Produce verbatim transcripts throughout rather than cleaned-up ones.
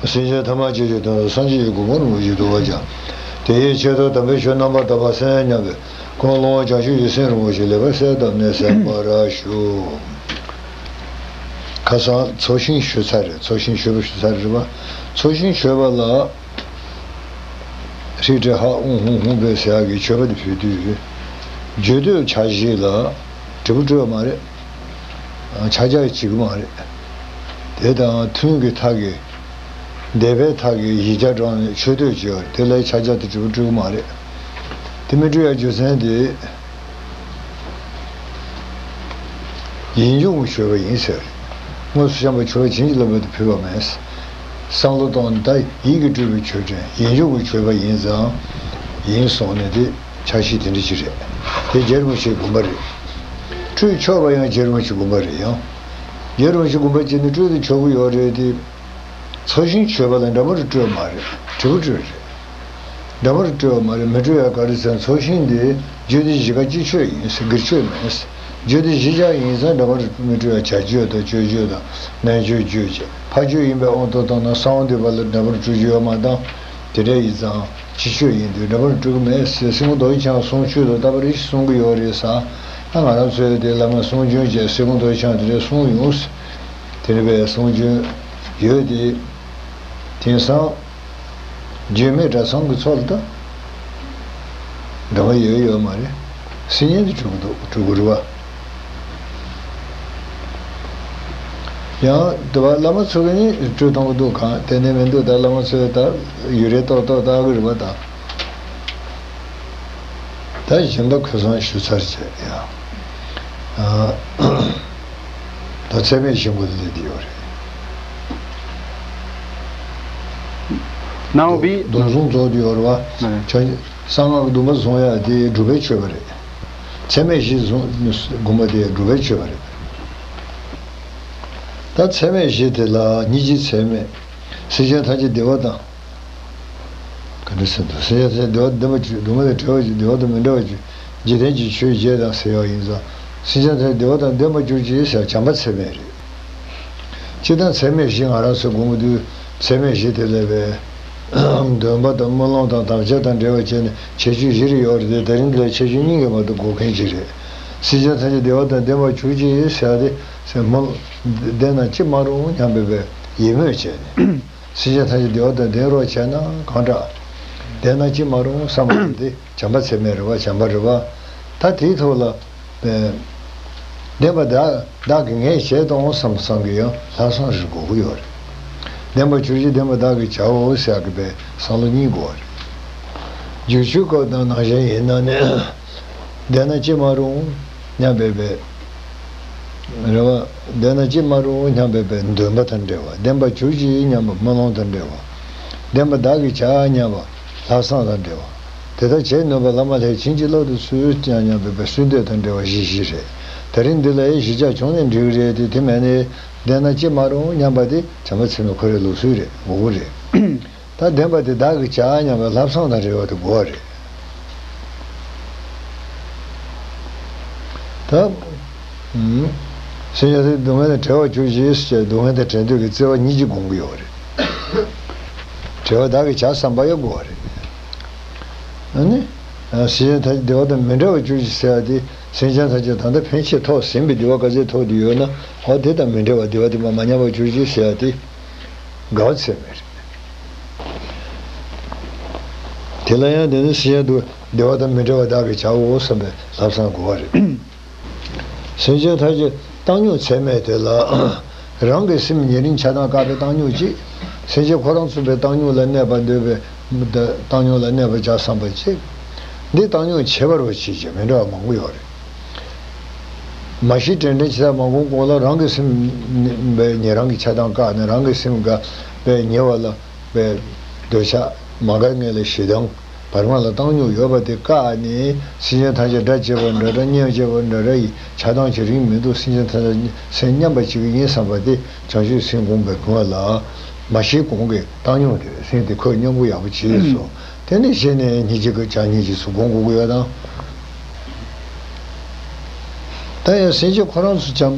སེམས་ཅན་ཐ་མལ་ཆོས་ཀྱི་དོན་དུ་སངས་རྒྱས་ཀྱི་གོ་འཕང་རིན་པོ་ཆེ་ཐོབ་པར་བྱ། དེ་ཡི་ཆེད་དུ་དམ་པའི་ཆོས་རྣམ་པར་དག་པ་གསན་སྙམ་པའི་ཀུན་སློང་བྱང་ཆུབ་ཀྱི་སེམས་རིན་པོ་ཆེ་ལེགས་པར་གསལ་བཏབ་ནས་གསན་པར་ཞུ། ཁ་སང་ཚོགས་ཞིང་ཞུ་ཚར་རེད། ཚོགས་ཞིང་མཆོད་པ་ཞུ་ཚར་རེད་པ། ཚོགས་ཞིང་མཆོད་པ་ལ། ཧྲིག་ཧྲི་ཧ་ཧུང་ཧུང་ཧུང་བོས་ཟེར་ཡག་གི་མཆོད་པ་དེ་ཕུལ་དུས། རྒྱུད་སྟོད་ཕྱག་བཞེས་ལ་དྲིལ་བུ་སྤྲོད་པ་མ་རེད། ཕྱག་རྒྱ་བྱེད་ཀྱི་མ་རེད། དེ་དང་ཐུན་གྱི་མཐའ་གི། འདས་པའི་མཐའ་གི་ཡིག་བརྒྱ་བགྲངས་ནས་མཆོད་བསྟོད་བྱེད་པ་རེད། དེ་ལ་ཕྱག་རྒྱ་དང་དྲིལ་བུ་སྤྲོད་ཀྱི་མ་རེད། དེ་མི་སྤྲོད་ཡག་རྒྱུ་མཚན་དེ། ཡིད་འབྱུང་གི་མཆོད་པ་ཡིན་ཟེར། དངོས་སུ་བཤམས་པའི་མཆོད་པ་བྱིན་གྱིས་བརླབས་པ་དེ་ཕུལ་བ་མེད། བསམ་བློ་བཏང་ནས་ད་ཡིད་ཀྱིས་སྤྲོས་པའི་མཆོད་སྤྲིན་ཡིད་འབྱུང་གི་མཆོད་པ་ཡིན་ཙང་། ཡིན་སོང་ནས་དེ་ཕྱག་བཞེས་དེ་འདྲ་ཅིག་རེད། དེ་རྗེ་རིན་པོ་ཆེའི་དགོངས་པ་རེད། སྤྲོད་ཆོག་པ་ཡང་རྗེ་རིན་པོ་ཆེའི་དགོངས་པ་རེད་ཡང་། རྗེ་རིན་པོ་ཆེའི་དགོངས་པ་བྱས་ནས་སྤྲོད་དུ་ཆོག་གི་ཡོད་རེད་དེ། ཚོགས་ཞིང་མཆོད་པ་ལ་འདྲ་མོ་རུ་སྤྲོད་མ་རེད། དྲིལ་བུ་སྤྲོད་རེད། འདྲ་མོ་རུ་སྤྲོད་པ་མ་རེད། མི་སྤྲོད་ཡག་ག་རེ་ཟེར་ན་ཚོགས་ཞིང་འདི་རྒྱུད་སྡེ་བཞི་ཀ་སྤྱི་ཆོས་ཡིན་ཟེར། སྒེར་ཆོས་མིན་ཟེར། རྒྱུད་སྡེ་བཞི་ཆ་ཡིན་ཙང་འདྲ་མོ་རུ་མི་སྤྲོད་ཡག་བྱ་སྤྱོད་དང་སྤྱོད་སྤྱོད་དང་སྨན་བཅོས་སྤྱོད་བྱེད་ཕ་ཆོས་ཡིན་པའི་དབང་དུ་བཏང་ན་གསང་བ་འདུས་པ་ལ་འདྲ་མོ་རུ་སྤྲོད་རྒྱུ་ཡོད་མ་གཏོགས་དེ་འདྲ་ཡིན་ཙང་སྤྱི་ཆོས་ཡིན་དུས་འདྲ་མོ་རུ་སྤྲོད་གི་མེད་ཟེར། སྲིད་སྐྱོང་རྡོ་རྗེ་འཆང་གསུང་ཆོས་དང་རྟག་པར་རེ་ཞིག་གསུང་གི་ཡོད་རེད་ཟེར། ད་ང་རང་ཚོའི་དེ་བླ་མ་གསུང་རྒྱུན་བཅས་སྲིད་སྐྱོང་རྡོ་རྗེ་འཆང་དེ་འདྲས་གསུང་ཡོང་ཟེར། དེ་འདྲ་བའི་གསུང་རྒྱུན་ཡོད་དེ། དེང་སང་རྒྱུད་སྨད་གྲྭ་ཚང་གི་ཚོགས་ལ་ད་འདྲ་བ་ཡོད་ཡོད་མ་རེད། སྲིད་ཉན་དུ་འགྲོ་གི་འདུག་འགྲོ་གི་རེད་བ། ཡང་དུ་བ་བླ་མ་ཚོ་གི་ནི་སྤྲོད་གཏོང་གི་འདུག་གང་དེ་ནས་མི་འདུག་ད་བླ་མ་ཚོས་ད་ཡུ་རེ་ཏོག་ཏོག་ལྟ་གི་རེད་བ་ད། ད་གཞན་པ་ཁ་སང་ཞུ་ཚར་བྱས་ཡ། ཨ། ད་ཚད་མེད་གཞི་མགོ་ལས་འདི་ཡོད་རེད། ནང་བི། སྡོམ་བཟུང་རྫོགས་འདི་ཡོད་རེད་བ། ནས། ཆ་གསང་སྔགས་སྡོམ་པ་བཟུང་ཡ་དེ་སྒྲུབ་པའི་མཆོད་པ་རེད། ཚད་མེད་གཞི་བཟུང་སྒོམ་པ་དེ་སྒྲུབ་པའི་མཆོད་པ་རེད། ད་ཚད་མེད་གཞི་དེ་ལ་སྙིང་རྗེ་ཚད་མེད། སེམས་ཅན་ཐམས་ཅད་བདེ་བ་དང་། ག་འདྲ་ཟེར་འདུག་སེམས་ཅན་ཐམས་ཅད་བདེ་བ་འདི་མ་བཅུག་སྡུག་བསྔལ་དང་བྲལ་བར་གྱུར། བདེ་བ་དང་མི་འབྲལ་བར་གྱུར། འཇིག་རྟེན་གྱི་ཆོས་བརྒྱད་དང་ཟེར་བ་ཡིན་ཙང་། སེམས་ཅན་ཐམས་ཅད་བདེ་བ་དང་ལྡན་པར་གྱུར་ཅིག་ཟེར་བྱམས་པ་ཚད་མེད་རེད། སྤྱིར་བཏང་ཚད་མེད་བཞི་ང་རང་ཚོས་སྒོམ་དུས་ཚད་མེད་བཞི་དེ་ལས་པའི་འདུན་པ་དང་སྨོན་ལམ་དང་དམ་བཅའ་དང་འབྲེལ་བ་བྱས་ནས་ཁྱད་ཆོས་བཞི་རེ་ཡོད་རེད་དེ། ད་རིང་འདི་ལ་ཁྱད་ཆོས་གཉིས་ཀྱིས་མ་གཏོགས་འགོག་མཁན་ཅིག་རེད། སེམས་ཅན་ཐམས་ཅད་བདེ་བ་དང་ལྡན་པར་གྱུར་ཅིག་ཟེར་ཏེ་སེམས་སྨོན་ལྡན་ན་ཅི་མ་རུང་སྙམ་པའི་ཡིད་སྨོན་བྱས་ནས། སེམས་ཅན་ཐམས་ཅད་བདེ་བ་དང་ལྡན་རོགས་བྱས་ན་གང་དྲག་ལྡན་ན་ཅི་མ་རུང་བསམ་པ་དེ་བྱམས་པ་ཚད་མེད་རེད་བ། བྱམས་པ་རེད་བ། ད་དེའི་ཐོག་ལ། ལྡན་པ་བདག་བདག་གིས་ངས་བྱས་གཏོང་བསམ་བསམ་གྱི་ཡང་ལྷག་བསམ་རེ་དགོས་ཀྱི་ཡོད་རེད། ལྡན་པ་གྱུར་ཅིག་ལྡན་པ་བདག་གིས་བྱའོ་ཟེར་གྱི་པའི་བསམ་བློ་གཉིས་དགོས་པ་རེད། སྒྱུར་བཅོས་སྐབས་དང་ནང་བཞིན་ཡིན་ན་ནི། ལྡན་ན་ཅི་མ་རུང་སྙམ་པའི་རེ་བ། ལྡན་ན་ཅི་མ་རུང་སྙམ་པའི་འདུན་པ་དང་འབྲེལ་བ། ལྡན་པ་གྱུར་ཅིག་སྙམ་པ་སྨོན་ལམ་དང་འབྲེལ་བ། ལྡན་པ་བདག་གིས་བྱ་སྙམ་པ་ལྷག་བསམ་དང་འབྲེལ་བ། དེ་ལྟར་བྱེད་ནུས་པ་བླ་མ་ལྷས་བྱིན་གྱིས་བརླབ་ཏུ་གསོལ་ཀྱང་སྙམ་པའི་གསོལ་འདེབས་དང་འབྲེལ་བ་བཞི་བཞི་རེད། ད་རིང་འདི་ལ་ཡང་བཞི་ཆ་བྱུང་ནས་འགྲིག་རེད་དེ། དེ་མེད་ནས་ལྡན་ན་ཅི་མ་རུང་སྙམ་པ་དེ་བྱམས་པ་ཚད་མེད་ཁོ་རའི་ལུགས་སྲོལ་རེད། ངོ་བོ་རེད། ད་ལྡན་པ་དེ་བདག་གིས་བྱ་སྙམ་པའི་ལྷག་བསམ་དང་འབྲེལ་བ་དེ་དགོས་པ་རེད། ད། ཨུམ། སེམས་ཅན་ཐམས་ཅད་སྡུག་བསྔལ་དང་བྲལ་བར་གྱུར་ཅིག་ཟེར་སྡུག་བསྔལ་དང་བྲལ་འདོད་ཀྱི་བརྩེ་བ་སྙིང་རྗེ་སྒོམ་གྱི་ཡོད་རེད། བྲལ་བ་བདག་གིས་བྱ་བསམ་པ་ཡང་དགོས་པ་རེད། ཨ་ནི། སེམས་ཅན་ཐམས་ཅད་བདེ་བ་དང་མི་འབྲལ་བར་གྱུར་ཅིག་ཟེར་བ་དེ། སེམས་ཅན་ཐམས་ཅད་ད་ལྟ་ཕན་ཆེད་ཐོགས་ཟིན་པའི་བདེ་བ་ག་ཚད་ཐོབ་བསྡད་ཡོད་ན། འོ་དེ་དང་མི་འབྲལ་བར་བདེ་བ་དེ་མ་མ་ཉམས་པར་གྱུར་ཅིག་ཟེར་བ་དེ། དགའ་བ་ཚད་མེད་རེད། དེ་ལ་ཡང་དེ་ནི་སེམས་ཅན་དུ་བདེ་བ་དང་མི་འབྲལ་བ་བདག་གིས་བྱའོ་བསམ་པའི་ལྷག་བསམ་དགོས་པ་རེད། སེམས་ཅན་ཐམས་ཅད་བཏང་སྙོམས་ཚད་མེད་དེ་ལ། རང་གི་སེམས་ཉེ་རིང་ཆགས་སྡང་བཀག་པའི་བཏང་སྙོམས་གཅིག་སེམས་ཅན་ཁོ་རང་ཚུད་པའི་བཏང་སྙོམས་ལ་གནས་པར་འདོད་པའི་བཏང་སྙོམས་ལ་གནས་པར་བྱ་བསམ་པ་གཅིག་འདི་བཏང་སྙོམས་ཁྱད་པར་བ་ཆེ་ཆེ་མི་འདྲ་བ་མང་པོ་ཡོད་རེད། མ་གཞི་དྲན་དྲན་བྱེད་ས་མ་གོམས་གོང་ལ་རང་གི་སེམས་ཉེ་རང་གི་ཆགས་སྡང་བཀག་ནས་རང་གི་སེམས་དགའ་བའི་ཉེ་བ་ལ་བའི་འདོད་ཆགས་མ་དགའ་ངེས་ལ་ཞེ་སྡང་བར་མ་ལ་བཏང་སྙོམས་ཡོད་པ་དེ་བཀག་ནས་སེམས་ཅན་ཐམས་ཅད་དགྲ་བཅས་པ་འདྲ་འདྲ་གཉེན་བཅས་པ་འདྲ་འདྲ་ཡི་ཆགས་སྡང་བྱེད་རིན་མི་འདུག་སེམས་ཅན་ཐམས་ཅད་སེམས་མཉམ་པ་ཅིག་ཡིན་བསམ་པ་དེ་བྱང་ཆུབ་སེམས་སྒོམ་པའི་གོང་ལ་མ་ཤེས་གོང་གི་བཏང་སྙོམས་དེ་སེམས་དེ་ཁོས་སྙོམས་པོ་ཡག་པོ་བྱས་སོ། དེ་ནས་གཞི་ནས་སྙིང་རྗེ་གི་བྱ་སྙིང་རྗེ་ཚུལ་སྒོམ་དགོས་ཀྱི་ཡོད་དང་། ད་ཡང་སེམས་ཅན་ཁོ་རང་ཚོ་ཀྱང་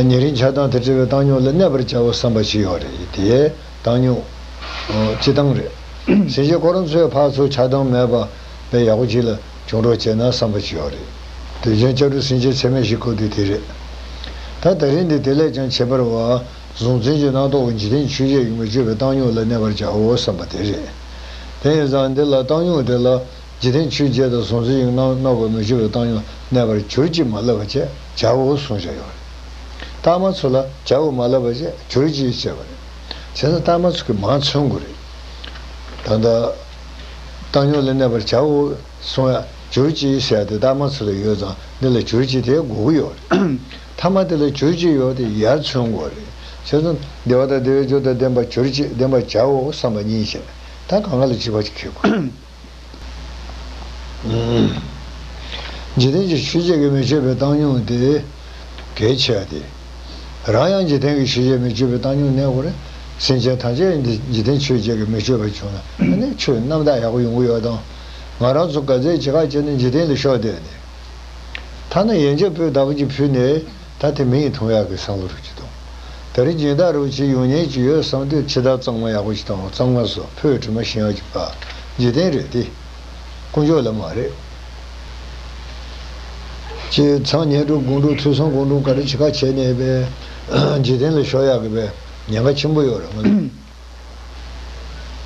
ཉེ་རིང་ཆགས་སྡང་དང་བྲལ་བའི་བཏང་སྙོམས་ལ་གནས་པར་བྱའོ་བསམ་པ་ཞིག་ཡོད་རེད་དེ། བཏང་སྙོམས་སྤྱིར་བཏང་རེད། སེམས་ཅན་ཁོ་རང་ཚོས་ཕར་ཚུར་ཆགས་སྡང་མེད་པ་དཔེ་ཡག་པོ་ཅིག་ལ་བྱུང་རོགས་བྱས་ན་བསམ་པ་ཅིག་ཡོད་རེད། དུས་རྒྱུན་སྐྱབས་འགྲོ་སེམས་ཅན་ཚད་མེད་བཞི་སྐོར་དུས་དེ་རེད། ད་ད་རིང་འདི་དེ་ལས་ཀྱང་ཁྱད་པར་བ། གཟུང་འཛིན་གྱི་རྣམ་རྟོག་གིས་འཇིག་རྟེན་ཆོས་བརྒྱད་ཀྱིས་མི་ཆོད་པའི་བཏང་སྙོམས་ལ་གནས་པར་བྱའོ་བསམ་པ་དེ་རེད། དེ་ཡིན་ཙང་འདི་ལ་བཏང་སྙོམས་དེ་ལ་འཇིག་རྟེན་ཆོས་བརྒྱད་དང་གཟུང་འཛིན་གྱི་རྣམ་རྣམ་རྟོག་མི་ཆོད་པའི་བཏང་སྙོམས་གནས་པར་གྱུར་ཅིག་མ་ལབ་པ་བྱས་བྱའོ་གསུངས་བཞག་ཡོད་རེད། ལྟག་མ་ཚུར་ལ་བྱའོ་མ་ལབ་པ་བྱས་གྱུར་ཅིག་བྱས་པ་རེད། བྱས་ཙང་ལྟག་མ་ཚུར་གྱིས་མར་མཚོན་དགོས་རེད། ད་ལྟ་བཏང་སྙོམས་ལ་གནས་པར་བྱའོ་གསུང་ཡ་གྱུར་ཅིག་ཟེར་ཡ་དེ་ལྟག་མ་ཚུར་ལ་ཡོད་ཙང་འདི་ལ་གྱུར་ཅིག་དེ་དགོས་ཀྱི་ཡོད་རེད། ཐ་མ་དེ་ལ་གྱུར་ཅིག་ཡོད་དེ་ཡར་མཚོན་དགོས་རེད། བྱས་ཙང་བདེ་བ་དང་བདེ་བའི་རྒྱུ་དང་ལྡན་པ་གྱུར་ཅིག་ལྡན་པར་བྱའོ་བསམ་པ་གཉིས་བྱས་ནས་ད་གང་ག་ལ་གཅིག་པ་གཅིག་འཁེལ་དགོས། འཇིག་རྟེན་གྱི་ཆོས་བརྒྱད་ཀྱིས་མི་ཆོད་པའི་བཏང་སྙོམས་དེ་གལ་ཆེ་བ་དེ། རང་ཡང་འཇིག་རྟེན་གྱི་ཆོས་བརྒྱད་མི་ཆོད་པའི་བཏང་སྙོམས་གནས་དགོས་རེད། སེམས་ཅན་ཐམས་ཅད་འདི་འཇིག་རྟེན་ཆོས་བརྒྱད་ཀྱིས་མི་ཆོད་པ་བྱུང་ན་ཨ་ནི་ཆོས་རྣམ་དག་ཡག་པོ་ཡོང་གི་ཡོད་དམ། ང་རང་ཚོ་ག་ཚད་ཅི་ག་བྱས་ནས་འཇིག་རྟེན་ལ་ཤོར་བསྡད་ནས། ཐ་ན་ཡན་ཆད་སྤོས་བདག་པོ་ཅིག་ཕུལ་ནས་ད་དེ་མི་ཡིས་འཐུང་ཡག་གི་བསམ་བློ་རུ་ཅིག་དང་། ད་རེས་སྦྱིན་བདག་རུ་ཅིག་ཡོང་ཉེན་ཅིག་ཡོད་བསམ་དུས་ཕྱི་བདར་གཙང་མ་ཡག་པོ་ཞིག་དང་གཙང་མ་བཟོ་ཕོ་དྲི་མ་ཞིམ་ཡག་ཅིག་པ། འཇིག་རྟེན་རེད་དེ། དཀོན་མཆོག་ལ་མ་རེད། ཅེས་མཚམས་བསྙེན་སྒྲུབ་སྒོམ་སྒྲུབ་ཐོས་བསམ་སྒོམ་སྒྲུབ་ག་རེ་བྱེད་ཁ་བྱས་ནས་པས་འཇིག་རྟེན་ལ་ཤོར་ཡག་གི་པས་ཉེན་ཁ་ཆེན་པོ་ཡོད་རེད་ང་ལ།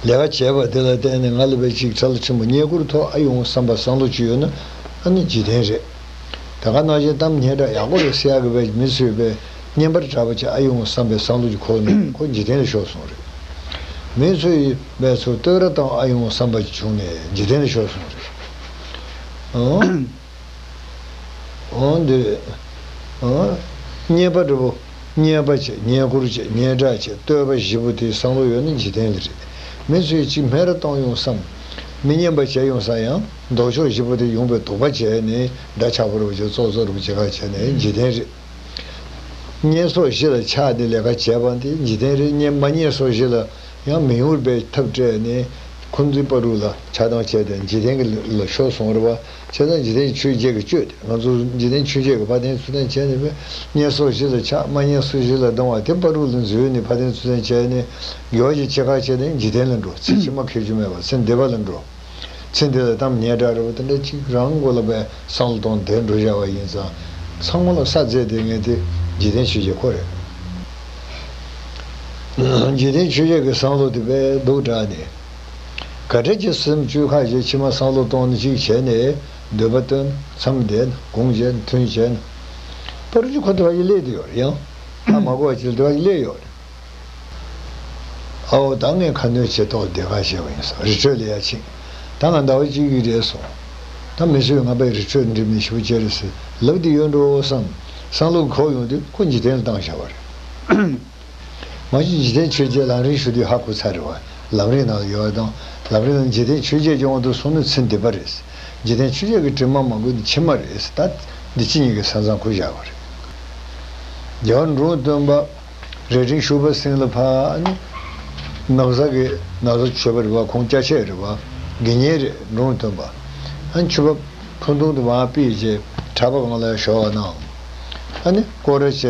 ལས་ཀ་བྱས་པ་དེ་ལ་བརྟེན་ནས་ང་ལ་བས་ཅིག་ཚ་ལ་ཆེན་པོ་བསྙེན་བཀུར་ཐོག་ཨ་ཡོང་བསམ་པ་བསམ་བློ་ཅིག་ཡོད་ན་ཨ་ནི་འཇིག་རྟེན་རེད། ད་ག་ནང་བཞིན་གཏམ་སྙན་གྲགས་ཡག་པོ་རེད་ཟེར་ཡག་གི་བས་མི་ཚོས་བས་བསྙེན་པར་གྲགས་པ་ཅིག་ཨ་ཡོང་བསམ་པའི་བསམ་བློ་ཅིག་འཁོར་ནས་ཁོ་འཇིག་རྟེན་ལ་ཤོར་སོང་རེད། མི་ཚོ་ཡིས་བས་ཚུར་བསྟོད་ར་བཏང་ཨ་ཡོང་བསམ་པ་ཅིག་བྱུང་ནས་འཇིག་རྟེན་ལ་ཤོར་སོང་རེད། ཨང་། འོ་འདི་རེད། ཨང་། བསྙེན་པ་འདྲ་པོ། བསྙེན་པ་བྱེད་བསྙེན་བཀུར་བྱེད་སྙན་གྲགས་བྱེད་བསྟོད་པ་བཞི་པོ་དེའི་བསམ་བློ་ཡོད་ན་འཇིག་རྟེན་ལ་རེད། མི་ཚོས་ཅིག་སྨད་ར་གཏོང་ཡོང་བསམ། མི་སྙན་པ་བྱས་ཡོང་ས་ཡང་ལྡོག་ཕྱོགས་བཞི་པོ་དེ་ཡོང་པའི་དོགས་པ་བྱས་ནས་འདྲ་ཆགས་པོ་རུ་བྱེད་ཙོག་ཙོག་རུ་བྱེད་ཁ་བྱས་ནས་འཇིག་རྟེན་རེད། སྙན་སོགས་བཞི་ལ་ཆགས་ཏེ་ལས་ཀ་བྱས་པ་འདི་འཇིག་རྟེན་རེད། སྙན་མ་སྙན་སོགས་བཞི་ལ། ཡང་མི་ཡོང་བའི་ཐབས་བྲལ་ནས་འཁོན་འཛིན་བར་དུ་ལ་ཆགས་སྡང་བྱས་ཏེ་འཇིག་རྟེན་གྱི་ལ་ཤོར་སོང་རེད་བ། བྱས་ཙང་འཇིག་རྟེན་ཆོས་བརྒྱད་ཀྱི་སྤྱོད་དེ་ང་ཚོ་འཇིག་རྟེན་ཆོས་བརྒྱད་ཀྱི་ཕ་དན་ཚུལ་ལྡན་བྱས་ནས་སྙན་སོགས་བཞི་ལ་ཆགས་མ་སྙན་སོགས་བཞི་ལ་སྡང་བ་དེ་བར་དུ་ལ་འཛུལ་ནས་ཕ་དན་ཚུལ་ལྡན་བྱས་ནས་དགེ་བ་ཞིག་བྱེད་ཁ་བྱས་ནས་འཇིག་རྟེན་ལ་འགྲོ། ཚེ་ཕྱི་མ་ཁེགས་རྒྱུ་མེད་པ་ཚེ་འདས་པ་ལ་འགྲོ། ཚེ་འདི་ལ་གཏམ་སྙན་གྲགས་རེད་བ་དེ་འདྲ་གཅིག་རང་མགོ་ལ་བས་བསམ་བློ་གཏོང་དེ་འགྲོ་བཞག་པ་ཡིན་ཙང་ཚང་མ་ལ་ས་རྫས་དེ་ངས་དེ་འཇིག་རྟེན་ཆོས་བརྒྱད་ཁོ་རེད། འཇིག་རྟེན་ཆོས་བརྒྱད་ཀྱི་བསམ་བློ་དེ་བས་སྡུག་དྲགས་ནས། ག་འདྲ་ཅིག་སེམས་བཅོས་ཁ་ཞེས་ཕྱི་མ་བསམ་བློ་གཏོང་ནས་ཅིག་བྱས་ནས་འདོད་པ་བཏོན་མཚམས་བསྡད་ན་གུང་བྱས་ན་ཐུན་བྱས་ན། པར་ཅིག་ཁོ་དེ་བ་ཞིག་སླེབས་དེ་ཡོད་རེད་ཡང་། ཨ་མ་གོ་བ་ཅིག་དེ་བ་ཞིག་སླེབས་ཡོད་རེད། ཨའོ་ད་ངས་ཁ་སྣོན་བྱེད་ཐོག་བདེ་ཁ་བྱས་པ་ཡིན་ས་རི་ཁྲོད་ལ་ཡ་ཕྱིན། ད་ང་ཟླ་བ་གཅིག་གི་རེད་སོང་། ད་མི་ཚོས་ང་པའི་རི་ཁྲོད་འགྲིམ་ནས་ཞུ་བྱས་རེད་ཟེར་ལབ་དེ་ཡོད་འགྲོ་བསམ། བསམ་བློ་འཁོར་ཡོང་དུས་ཁོ་འཇིག་རྟེན་ལ་བཏང་བཞག་པ་རེད། མ་གཞི་འཇིག་རྟེན་ཆོས་བརྒྱད་ལམ་རིམ་ཞུ་དུས་ཧ་གོ་ཚར་རེད་བ། ལམ་རིམ་ནང་ལ་ཡོད་པ་དང་ལམ་རིམ་ནང་འཇིག་རྟེན་ཆོས་བརྒྱད་ཀྱི་དབང་དུ་སོང་ན་ཚེ་འདས་པ་རེད། འཇིག་རྟེན་ཆོས་བརྒྱད་ཀྱི་དྲི་མ་མ་གོས་ན་ཕྱི་མ་རེད། ད་འདི་ཕྱི་གཉིས་ཀྱི་ས་མཚམས་ཁུར་བཞག་པ་རེད། རྒྱལ་བ་འབྲོམ་སྟོན་པ། རྭ་སྒྲེང་ཤུག་པ་སེང་ལ་ཕར་ཨ་ནི། ན་བཟའ་གི་ན་བཟའ་མཆོད་པ་རེད་བ། ཁོང་སྐྱ་ཆས་རེད་བ། དགེ་བསྙེན་རེད་འབྲོམ་སྟོན་པ། ཨ་ནི་མཆོད་པ་ཕུ་ཐུང་དུ་མར་ཕུད་བྱས་གྲྭ་པ་གང་ལ་ཞོགས་པ་གནང་། ཨ་ནི་སྐོར་ར་བྱས་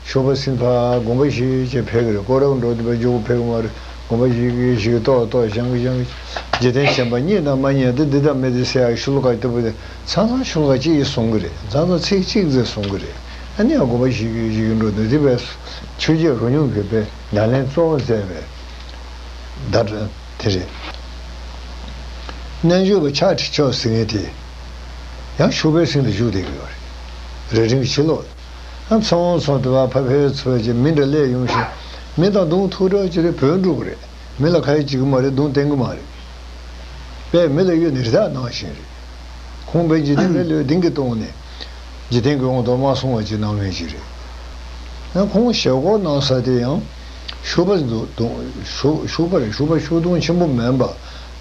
ཤུག་པ་སེང་ཕར་དགོངས་པ་བཞེས་བྱས་ཕེབས་ཀྱི་རེད། སྐོར་ར་འགྲོ་དུས་ཕར་མགྱོགས་པོ་ཕེབས་ཀྱི་མ་རེད། དགོངས་པ་བཞེས་ཀྱི་བཞེས་ཀྱི་ཏོག་ཏོག་བཞེངས་ཀྱི་བཞེངས་ཀྱི། འཇིག་རྟེན་ཞེན་པ་རྙེད་དང་མ་རྙེད་དེ་འདི་དང་མི་དེ་ཟེར་ཡག་ཤུ་ལོ་ཀ་ལྟ་བུ་དེ་ཚང་ཚང་ཤུ་ལོ་ཀ་གཅིག་གིས་གསུང་གི་རེད། ཚང་ཚང་ཚིག་གཅིག་ཙམ་གསུང་གི་རེད། ཨ་ནི་ཡང་དགོངས་པ་བཞེས་ཀྱི་བཞེས་ཀྱི་འགྲོ་འདུག་དེ་བས་ཆོས་བརྒྱད་རོ་སྙོམས་ཀྱི་བས་ཉམས་ལེན་གཙོ་བོ་མཛད་པའི་བརྡ་དེ་རེད། རྣལ་འབྱོར་པ་ཕྱག་བྲིས་ཆོག་ཟེར་མཁན་དེ་ཡང་ཤུག་པའི་སེང་ལ་བཞུགས་བསྡད་ཀྱི་ཡོད་རེད། རྭ་སྒྲེང་གི་ཕྱི་ལོགས་ལ། ཨ་ཚོང་ཚོང་དུ་བ་ཕ་ཕའི་ཚོ་བ་ཅེ་མི་འདྲ་སླེབས་ཡོང་ཞིང་མི་དང་གདོང་ཐུག་འགྲོ་ཅེ་རེ་བོད་འགྲོ་གི་རེད། མི་ལ་ཁ་ཡི་བྱེད་ཀྱི་མ་རེད། གདོང་བསྟན་གྱི་མ་རེད། པས་མི་ལ་གཡོལ་ནས་རི་དྭགས་ནང་བཞིན་རེད། ཁོང་པས་འཇིག་རྟེན་པའི་ལུས་ལྡིང་གི་གཏོང་ནས། འཇིག་རྟེན་གྱི་དབང་དུ་མ་སོང་བ་ཅིག་སྣང་མཁན་ཅིག་རེད། ཡང་ཁོང་ཞབས་སྐོར་གནང་ས་དེ་ཡང་ཤུག་པ་འདུག་འདུག་ཤུག་ཤུག་པ་རེད། ཤུག་པ་ཤུག་སྡོང་ཆེན་པོ་མིན་པ།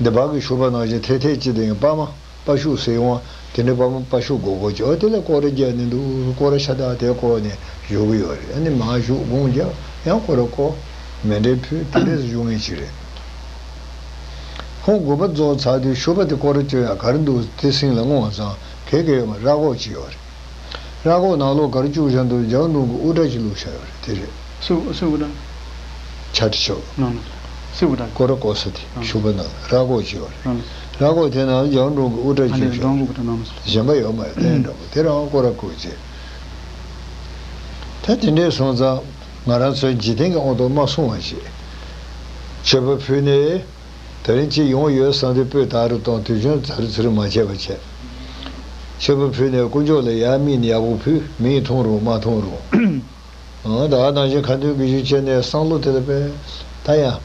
འདི་བག་གི་ཤུག་པ་ནང་བཞིན་ཐལ་ཐལ་ཅིག་དེ་ཡང་པ་མ། པ་ཤུག་ཟེར་ཡོང་བ་དེ་འདྲའི་པ་མ་པ་ཤུག་སྒོར་སྒོར་གྱི་འོ་དེ་ལ་སྐོར་ར་རྒྱག་ནས་འདུག་སྐོར་ར་ཤ་སྟག་དེ་བསྐོར་ནས་བཞུགས་ཀྱི་ཡོད་རེད། ཨ་ནི་མར་བཞུགས་དགོང་རྒྱག་ཡང་སྐོར་ར་བསྐོར་མཎྜལ་ཕུལ་དེ་འདྲས་སུ་བཞུགས་མཁན་ཅིག་རེད། ཁོང་དགོངས་པ་རྫོགས་ཚར་དུས་ཤུག་པ་དེ་སྐོར་ར་བསྐྱོན་ཡག་ག་རེ་འདུག་དེ་སེམས་ལ་མངོན་བ་ཙང་གེ་གེ་ཡོད་མ་རེད། ར་སྒོག་ཅིག་ཡོད་རེད། ར་སྒོག་ནང་ལོགས་ག་རེ་བཅུག་བཞག་འདུག་རྒྱ་ནོར་གྱི་དབུ་སྐྲ་ཅིག་བླུགས་བཞག་ཡོད་རེད། དེ་རེད། སུ་སུ་དབུ་སྐྲ། ཕྱག་བྲིས་ཆོག་ནོ་ནོ། སྐོར་ར་བསྐོར་ས་དེ་ཤུག་པ་ནང་ལ་ར་སྐོར་བྱས་པ་རེད། ར་སྐོར་དེ་ནང་ལ་རྒྱལ་བ་འབྲོམ་གྱི་དབུ་སྐྲ་ཨ་ནི་གཅིག་ཤོར། འབྲོམ་གྱི་དབུ་སྐྲ་ནང་ལ་གཞན་པ་ཡོད་མ་རེད། དེ་འདྲ་པོ་དེ་རང་སྐོར་ར་བསྐོར་བྱས། ད་དེ་འདྲས་སོང་ཙང་ང་རང་ཚོའི་འཇིག་རྟེན་གྱི་དབང་དུ་མ་སོང་བ་ཞིག་མཆོད་པ་ཕུལ་ནས། དེ་རིང་ཅིག་ཡོང་ཡོད་བསམ་དུས་སྤོས་དག་རུ་གཏོང་། དུས་ཆུང་ཛ་རུ་ཛི་རུ་མ་བྱས་པ་བྱས། མཆོད་པ་ཕུལ་ནས་དཀོན་མཆོག་ལ་ཡར་དམིགས་ནས་ཡག་པོ་ཕུལ། མིས་མཐོང་རུང་མ་མཐོང་རུང་། ཨང་། ད་ག་ནང་བཞིན་ཁ་འདོན་གྱི་གཞི་བྱས་ནས་བསམ་བློ་དེ་ལ་དཔེ་ད་ཡང་།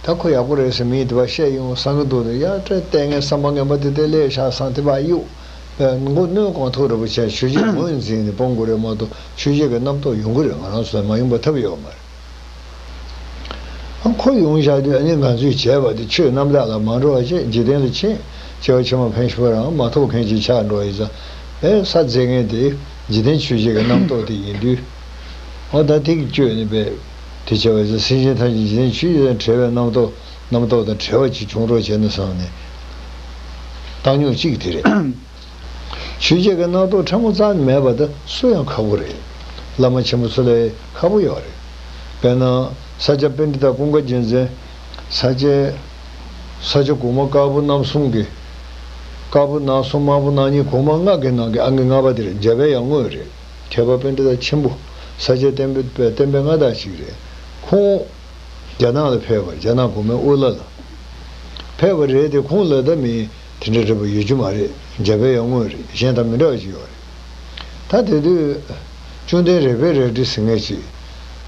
ད་ཁོ་ཡག་པོ་རེད་ཟེར་མིས་དེ་བ་བཤད་ཡོང་བསམ་གྱི་འདུག་ད་ཡ་སྤྲད་ལྟས་ངན་བསམ་པ་ངན་པ་དེ་དེ་ལས་བཞག་བསམ་དེ་བ་གཡུག་པས་མགོ་གནོན་གང་ཐུབ་རེ་བ་བྱས། ཆོས་བརྒྱུད་ངོས་འཛིན་ནས་སྤོང་དགོས་རེད་མ་གཏོགས་ཆོས་བརྒྱུད་ཀྱི་རྣམ་རྟོག་ཡོང་གི་རེད། ང་རང་ཚོ་ལ་མ་ཡོང་པ་ཐབས་ཡོད་མ་རེད། ཨ་ཁོ་ཡོང་བཞག་དུས་ཨ་ནི་ང་ཚོས་བྱས་པ་དེ་ཆོས་རྣམ་དག་ལ་མ་འགྲོ་བ་བྱས། འཇིག་རྟེན་ལ་ཕྱིན། སྐྱེ་བ་ཕྱི་མ་ཕན་ཤུ་པ་རང་མ་ཐོབ་མཁན་ཅིག་ཆགས་འགྲོ་ཡི་ཙང་། ཨེ་ས་འཛིན་མཁན་དེ་འཇིག་རྟེན་ཆོས་བརྒྱད་ཀྱི་རྣམ་རྟོག་དེ་ཡིན་དུས། འོ་ད་དེ་གི་བཅོས་ནས་པས་དེ་བྱས་པ་ཡིན་ཙང་སེམས་ཅན་ཐམས་ཅད་འཇིག་རྟེན་ཆོས་བརྒྱད་དང་བྲལ་བའི་རྣམ་རྟོག་རྣམ་རྟོག་དང་བྲལ་བ་ཅིག་བྱུང་རོགས་བྱས་ན་བསམ་ནས་བཏང་སྙོམས་གཅིག་དེ་རེད། ཆོས་བརྒྱད་ཀྱི་རྣམ་རྟོག་ཕྲ་མོ་རྩ་ནས་མེད་པ་དེ་སུ་ཡང་ཁག་པོ་རེད། བླ་མ་ཆེན་པོ་ཚོ་ལས་ཁག་པོ་ཡོད་རེད། དཔེར་ན་ས་སྐྱ་པཎྜི་ཏ་ཀུན་དགའ་རྒྱལ་མཚན། ས་སྐྱ། ས་སྐྱ་གོང་མ་དཀར་པོ་རྣམ་གསུམ་གྱི། དཀར་པོ་རྣམ་གསུམ་དམར་པོ་རྣམ་གཉིས་གོང་མ་ལྔ་གི་ནང་གི་ཨང་ཀི་ལྔ་པ་དེ་རེད། འཇམ་དཔལ་དབྱངས་དངོས་རེད། མཁས་པ་པཎྜི་ཏ་ཆེན་པོ། ས་སྐྱ་བསྟན་པའི་བསྟན་པའི་མངའ་བདག་ཅིག་རེད། ཁོང་རྒྱ་ནག་ལ་ཕེབས་པ། རྒྱ་ནག་གོང་མའི་དབུ་བླ་ལ་ཕེབས་པ་རེད་དེ། ཁོང་ལ་ད་མི་དེ་འདྲ་རེད་པ་ཡོད་རྒྱུ་མ་རེད། འཇམ་དཔལ་དབྱངས་དངོས་རེད། གཞན་དང་མི་འདྲ་བ་ཅིག་ཡོད་རེད། ད་དེ་དུས་བཅོམ་ལྡན་རས་པའི་རལ་གྲི་ཟེར་མཁན་ཅིག་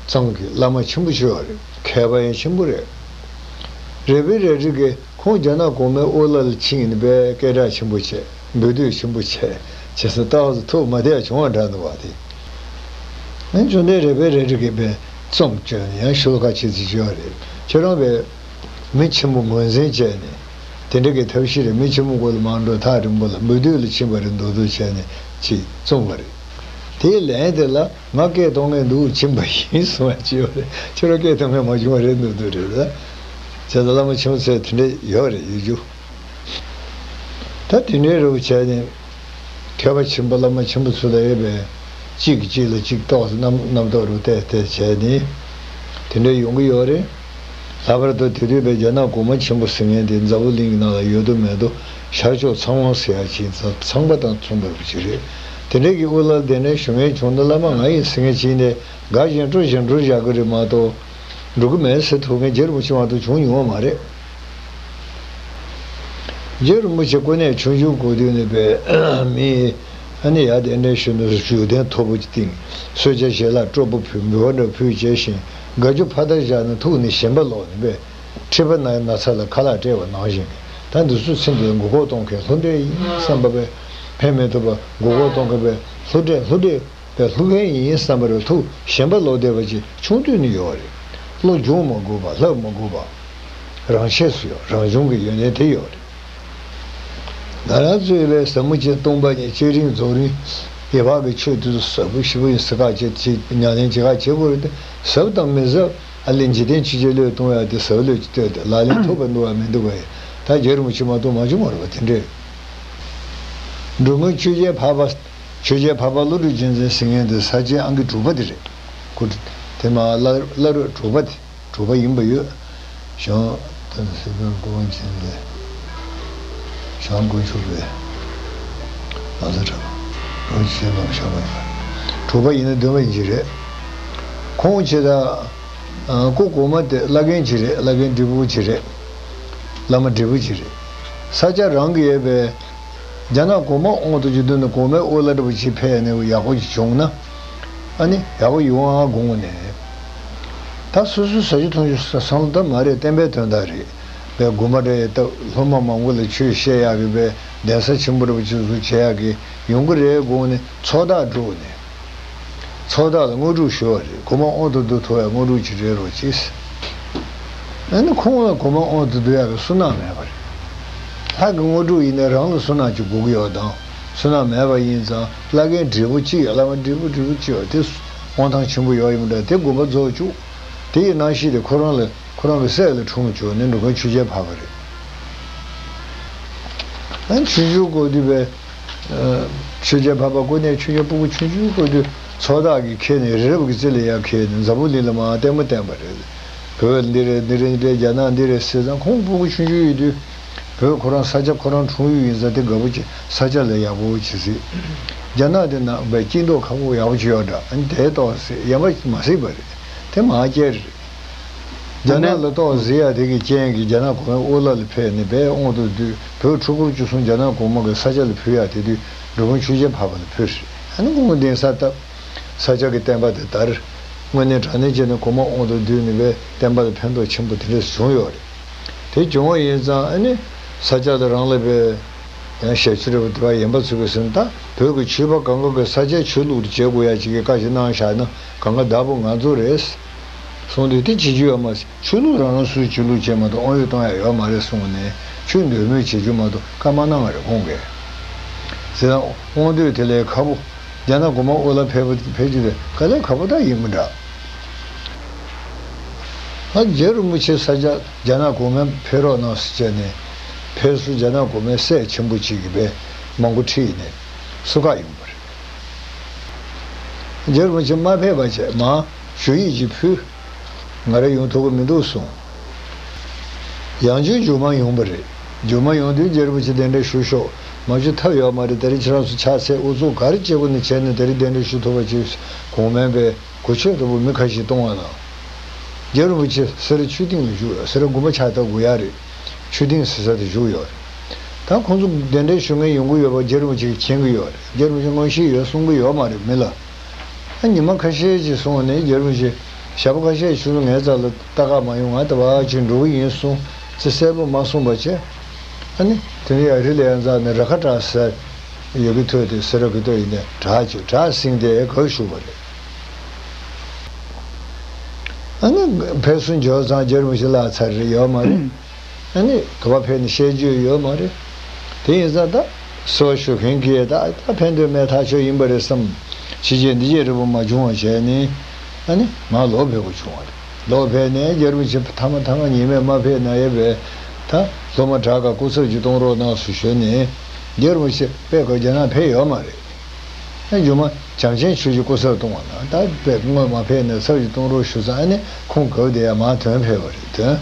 གཙང་གི་བླ་མ་ཆེན་པོ་ཅིག་ཡོད་རེད། མཁས་པ་ཡང་ཆེན་པོ་རེད། རས་པའི་རལ་གྲི་གིས་ཁོང་རྒྱ་ནག་གོང་མའི་དབུ་བླ་ལ་ཕྱིན་ནས་པས་སྐད་གྲགས་ཆེན་པོ་བྱས། འབོད་སྡུད་ཆེན་པོ་བྱས། བྱས་ཙང་ཏོག་ཙམ་ཐུགས་མ་བདེ་བ་བྱུང་བ་འདྲ་འདུག་བ་དེ། ཨ་ནི་བཅོམ་ལྡན་རས་པའི་རལ་གྲི་གིས་པས་རྩོམ་བཅོས་ནས་ཡང་ཤོ་ལོ་ཀ་ཆེ་ཙམ་བཅོས་པ་རེད། ཁྱེད་རང་པས་མི་ཆེན་པོ་ངོས་འཛིན་བྱས་ནས་དེ་འདྲ་གི་ཐབས་ཤེས་རེད། མི་ཆེན་པོ་མགོ་ལ་མར་འགྲོ། ཐག་རིང་པོ་ལ་འབོད་སྡུད་ལ་ཕྱིན་པ་རེད་མདོག་མདོག་བྱས་ནས་ཅིག་རྩོམ་པ་རེད། དེའི་ལན་དེ་ལ་ང་སྐད་གཏོང་མཁན་འདུག་ཕྱིན་པ་ཡིན་གསུང་བ་ཅིག་ཡོད་རེད། ཁྱོད་རང་སྐད་གཏོང་མཁན་མ་བྱུང་བ་རེད་འདུག་འདུག་རེད་ལ། བྱས་ཙང་བླ་མ་ཆེན་པོ་ཚོས་དེ་འདྲ་ཡོད་རེད། ཡོད་རྒྱུ། ད་དེ་འདྲའི་རུ་བྱས་ནས་མཁས་པ་ཆེན་པོ་བླ་མ་ཆེན་པོ་ཚོ་ལ་ཡོད་པའི་གཅིག་གིས་གཅིག་ལ་གཅིག་ཏོག་ཙམ་རྣམ་རྣམ་རྟོག་རུ་བལྟས་བལྟས་བྱས་ནས་དེ་འདྲ་ཡོང་གི་ཡོད་རེད། ལྷག་པར་དུ་དེ་དུས་པའི་རྒྱ་ནག་གོང་མ་ཆེན་པོ་ཟེར་མཁན་དེ་འཛམ་བུ་གླིང་གི་ནང་ལ་ཡོད་དོ་མེད་དོ་ཤར་ཕྱོགས་ཚངས་དབང་ཟེར་ཡ་ཅིག་ཚ་ཚངས་པ་དང་མཚུངས་པ་རུ་ཅིག་རེད། དེ་འདྲའི་གི་དབུ་བླ་དེ་འདྲའི་ཞུ་མཁན་བྱུང་ན་བླ་མ་ང་ཡིན་ཟེར་མཁན་ཅིག་ནས་དགའ་བཞིན་སྤྲོ་བཞིན་འགྲོ་བཞག་གི་རེད་མ་གཏོགས། འགྲོ་གི་མེད་ཟེར་ཐུབ་མཁན་རྗེ་རིན་པོ་ཆེ་མ་གཏོགས་བྱུང་མྱོང་བ་མ་རེད། རྗེ་རིན་པོ་ཆེ་སྐུ་ནས་ཆུང་ཆུང་སྐུ་དུས་ནས་པས་མི་ཨ་ནི་ཡ་དེ་འདྲའི་ཞུ་ནས་བཞུགས་གདན་མཐོ་པོ་ཅིག་བཏིང་། གསོལ་ཇ་བཞེས་ལ་སྤྲོ་པོ་ཕུལ། འབུལ་བ་འདྲ་ཕུལ་བྱས་ཤིང་དགའ་སྐྱོ་ཕ་མཐར་བཞག་ནས་ཐུགས་ནས་ཞེན་པ་ལོག་ནས་པས་མཁྲིས་པ་ན་ན་ཚ་ལ་ཁ་ལག་སྤྲད་པ་ནང་བཞིན་གྱི་ད་འདི་ཚོ་ཚེ་འདིར་མགོ་སྐོར་གཏོང་མཁན་ལྷུ་འདྲེ་ཡིན་བསམ་པ་པས་ཕན་མི་ཐོགས་པ་མགོ་སྐོར་གཏོང་མཁན་པས་ལྷུ་འདྲེ་ལྷུ་འདྲེ། པའི་ལྷུ་མཁན་ཡིན་བསམ་པ་རེད། ཐུགས་ཞེན་པ་ལོག་བསྡད་པ་ཅིག་ཆུང་དུས་ནས་ཡོད་རེད། བློ་སྦྱོང་མ་དགོས་པ་ལྷབ་མ་དགོས་པ། རང་ཆས་སུ་ཡོད། རང་བྱུང་གི་ཡོན་ཏན་དེ་ཡོད་རེད། ང་རང་ཚོའི་བའི་ཟབ་མོ་ཅན་སྟོང་པ་ཉིད་བསྐྱེད་རིམ་རྫོགས་རིམ་ཡེ་བག་གི་ཆོས་དེ་ཚོ་ཟབ་པོ་ཞེ་པོ་ཡིན་ཟེར་ཁ་བྱེད་ཅིག་ཉམས་ལེན་བྱེད་ཁ་བྱེད་དགོས་རེད་དེ། ཟབ་དང་མི་ཟབ་ཨ་ལས་འཇིག་རྟེན་ཆོས་བརྒྱད་བློས་གཏོང་ཡག་དེ་ཟབ་བློས་ཀྱི་ལྟོས་ཏེ་ལག་ལེན་ཐུབ་པ་འདུག་བ་མི་འདུག་བ་ཡིན་ད་རྗེ་རིན་པོ་ཆེ་མ་གཏོགས་མ་བྱུང་བ་རེད་བ་དེ་འདྲས། འབྲོང་མི་ཆོས་རྒྱལ་འཕགས་པ། ཆོས་རྒྱལ་འཕགས་པ་ཀླུ་སྒྲུབ་རྒྱལ་མཚན་ཟེར་མཁན་དེ་ས་བཅད་ཨང་ཀི་དྲུག་པ་དེ་རེད། ཁོ་དེ་མ་བླ་བླ་རབས་དྲུག་པ་དེ་དྲུག་པ་ཡིན་པ་ཡོད། ཞང་དང་སྲིད་པའི་སྐུ་དབང་ཆེན་པོས་ཞང་དཀོན་མཆོག་པས་ལག་ལེན་འཁྲབ་པ་རོ་ཆེན་པོ་ཞང་པ་ཡིན་པ། དྲུག་པ་ཡིན་ན་བདུན་པ་ཡིན་གྱི་རེད། ཁོང་ཆེ་ད་སྐུ་གོང་མ་དེ་བླ་རྒན་ཅིག་རེད། བླ་རྒན་འབྲས་བུ་ཅིག་རེད། བླ་མ་འབྲས་བུ་ཅིག་རེད། ས་སྐྱ་རང་གི་ཡོད་པའི། རྒྱ་ནག་གོང་མ་དབང་དུ་བཅུག་དུས་ནས་གོང་མའི་དབུ་བླ་འདྲ་པོ་ཅིག་ཕེབས་ནས་ཡག་པོ་ཅིག་བྱུང་ན། ཨ་ནི་ཡག་པོ་ཡོང་ཨ་དགོངས་ནས། ད་སོ་སོའི་ཟ་རྒྱུ་འཐུང་རྒྱུ་བསམ་བློ་ད་མ་རེད། བསྟན་པའི་དོན་དག་རེད། བའི་དགོན་པ་འདྲ་ཡི་སྟབས་སློབ་མ་མང་པོ་ལ་ཆོས་བཤད་ཡག་གི་བའི་གདན་ས་ཆེན་པོ་འདྲ་པོ་ཅིག་བཟོ་བྱེད་ཡག་གི་ཡོང་གི་རེད་དགོངས་ནས་ཚོགས་བདག་བསྒྲུགས་ནས། ཚོགས་བདག་ལ་དངོས་གྲུབ་ཞུ་བ་རེད། གོང་མ་དབང་དུ་བསྡུ་ཐུབ་པའི་དངོས་གྲུབ་ཅིག་སྤྲད་རོགས་གྱིས། ཨ་ནི་ཁོང་ལ་གོང་མ་དབང་དུ་བསྡུ་ཡག་གི་བསོད་ནམས་མེད་པ་རེད། ལྷ་གི་དངོས་གྲུབ་ཡིན་ནའི་རང་ལ་བསོད་ནམས་ཅིག་དགོས་ཀྱི་ཡོད་དང་། བསོད་ནམས་མེད་པ་ཡིན་ཙང་བླ་རྒན་འབྲས་བུ་གཅིག་ཡོད། བླ་མ་འབྲས་བུ་འབྲས་བུ་གཅིག་ཡོད་དེ་དབང་ཐང་ཆེན་པོ་ཡོད་ཡིན་པ་འདྲ་དེ་དགོན་པ་རྫོགས་བཅུག་དེ་ཡི་རྣམ་ཤེས་དེ་ཁོ་རང་ལ་ཁོ་རང་གི་སྲས་ལ་འཁྲུངས་བཅུག་ནས་འགྲོ་མཁན་ཆོས་རྒྱལ་འཕགས་པ་རེད། ཨ་ཆུང་ཆུང་སྐུ་དུས་པའི། ཆོས་རྒྱལ་འཕགས་པ་སྐུ་ནས་ཆོས་རྒྱལ་སྤུ་གུ་ཆུང་ཆུང་སྐུ་དུས་ཚོགས་བདག་གིས་ཁྱེར་ནས་རི་རབ་ཀྱི་རྩེ་ལ་ཡར་ཁྱེར་ནས་འཛམ་བུ་གླིང་ལ་མར་ལྟད་མོ་བསྟན་པ་རེད། བོད་འདི་རེད་འདི་རེད་འདི་རེད། རྒྱ་ནག་འདི་རེད་ཟེར་ཙང་ཁོང་སྤུ་གུ་ཆུང་ཆུང་ཡོད་དུས་བོད་ཁོ་རང་ས་ཆ་ཁོ་རང་འཁྲུངས་ཡུལ་ཡིན་ཙང་དེ་དགའ་པོ་བྱེད། ས་ཆ་ལ་ཡག་པོ་བྱེད་སྲིད། རྒྱ་ནག་དེ་ནང་བའི་སྐྱིད་མདོག་ཁ་པོ་ཡག་པོ་བྱེད་ཡོད་འདྲ། ཨ་ནི་དེ་ཏོག་ཙམ་ཡན་པ་མ་སྲིད་པ་རེད། དེ་མ་སྐྱེལ་རེད། རྒྱ་ནག་ལ་ཏོག་ཙམ་ཡ་དེ་གི་རྐྱེན་གྱིས་རྒྱ་ནག་གོང་མའི་དབུ་བླ་ལ་ཕེབས་ནས་བལ་དབང་དུ་བསྡུས། བོད་ཁྲི་སྐོར་བཅུ་གསུམ་རྒྱ་ནག་གོང་མ་གི་ས་ཆ་ལ་ཕུལ་ཡ་དེ་དུས་འབྲི་གུང་ཆོས་རྒྱལ་འཕགས་པ་ལ་ཕུལ་རེད། ཨ་ནི་སྐུ་ངོ་གདན་ས་བཏབ། ས་སྐྱ་གི་བསྟན་པ་དེ་དར། དངོས་གནས་དྲང་གནས་བྱས་ན་གོང་མ་དབང་དུ་བསྡུས་ནས་བལ་བསྟན་པ་ལ་ཕན་ཐོགས་ཆེན་པོ་དེ་འདྲས་བྱུང་ཡོད་རེད། དེ་བྱུང་བ་ཡིན་ཙང་ཨ་ནི་ས་སྐྱ་ལ་རང་ལ་བལ་ཡང་ཞབས་ཕྱི་རེ་བ་དེ་བ་ཡན་པ་ཚུགས་པའི་སེམས། ད་བོད་ཀྱི་ཆོས་པ་གང་ག་གི་ས་སྐྱ་ཆོས་ལུགས་བྱེད་དགོས་ཡ་ཅིག་གི་བཀའ་ཞིག་གནང་བཞག་ན་གང་ག་བདག་པོ་ང་ཚོ་རེད། གསུངས་དུས་དེ་བྱེད་རྒྱུ་ཡོད་མ་རེད། ཆོས་ལུགས་རང་རང་སོའི་ཆོས་ལུགས་བྱེད་མ་གཏོགས་དབང་ཡོད་གཏོང་ཡ་ཡོད་མ་རེད་གསུངས་ནས། ཆོས་འདོད་མོས་བྱེད་རྒྱུ་མ་གཏོགས་བཀའ་མ་གནང་བ་རེད་ཁོང་གིས། ཟེར་ན་དབང་འདུས་དེ་ལས་ཁ་པོ། རྒྱ་ནག་གོང་མ་དབུ་བླ་ཕེབས་པ་ཕེབས་རྒྱུ་དེ་དཀའ་ལས་ཁག་པོ་ད་ཡིན་མི་འདྲ། ཨ་རྗེ་རིན་པོ་ཆེ་ས་སྐྱ་རྒྱ་ནག་གོང་མས་ཕེབས་རོགས་གནང་ཟེར་བྱས་ནས། ཕེབས་བསུ་རྒྱ་ནག་གོང་མའི་སྲས་ཆེན་པོ་གཅིག་གིས་བལ་མང་པོ་ཁྲིད་ནས་བསུ་ཁག་ཡོང་བ་རེད། རྗེ་རིན་པོ་ཆེ་མ་ཕེབས་པ་བྱས་མ་ཞུ་ཡིག་ཅིག་ཕུལ། ང་རང་ཡོང་ཐུབ་ཀྱི་མི་འདུག་གསུངས། ཡང་བསྐྱར་མཇུག་མ་ཡོང་པ་རེད། མཇུག་མ་ཡོང་དུས་རྗེ་རིན་པོ་ཆེ་གདན་འདྲེན་ཞུ་ཤོག། མ་ཞུ་ཐབས་ཡོད་མ་རེད། དེ་རིང་ཁྱེད་རང་ཚོ་ཕྱག་འཚལ་དབུ་འཛུགས་ག་རེ་བྱེད་དགོས་ནས་བྱས་ནས་དེ་རིང་གདན་འདྲེན་ཞུ་ཐུབ་པ་བྱེད། གོང་མའི་བལ་གོ་ཆོད་ལྟ་བུ་མི་ཁ་ཤས་གཏོང་བ་དང་། རྗེ་རིན་པོ་ཆེ་སེ་ར་ཆོས་སྡིངས་ལ་བཞུགས་ཡོད། སེ་ར་དགོན་པ་ཕྱག་བཏབ་དགོས་ཡ་རེད། ཆོས་སྡིངས་ཟེར་ས་དེ་བཞུགས་ཡོད་རེད། ད་ཁོང་ཚོ་གདན་འདྲེན་ཞུ་མཁན་ཡོང་གི་ཡོད་པ་རྗེ་རིན་པོ་ཆེ་གིས་མཁྱེན་གྱི་ཡོད་རེད། རྗེ་རིན་པོ་ཆེ་མངོན་ཤེས་ཡོད་གསུང་གི་ཡོད་མ་རེད་མི་ལ། ཨ་ཉི་མ་ཁ་ཤས་ཅིག་སོང་ནས་རྗེ་རིན་པོ་ཆེ་ཞག་པོ་ཁ་ཤས་ཤིག་ངའི་རྩ་ལ་ལྟ་ག་མ་ཡོང་། ང་ད་བར་ཅིག་འགྲོ་གི་ཡིན་གསུངས་ཚེ་གསལ་པོ་མ་གསུངས་པ་བྱས། ཨ་ནི་དེ་ནས་ཡར་རི་ལ་ཡར་འཛེགས་ནས་ར་ཁ་བྲག་ཟེར་ཡོད་གི་ཐོས་ཏེ་སེ་ར་གི་ཐོས་ཡིན་ནས་བྲག་ཅིག་བྲག་ཟིན་ཏེ་གར་བཞུགས་པ་རེད། ཨ་ནི་ཕེབས་བསུ་འབྱོར་ཙང་རྗེ་རིན་པོ་ཆེ་བརླག་ཚར་རེད་ཡོད་མ་རེད། ཨ་ནི་ག་པར་ཕེབས་ནས་བཤད་རྒྱུ་ཡོད་མ་རེད། དེ་ཡིན་ཙང་ད་གསོལ་བ་ཞུ་མཁན་གྱིས་ད་ད་ཕན་ཐོགས་མེད་ཐག་ཆོད་ཡིན་པ་རེད་བསམ། ཕྱི་རྒྱལ་འདི་རྒྱལ་རིན་པོ་མ་བྱུང་བ་བྱས་ནས། ཨ་ནི་ང་ལོག་ཕེབས་དགོས་བྱུང་བ་རེད། ལོག་ཕེབས་ནས་རྗེ་རིན་པོ་ཆེ་མཐའ་མ་མཐའ་མ་ཉི་མས་མ་ཕེབས་ན་ཡས་པས། ད་སློབ་མ་དྲག་ག་སྐུ་ཚབ་ཅིག་གཏོང་རོགས་གནང་ཟེར་ཞུས་ནས། རྗེ་རིན་པོ་ཆེ་དཔེ་ཁོ་རྒྱ་ནག་ཕེབས་ཡོད་མ་རེད། ཨ་རྒྱུ་མ་བྱམས་ཆེན་ཆོས་ཀྱི་སྐུ་ཚབ་གཏོང་བ་ན་ད་དཔེ་སྔོན་མ་ཕེབས་ནས་ཚབ་ཅིག་གཏོང་རོགས་ཞུ་ཙང་། ཨ་ནི་ཁོང་གབ་བསྡད་ཡ་མ་དོན་ཕེབས་པ་རེད་དོན།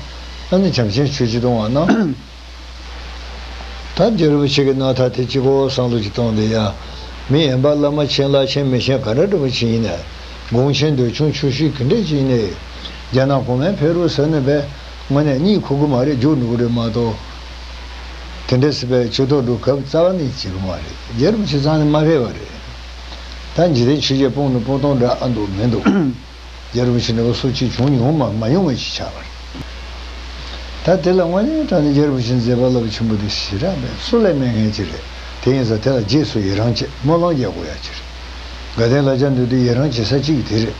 ཨ་ནི་བྱམས་ཆེན་ཆོས་ཀྱི་གཏོང་བ་ན། ད་རྗེ་རིན་པོ་ཆེ་གི་རྣམ་ཐར་དེ་གཅིག་པོ་བསམ་བློ་ཅིག་གཏོང་བསྡད་ཡ། མི་ཡན་པ་བླ་མ་མཁྱེན་བླ་ཆེན་མི་མཁྱེན་ག་འདྲ་འདྲ་པོ་ཅིག་ཡིན་ནའི། དགོངས་ཆེན་འདོད་ཆུང་ཆོས་བཤད་ག་འདྲ་ཅིག་ཡིན་ནའི། རྒྱ་ནག་གོང་མའི་ཕེབས་རོགས་ཟེར་ནས་བས་དངོས་གནས་གཉིད་ཁུག་གི་མ་རེད། རྒྱུགས་འགྲོ་གི་རེད་མ་གཏོགས། དེ་འདྲ་སྲིད་པའི་ཆོས་ཐོག་འགྲོ་སྐབས་རྩ་བ་ནས་བྱེད་གི་མ་རེད། རྗེ་རིན་པོ་ཆེ་རྩ་ནས་མ་ཕེབས་པ་རེད། ད་འཇིག་རྟེན་ཆོས་བརྒྱད་སྤོང་ནས་སྤོང་སྟངས་འདྲ་ཨ་འདུག་མི་འདུག་རྗེ་རིན་པོ་ཆེ་འདྲ་བ་སུ་གཅིག་བྱུང་མྱོང་མ་མ་མྱོང་བ་ཞིག་ཆགས་པ་རེད། ད་དེ་ལ་དངོས་གནས་དྲང་གནས་རྗེ་རིན་པོ་ཆེ་མཛད་པ་རླབས་ཆེན་པོ་དེ་ཞེ་དྲག་མེད་སུ་ལས་མེད་མཁན་ཅིག་རེད། དེ་ཡིན་ཙང་དེ་ལ་རྗེས་སུ་ཡི་རང་བྱེད་སྨོན་ལམ་རྒྱག་དགོས་ཡ་ཅིག་རེད། དགའ་ལྡན་ལ་ཆ་འདུས་དེ་ཡི་རང་བྱེད་ས་གཅིག་དེ་རེད།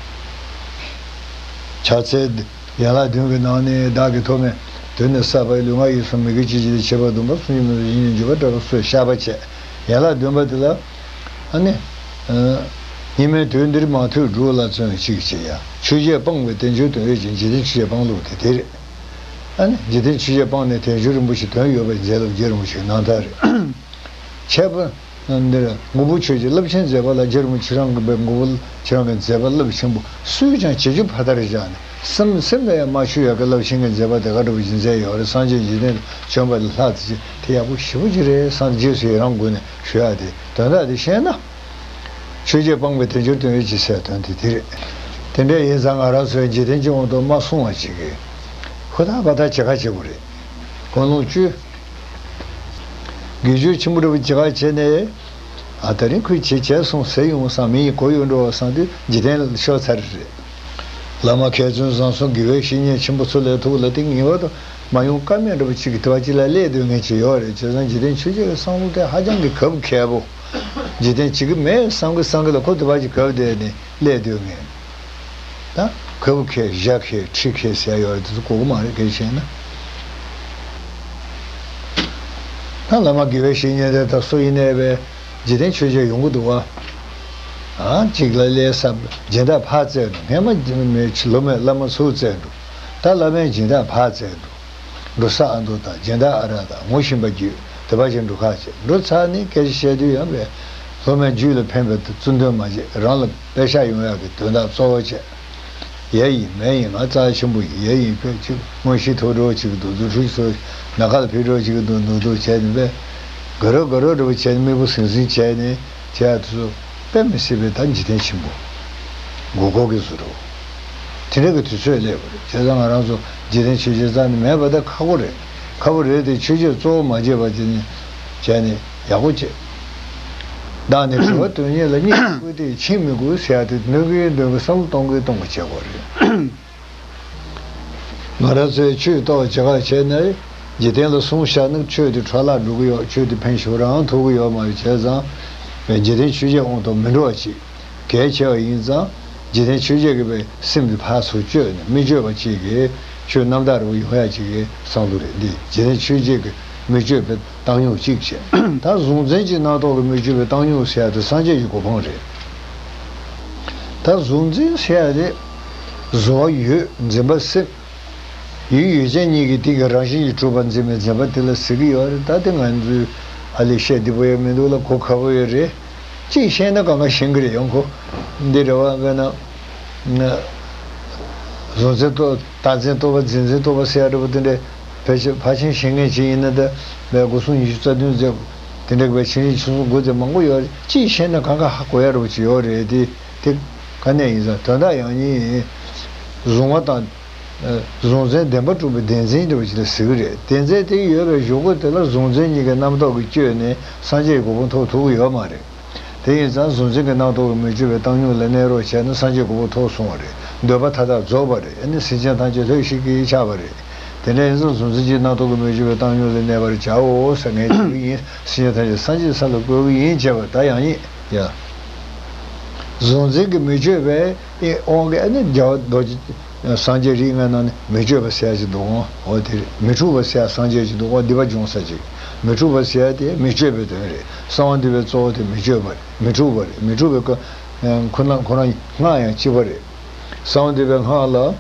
ཕྱག་འཚལ། ཡན་ལག་བདུན་གྱི་ནང་ནས་བདག་གིས་ཐོག་མའི་དུས་ནས་བསགས་པའི་ལུས་ངག་ཡིད་གསུམ་མི་དགེ་བཅུ་གཅིག་དང་བཅས་པ་སྡོམ་པ་སུམ་ཅུ་མི་ལྡོག་བཞི་ཉིད་འཇུག་པ་འདྲ་བ་སོགས་བཤགས་པ་བྱས། ཡན་ལག་བདུན་པ་འདི་ལ། ཨ་ནི། སྙིགས་མའི་དུས་འདིར་མ་ཐོས་སྒྲུབ་ལ་བརྩོན་གཅིག་བྱེད་ཡ། ཆོས་བརྒྱད་སྤངས་པའི་དལ་འབྱོར་དོན་ཡོད་ཅིང་། འཇིག་རྟེན་ཆོས་བརྒྱད་སྤང་ལུགས་དེ་དེ་རེད། ཨ་ནི་འཇིག་རྟེན་ཆོས་བརྒྱད་སྤངས་ནས་དལ་འབྱོར་རིན་པོ་ཆེ་དོན་ཡོད་པར་མཛད་ལུགས་རྗེ་རིན་པོ་ཆེའི་རྣམ་ཐར་རེད། འཆད་པ། འདིར་མགོན་པོ་ཆོས་ཀྱི་རླབས་ཆེན་མཛད་པ་ལ་རྗེ་རིན་པོ་ཆེ་རང་གི་མགོན་པོ་ཆེ་རང་གི་མཛད་པ་རླབས་ཆེན་པོ་སུས་ཀྱང་བྱེད་རྒྱུ་ཕར་དར་བཞག་ནས་སེམས་སེམས་ལ་ཡང་མ་ཆུད་ཡག་གི་རླབས་ཆེན་གྱི་མཛད་པ་དེ་ག་འདྲ་བོ་ཞིག་མཛད་ཡོད་རེད། སངས་རྒྱས་འཇིག་རྟེན་དུ་བྱོན་པ་ལས་ལྷག་ཙམ་ཅིག་དེ་ཡག་པོ་ཞེ་པོ་ཅིག་རེད་བསམ། རྗེས་སུ་ཡི་རང་དགོས་ནས་ཞུ་ཡག་དེ་དོན་དག་དེ་ཤེས་ན། ཆོས་བརྒྱད་སྤངས་པའི་དལ་འབྱོར་དོན་ཡོད་ཅིང་ཟེར་དོན་དེ་དེ་རེད། དེ་འདྲ་ཡིན་ཙང་ང་རང་ཚོས་འཇིག་རྟེན་གྱི་དབང་དུ་མ་སོང་བ་ཅིག་གིས་ཧུར་ཐག་པ་ཐག་བྱེད་ཁ་བྱེད་དགོས་རེད། ཀུན་སློང་བཅོས། དགེ་སྦྱོར་ཆེན་པོ་འདྲ་བོ་ཅིག་ག་བྱས་ནས། ཨ་ད་རིང་ཁོས་བྱས་བྱས་སོང་ཟེར་ཡོང་བསམ། མི་ཡིས་གོ་ཡོང་འགྲོ་བ་བསམ་དུས་འཇིག་རྟེན་ལ་ཤོར་ཚར་རེད། བླ་མ་མཁས་བཙུན་བཟང་གསུམ་དགེ་བའི་བཤེས་གཉེན་ཆེན་པོ་ཚོ་ལས་ཐུགས་ལ་དེ་ངེས་པར་དུ་མ་ཡོང་ཀ་མེད་འདྲ་བོ་ཅིག་གི་དེ་བ་ཅིག་ལ་སླེབས་སྡོད་མཁན་ཅིག་ཡོད་རེད། བྱས་ཙང་འཇིག་རྟེན་ཆོས་བརྒྱད་ཀྱི་བསམ་བློ་དེ་ཧ་ཅང་གི་གབ་མཁས་པོ། འཇིག་རྟེན་བྱེད་ཀྱི་མེད་བསམ་གི་བསམ་གི་ལ་ཁོ་དེ་བ་ཅིག་གབ་བསྡད་ནས་སླེབས་སྡོད་མཁན། ད་གབ་མཁས་བཞག་མཁས་ཁྲིད་མཁས་ཟེར་ཡ་ཡོད་རེད། དེ་ཚོ་གོ་གི་མ་རེད། གལ་ཆེ་ན། ད་བླ་མ་དགེ་བའི་བཤེས་གཉེན་དེ་ད་སུ་ཡིན་ནའི་བས་འཇིག་རྟེན་ཆོས་བརྒྱད་ཡོང་གི་འདུག་བ། ཨ་གཅིག་ལ་ལས་བསམ་སྦྱིན་བདག་ཕར་བཙལ་འགྲོ། སྔན་མ་མེད་ལོ་མེད་བླ་མ་ཚུར་བཙལ་འགྲོ། ད་བླ་མའི་སྦྱིན་བདག་ཕར་བཙལ་འགྲོ། འགྲོ་ས་ཨ་མདོ་དང་སྦྱིན་བདག་ཨ་རག་དང་ངོ་ཤེས་པ་བརྒྱུད་དེ་བ་ཅིག་འགྲོ་ཁག་བྱེད། འགྲོ་ཚར་ནས་སྐད་ཆ་བཤད་དུས་ཡང་བས་སློབ་མའི་རྒྱུད་ལ་ཕན་པའི་བརྩོན་འདུན་མ་བྱེད། རང་ལ་པེ་ཤག་ཡོང་ཡག་གི་དོན་དག་གཙོ་བོ་བྱས། ཡ་ཡིན་མེད་ཡིན། ང་རྩ་ཆེན་པོ་ཡིན། ཡ་ཡིན་ཕེབས་ཅིག་དངོས་གཞི་ཐོག་འགྲོ་ཅིག་འདུག་འདུག་ཁྲུས་ཚོ་ན་ཁ་ལ་ཕེབས་འགྲོ་ཅིག་འདུག་འདུག་འདུག་བྱས་ནས་པས་དགའ་རབ་དགའ་རབ་འདྲ་པོ་བྱས་ནས་མིག་པོ་ཟིང་ཟིང་བྱས་ནས་བྱས་དུས་སུ་དཔེ་མི་སྲིད་པའི་ད་འཇིག་རྟེན་ཆེན་པོ་མགོ་སྐོར་གྱི་བཟོ་འདྲ་པོ་དེ་འདྲ་གི་དུས་ཚོད་སླེབས་པ་རེད། བྱས་ཙང་ང་རང་ཚོ་འཇིག་རྟེན་ཆོས་བརྒྱད་རྩ་ནས་མེད་པ་ད་ཁག་པོ་རེད། ཁག་པོ་རེད་དེ་ཆོས་བརྒྱད་གཙོ་བོ་མ་བརྗེད་པ་བྱས་ནས་བྱས་ནས་ཡག་པོ་བྱེད། བདག་ནི་དྲི་བ་དོན་གཉེར་ལ། སྙིང་དཀྲུགས་ཏེ་ཕྱིན་མི་དགོས་ཟེར་ཡ་དེ་འདོན་གྱིན་འདོན་གྱིན་བསམ་བློ་གཏོང་གིན་གཏོང་གིན་བྱེད་དགོས་རེད། ང་རང་ཚོས་ཆོས་ཐོག་བྱེད་ཁ་བྱས་ན་འཇིག་རྟེན་ལ་སྲུང་བཞག་ན་ཆོས་དེ་འཕྲོ་བརླག་འགྲོ་གི་ཡོད། ཆོས་དེ་ཕན་ཞབས་རང་ཐོགས་ཀྱི་ཡོད་མ་རེད། བྱས་ཙང་འཇིག་རྟེན་ཆོས་བརྒྱད་དབང་ཐོག་མི་འགྲོ་བ་ཅིག་གལ་ཆེ་བ་ཡིན་ཙང་། འཇིག་རྟེན་ཆོས་བརྒྱད་ཀྱི་བའི་སེམས་དེ་ཕར་ཚུར་བཅོས་ནས་མི་བཅོས་པ་ཅིག་གི་ཆོས་རྣམ་དག་རེ་བ་ཡོང་ཡ་ཅིག་གི་བསམ་བློ་རེད། འདི་འཇིག་རྟེན་ཆོས་བརྒྱད་ཀྱི་མི་བཅོས་པའི་བཏང་སྙོམས་གཅིག་བྱས། ད་གཟུང་འཛིན་གྱི་རྣམ་རྟོག་གི་མི་བཅོས་པའི་བཏང་སྙོམས་ཟེར་ཡ་དེ་སངས་རྒྱས་ཀྱི་གོ་འཕང་རེད། ད་གཟུང་འཛིན་ཟེར་ཡ་དེ་གཟུང་བ་ཡུལ་འཛིན་པ་སེམས། ཡུལ་ཡུལ་ཅན་གཉིས་ཀྱི་སྟེང་གི་རང་བཞིན་གྱིས་གྲུབ་པར་འཛིན་པའི་འཛིན་པ་དེ་ལ་ཟེར་གྱི་ཡོད་རེད། ད་དེ་ང་ཚོས་ཨ་ལས་བཤད་བདེ་པོ་ཡང་མི་འདུག་ལ། གོ་ཁག་པོ་ཡོད་རེད། གཅིག་བཤད་ན་གང་ག་ཤེས་ཀྱི་རེད། ཡང་ཁོ་འདི་རེད་བ། དཔེར་ན་གཟུང་འཛིན་རྟོག་བདག་འཛིན་རྟོག་པ། འཛིན་འཛིན་རྟོག་པ་ཟེར་ཡ་འདྲ་པོ་དེ་འདྲ་ཕལ་ཆེར་ཕལ་ཆེར་ཤེས་མཁན་ཅིག་ཡིན་ན། ད་སྒོ་གསུམ་ཉི་ཤུ་རྩ་བདུན་ཟེར་དེ་འདྲ་གི་བའི་ཆིངས་ཡིག་ཆུང་སོང་དགོས་ཚད་མང་པོ་ཡོད་རེད། གཅིག་བཤད་ན་གང་ག་ཧ་གོ་ཡ་འདྲ་པོ་ཅིག་ཡོད་རེད། དེ་དེ་ག་ནས་ཡིན་ཙང་དོན་དག་ཡང་སྙིང་གཟུང་བ་དང་། གཟུང་འཛིན་བདེན་པར་གྲུབ་པའི་བདེན་འཛིན་འདྲ་པོ་ཅིག་ལ་ཟེར་གྱི་རེད། བདེན་འཛིན་དེ་ཡོད་པའི་གཞུག་གུ་དེ་ལ་གཟུང་འཛིན་གཉིས་ཀའི་རྣམ་རྟོག་གིས་བསྐྱོད་ནས་སངས་རྒྱས་ཀྱི་གོ་འཕང་ཐོབ་ཐུབ་ཀྱི་ཡོད་མ་རེད། དེ་ཡིན་ཙང་གཟུང་འཛིན་གྱི་རྣམ་རྟོག་གིས་མི་བསྐྱོད་པའི་བཏང་སྙོམས་ལ་གནས་རོགས་བྱས་ན་སངས་རྒྱས་གོ་འཕང་ཐོབ་སོང་བ་རེད། འདོད་པ་མཐའ་དག་རྫོགས་པ་རེད། ཨ་ནི་སེམས་ཅན་ཐམས་ཅད་ལྷོད་ཤིག་གིས་ཆགས་པ་རེད། དེ་འདྲ་ཡིན་ཙང་གཟུང་འཛིན་གྱི་རྣམ་རྟོག་གིས་མི་བསྐྱོད་པའི་བཏང་སྙོམས་ལ་གནས་པར་བྱའོ་ཟེར། ངས་བྱེད་ཀྱི་ཡིན། སེམས་ཅན་ཐམས་ཅད་སངས་རྒྱས་ས་ལ་བཀོད་ཀྱི་ཡིན་བྱས་པ་ད་ཡང་ཡིན་ཡ། གཟུང་འཛིན་གྱིས་མི་བསྐྱོད་པའི་དབང་གིས་ཨ་ནི་རྒྱལ་བ་རྡོ་རྗེ་སངས་རྒྱས་རིགས་ལྔའི་ནང་ནས་མི་བསྐྱོད་པ་ཟེར་ཡ་ཅིག་འདུག་གོ། འོ་དེ་རེད། མི་འཁྲུགས་པ་ཟེར་ཡ་སངས་རྒྱས་ཅིག་འདུག་གོ། སྡིག་པ་སྦྱོང་ས་ཅིག་མི་འཁྲུགས་པ་ཟེར་ཡ་དེ་མི་བསྐྱོད་པའི་དོན་རེད། གསང་བ་འདུས་པའི་གཙོ་བོ་དེ་མི་བསྐྱོད་པ་རེད། མི་འཁྲུགས་པ་རེད། མི་འཁྲུགས་པའི་ཁོ་ཁོ་རང་སྔགས་ཡང་གཅིག་པ་རེད། གསང་བ་འདུས་པའི་སྔགས་ལ།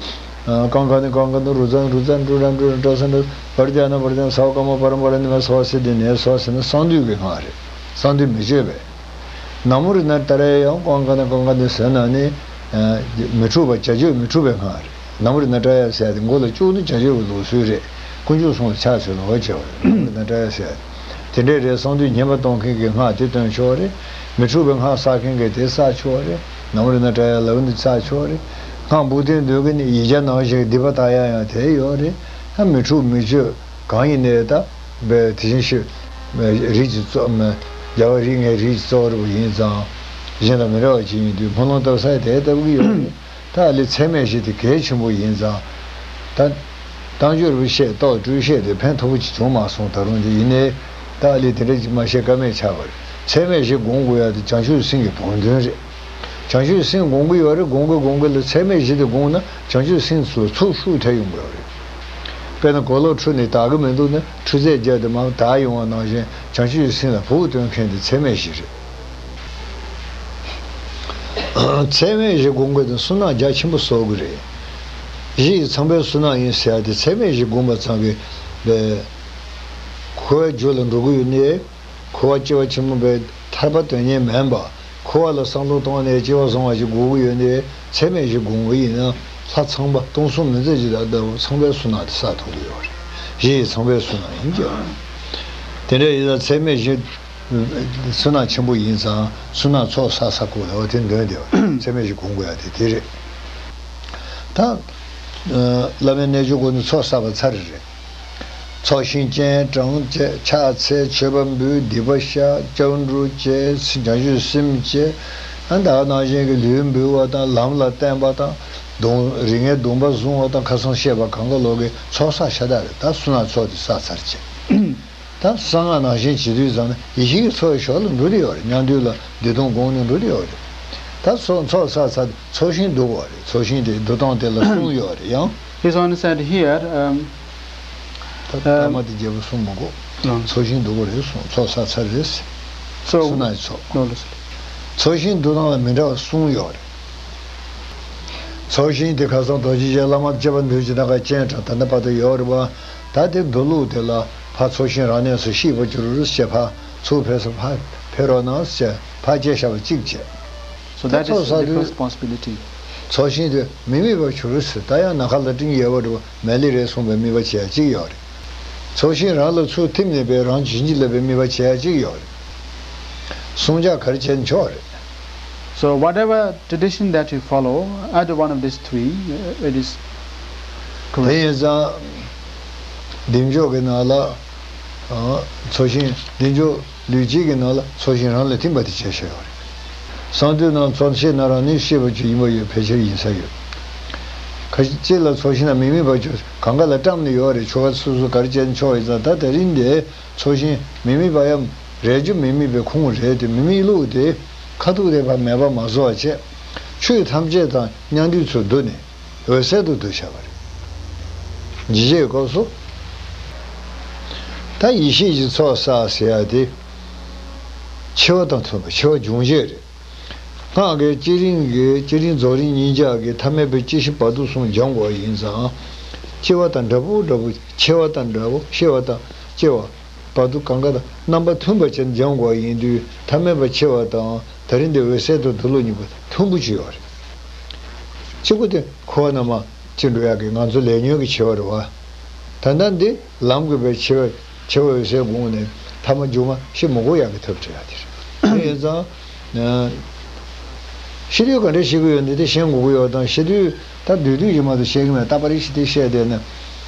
ཀང་ཀ་ནི་ཀང་ཀ་ནི། རུ་ཙ་ནི་རུ་ཙ་ནི། ཀྲུ་ར་ནི་ཀྲུ་ར་ནི། ཀྲ་ས་ནི་ཀྲ་ས་ནི། བར་ཛ་ནི་བར་ཛ་ནི། ས་བ་ག་མ་པ་ར་མ་པ་ར་ནི་མ་ས་བ་སི་ཏི་ནི་ས་བ་སི་ནི། གསང་འདུས་ཀྱི་སྔགས་རེད། གསང་འདུས་མི་བསྐྱོད་པས། ན་མོ་རཏྣ་ཏྲ་ཡ་ཡང་ཀང་ཀ་ནི་ཀང་ཀ་ནི་ཟེར་ན་ནི། མི་འཁྲུགས་པ། བྱ་སྤྱོད་མི་འཁྲུགས་པའི་སྔགས་རེད། ན་མོ་རཏྣ་ཏྲ་ཡ་ཟེར་ཡ་དེ་མགོ་ལ་བཅུག་ནི་བྱ་སྤྱོད་ཀྱི་ལུགས་སྲོལ་རེད། དཀོན་མཆོག་གསུམ་ལ་ཕྱག་འཚལ་ལོ་བྱེད་པ་རེད། ན་མོ་རཏྣ་ཏྲ་ཡ་ཟེར་ཡ་དེ་འདྲས་རེད། གསང་འདུས་ཉན་པ་གཏོང་མཁན་གྱི་སྔགས་དེ་བཏོན་ཆོག་རེད། མི་འཁྲུགས་པའི་སྔགས་བསགས་མཁན་གྱིས་དེ་བསགས་ཆོག་རེད། ན་མོ་རཏྣ་ཏྲ་ཡ་ལབ་ནི་བསགས་ཆོག་རེད། སྔགས་འབུལ་དོན་འདོད་མཁན་ནི་ཡིག་བརྒྱ་ནང་བཞིན་སྡིག་པ་དག་ཡ་ཡང་དེ་ཡོད་རེད། ད་མི་འཁྲུགས་མི་བཅོས་གང་ཡིན་ནའི་ད་དེ་བཞིན་གཤེགས་རིགས་ཀྱི་གཙོ། རྒྱལ་བ་རིགས་ལྔའི་རིགས་ཀྱི་གཙོ་བོ་རེད་པ་ཡིན་ཙང་། གཞན་དང་མི་འདྲ་བ་ཅིག་ཡིན་དུས་སྨོན་ལམ་བཏབ་ས་དེ་ལྟ་བུ་ཡོད་རེད། ད་ཨ་ལས་ཚད་མེད་བཞི་དེ་གལ་ཆེན་པོ་ཡིན་ཙང་། ད་བཏང་སྤྱོད་རུ་བཤད་རྟོག་སྤྲོས་བཤད་དེ་ཕན་ཐོགས་པོ་ཅིག་བྱུང་མ་སོང་། ད་རུང་དེ་ཡིན་ནའི་ད་ཨ་ལས་དེ་འདྲ་ཅིག་མ་བཤད་ཀ་མེད་ཆགས་པ་རེད། ཚད་མེད་བཞི་སྒོམ་དགོས་ཡ་དེ་བྱང་ཆུབ་སེམས་ཀྱི་བང་མཛོད་རེད། བྱང་ཆུབ་སེམས་སྒོམ་གྱི་ཡོད་རེད། སྒོམ་གྱི་སྒོམ་གྱི་ལ་ཚད་མེད་བཞི་དེ་སྒོམ་ན་བྱང་ཆུབ་སེམས་སུ་ཚུར་ཤུགས་ཐེབས་ཡོང་གི་ཡོད་རེད། དཔེར་ན་གོས་ལོག་འཁྲུ་ནས་དག་གི་མི་འདུག་ན་འཁྲུ་རྩད་བརྒྱབ་སྟེ་མར་དག་ཡོང་བ་ནང་བཞིན་བྱང་ཆུབ་སེམས་ལ་བོགས་གཏོང་མཁན་དེ་ཚད་མེད་བཞི་རེད། ཚད་མེད་བཞི་སྒོམ་དགོས་དེ་བསོད་ནམས་རྒྱ་ཆེན་པོ་གསོག་གི་རེད། གཞི་ཡི་ཚངས་པའི་བསོད་ནམས་ཡིན་ཟེར་ཡ་དེ་ཚད་མེད་བཞི་སྒོམ་པ་ཙམ་གྱིས་འཁོར་བའི་རྒྱུ་ལ་འགྲོ་གི་ཡོད་ནའི། འཁོར་བ་སྐྱེ་བ་ཆེན་པོ་པའི་ཐར་པ་དོན་གཉེར་མིན་པ། འཁོར་བ་ལ་བསམ་བློ་གཏོང་ནས་སྐྱེ་བ་བཟང་བ་ཞིག་དགོས་ཀྱི་ཡོད་ནའི་ཚད་མེད་བཞི་སྒོམ་གྱི་ཡིན་ན་ལྷ་ཚངས་པ་སྟོང་གསུམ་མི་མཛད་ཅིག་དང་ལྟ་བུ་ཚངས་པའི་བསོད་ནམས་དེ་བསགས་ཐུབ་ཀྱི་ཡོད་རེད། གཞི་ཡི་ཚངས་པའི་བསོད་ནམས་ཡིན་གྱི། དེ་འདྲ་ཡིན་ཙང་ཚད་མེད་བཞི་བསོད་ནམས་ཆེན་པོ་ཡིན་ཙང་བསོད་ནམས་ཚོགས་བསགས་བསགས་དགོས་ལ་བ་དེ་འདོན་བདེ་བ་ཚད་མེད་བཞི་སྒོམ་དགོས་ཡ་དེ་དེ་རེད། ད་བླ་མའི་རྣལ་འབྱོར་སྒོ་ནས་ཚོགས་བསགས་པ་ཚར་རེད། ཚོགས་ཞིང་སྤྱན་དྲངས་བཅས་ཕྱག་འཚལ་མཆོད་པ་འབུལ་སྡིག་པ་བཤགས་སྐྱབས་འགྲོ་བཅས་བྱང་ཆུབ་སེམས་བསྐྱེད། ཨ་ད་ག་ནང་བཞིན་གྱི་ལུས་འབུལ་བ་དང་ལམ་ལ་བསྟན་པ་དང་སྡོམ་རིགས་ལྔའི་སྡོམ་པ་བཟུང་བ་དང་ཁ་སང་བཤད་པ་གང་ག་ལོག་གི་ཚོགས་བསགས་ཤ་སྟག་རེད། ད་བསོད་ནམས་ཚོགས་དེ་བསགས་ཚར་བྱས། ད་གསང་སྔགས་ནང་བཞིན་བྱེད་དུས་ཙམ་ན་ཡེ་ཤེས་ཀྱི་ཚོགས་ཀྱི་ཞོར་ལ་འགྲོ་གི་ཡོད་རེད། མཉམ་འདུས་ལ་བདེ་སྟོང་སྒོམ་ནས་འགྲོ་གི་ཡོད་རེད། ད་ཚོགས་ཚོགས་བསགས་ཚར་ཚོགས་ཞིང་བསྡུ་དགོས་རེད། ཚོགས་ཞིང་དེ་བསྡུ་སྟངས་དེ་ལ་གསུམ་ཡོད་རེད་ཡང་། He's only said here, um, ད་ད་um, མ་དེ་རྒྱལ་པོ་གསུངས་མི་དགོས། ལགས། ཚོགས་ཞིང་བསྡུ་དགོས་རེད་གསུངས། ཚོགས་བསགས་ཚར་རེད། So, བསོད་ནམས་ཀྱི་ཚོགས། ལགས་ལགས་སོ། ཚོགས་ཞིང་བསྡུ་སྟངས་ལ་མི་འདྲ་བ་གསུམ་ཡོད་རེད། ཚོགས་ཞིང་དེ་ཁ་སང་རྡོ་རྗེ་འཆང་བླ་མ་སྤྱི་པ་འདུས་ཀྱི་ནང་ག་སྤྱན་དྲངས་ད་ལྟ་བར་དུ་ཡོད་རེད་པ། ད་དེ་འདུ་ལུགས་དེ་ལ་ཕར་ཚོགས་ཞིང་རང་གནས་སུ་གཤེགས་པར་གྱུར་ཞེས་ཕར་ཚུར་ཕེབས་སུ་ཕར་ཕེབས་རོགས་གནང་ཞེས་ཕར་བཅད་བཞག་པ་གཅིག་བྱས། So ད་that is ཚོགས་བསགས the དུས་first possibility. ཚོགས་ཞིང་དེ་མི་དམིགས་པར་གྱུར་ཟེར། ད་ཡང་ནམ་མཁའ་ལ་སྤྲིན་ཡལ་བ་འདྲ་བོ་མལ་ལས་རེད་གསུངས་པའི་དམིགས་པ་བྱེད་ཡ་གཅིག་ཡོད་རེད། ཚོགས་ཞིང་རང་ལ་ཚུར་ཐིམ་ནས་པའི་རང་བྱིན་གྱིས་བརླབས་པའི་དམིགས་པ་བྱེད་ཡ་གཅིག་ཡོད་རེད། གསུང་བྱ་ག་རེ་བྱས་ན་ཆོག་རེད། So whatever tradition that you follow, either one of these three, uh, it is དེ་correct. ཡིན་ཙང་། བདེ་མཆོག་གི་ནང་ལ། ཨ། ཚོགས་ཞིང་བདེ་མཆོག་ལུས་དཀྱིལ་གྱི་ནང་ལ་ཚོགས་ཞིང་རང་ལ་ཐིམ་པ་དེ་བྱས་བཞག་ཡོད་རེད། གསང་འདུས་ནང་ཚོགས་ཤེས་ན་རང་ནི་ཤེས་པ་ཅིག་ཡིན་པ་ཡོད། ཕལ་ཆེར་ཡིན་ས་ཡོད། ཁ་ཅིག་ལ་ཚོགས་ཞིང་ན་མི་དམིགས་པ་ཅིག་གང་ག་ལ་བཀྲམ་ནས་ཡོད་རེད། ཆོ་ག་སོ་སོ་ག་རེ་བྱས་ན་ཆོག་ཡིན་ཙང་། ད་དེ་རིང་འདི་ཚོགས་ཞིང་མི་དམིགས་པ་ཡམ་རེག་བྱ་མི་དམིགས་པའི་ཁུངས་རེད་དེ། མི་དམིགས་ལུགས་དེ་ཁ་ཐུག་དེ་ཕར་མེད་པ་མ་བཟོ་བ་བྱས། ཆོས་ཐམས་ཅད་དང་མཉམ་འདུས་ཚུལ་བསྡུ་ནས། འོད་གསལ་དུ་བསྡུས་བཞག་པ་རེད། འཇིགས་བྱེད་ཀྱི་སྐབས་སུ། ད་ཡེ་ཤེས་ཀྱི་ཚོགས་བསགས་ཟེར་ཡ་དེ། འཆི་བ་དང་མཐུན་པ། འཆི་བ་འབྱུང་བྱེད་རེད། སྔགས་ཀྱི་བསྐྱེད་རིམ་གྱི་བསྐྱེད་རིམ་རྫོགས་རིམ་གཉིས་ཆར་གྱི་ཐ་མལ་པའི་སྐྱེ་ཤི་བར་དོ་གསུམ་སྦྱང་དགོས་པ་ཡིན་ཙང་། སྐྱེ་བ་དང་འདྲ་པོ་འདྲ་པོ། འཆི་བ་དང་འདྲ་པོ། ཤི་བ་དང་སྐྱེ་བ། བར་དོ་གང་ག་དང་རྣམ་པ་མཐུན་པ་བྱས་ནས་སྦྱང་དགོས་པ་ཡིན་དུས། ཐ་མལ་པ་འཆི་བ་དང་། ད་རིང་འདི་འོད་གསལ་དུ་བསྡུ་ལུགས་གཉིས་པོ་མཐུན་པོ་ཅིག་ཡོད་རེད། གཅིག་པོ་དེ་འཁོར་བ་ནང་མར་སྐྱེ་འགྲོ་ཡག་གི་ང་ཚོ་ལས་ཉོན་གྱི་འཆི་བ་རེད་བ། ད་ལྟ་འདི་ལམ་གྱི་པའི་འཆི་བ། འཆི་བ་འོད་གསལ་དགོངས་ནས་ཐ་མ་མཇུག་མ་ཤི་མི་དགོས་ཡག་གི་ཐབས་བྲལ་ཡག་དེ་རེད། དེ་ཡིན་ཙང་། ཤི་དུས་ག་འདྲ་ཤི་གི་ཡོད་འདི་དེ་ཤེས་དགོས་ཀྱི་ཡོད་དང་། ཤི་དུས་ད་སྡོད་དུས་ཀྱི་མ་གཏོགས་ཤེས་ཀྱི་མེད། རྟག་པར་ཤི་དེ་ཤེས་བསྡད་ན།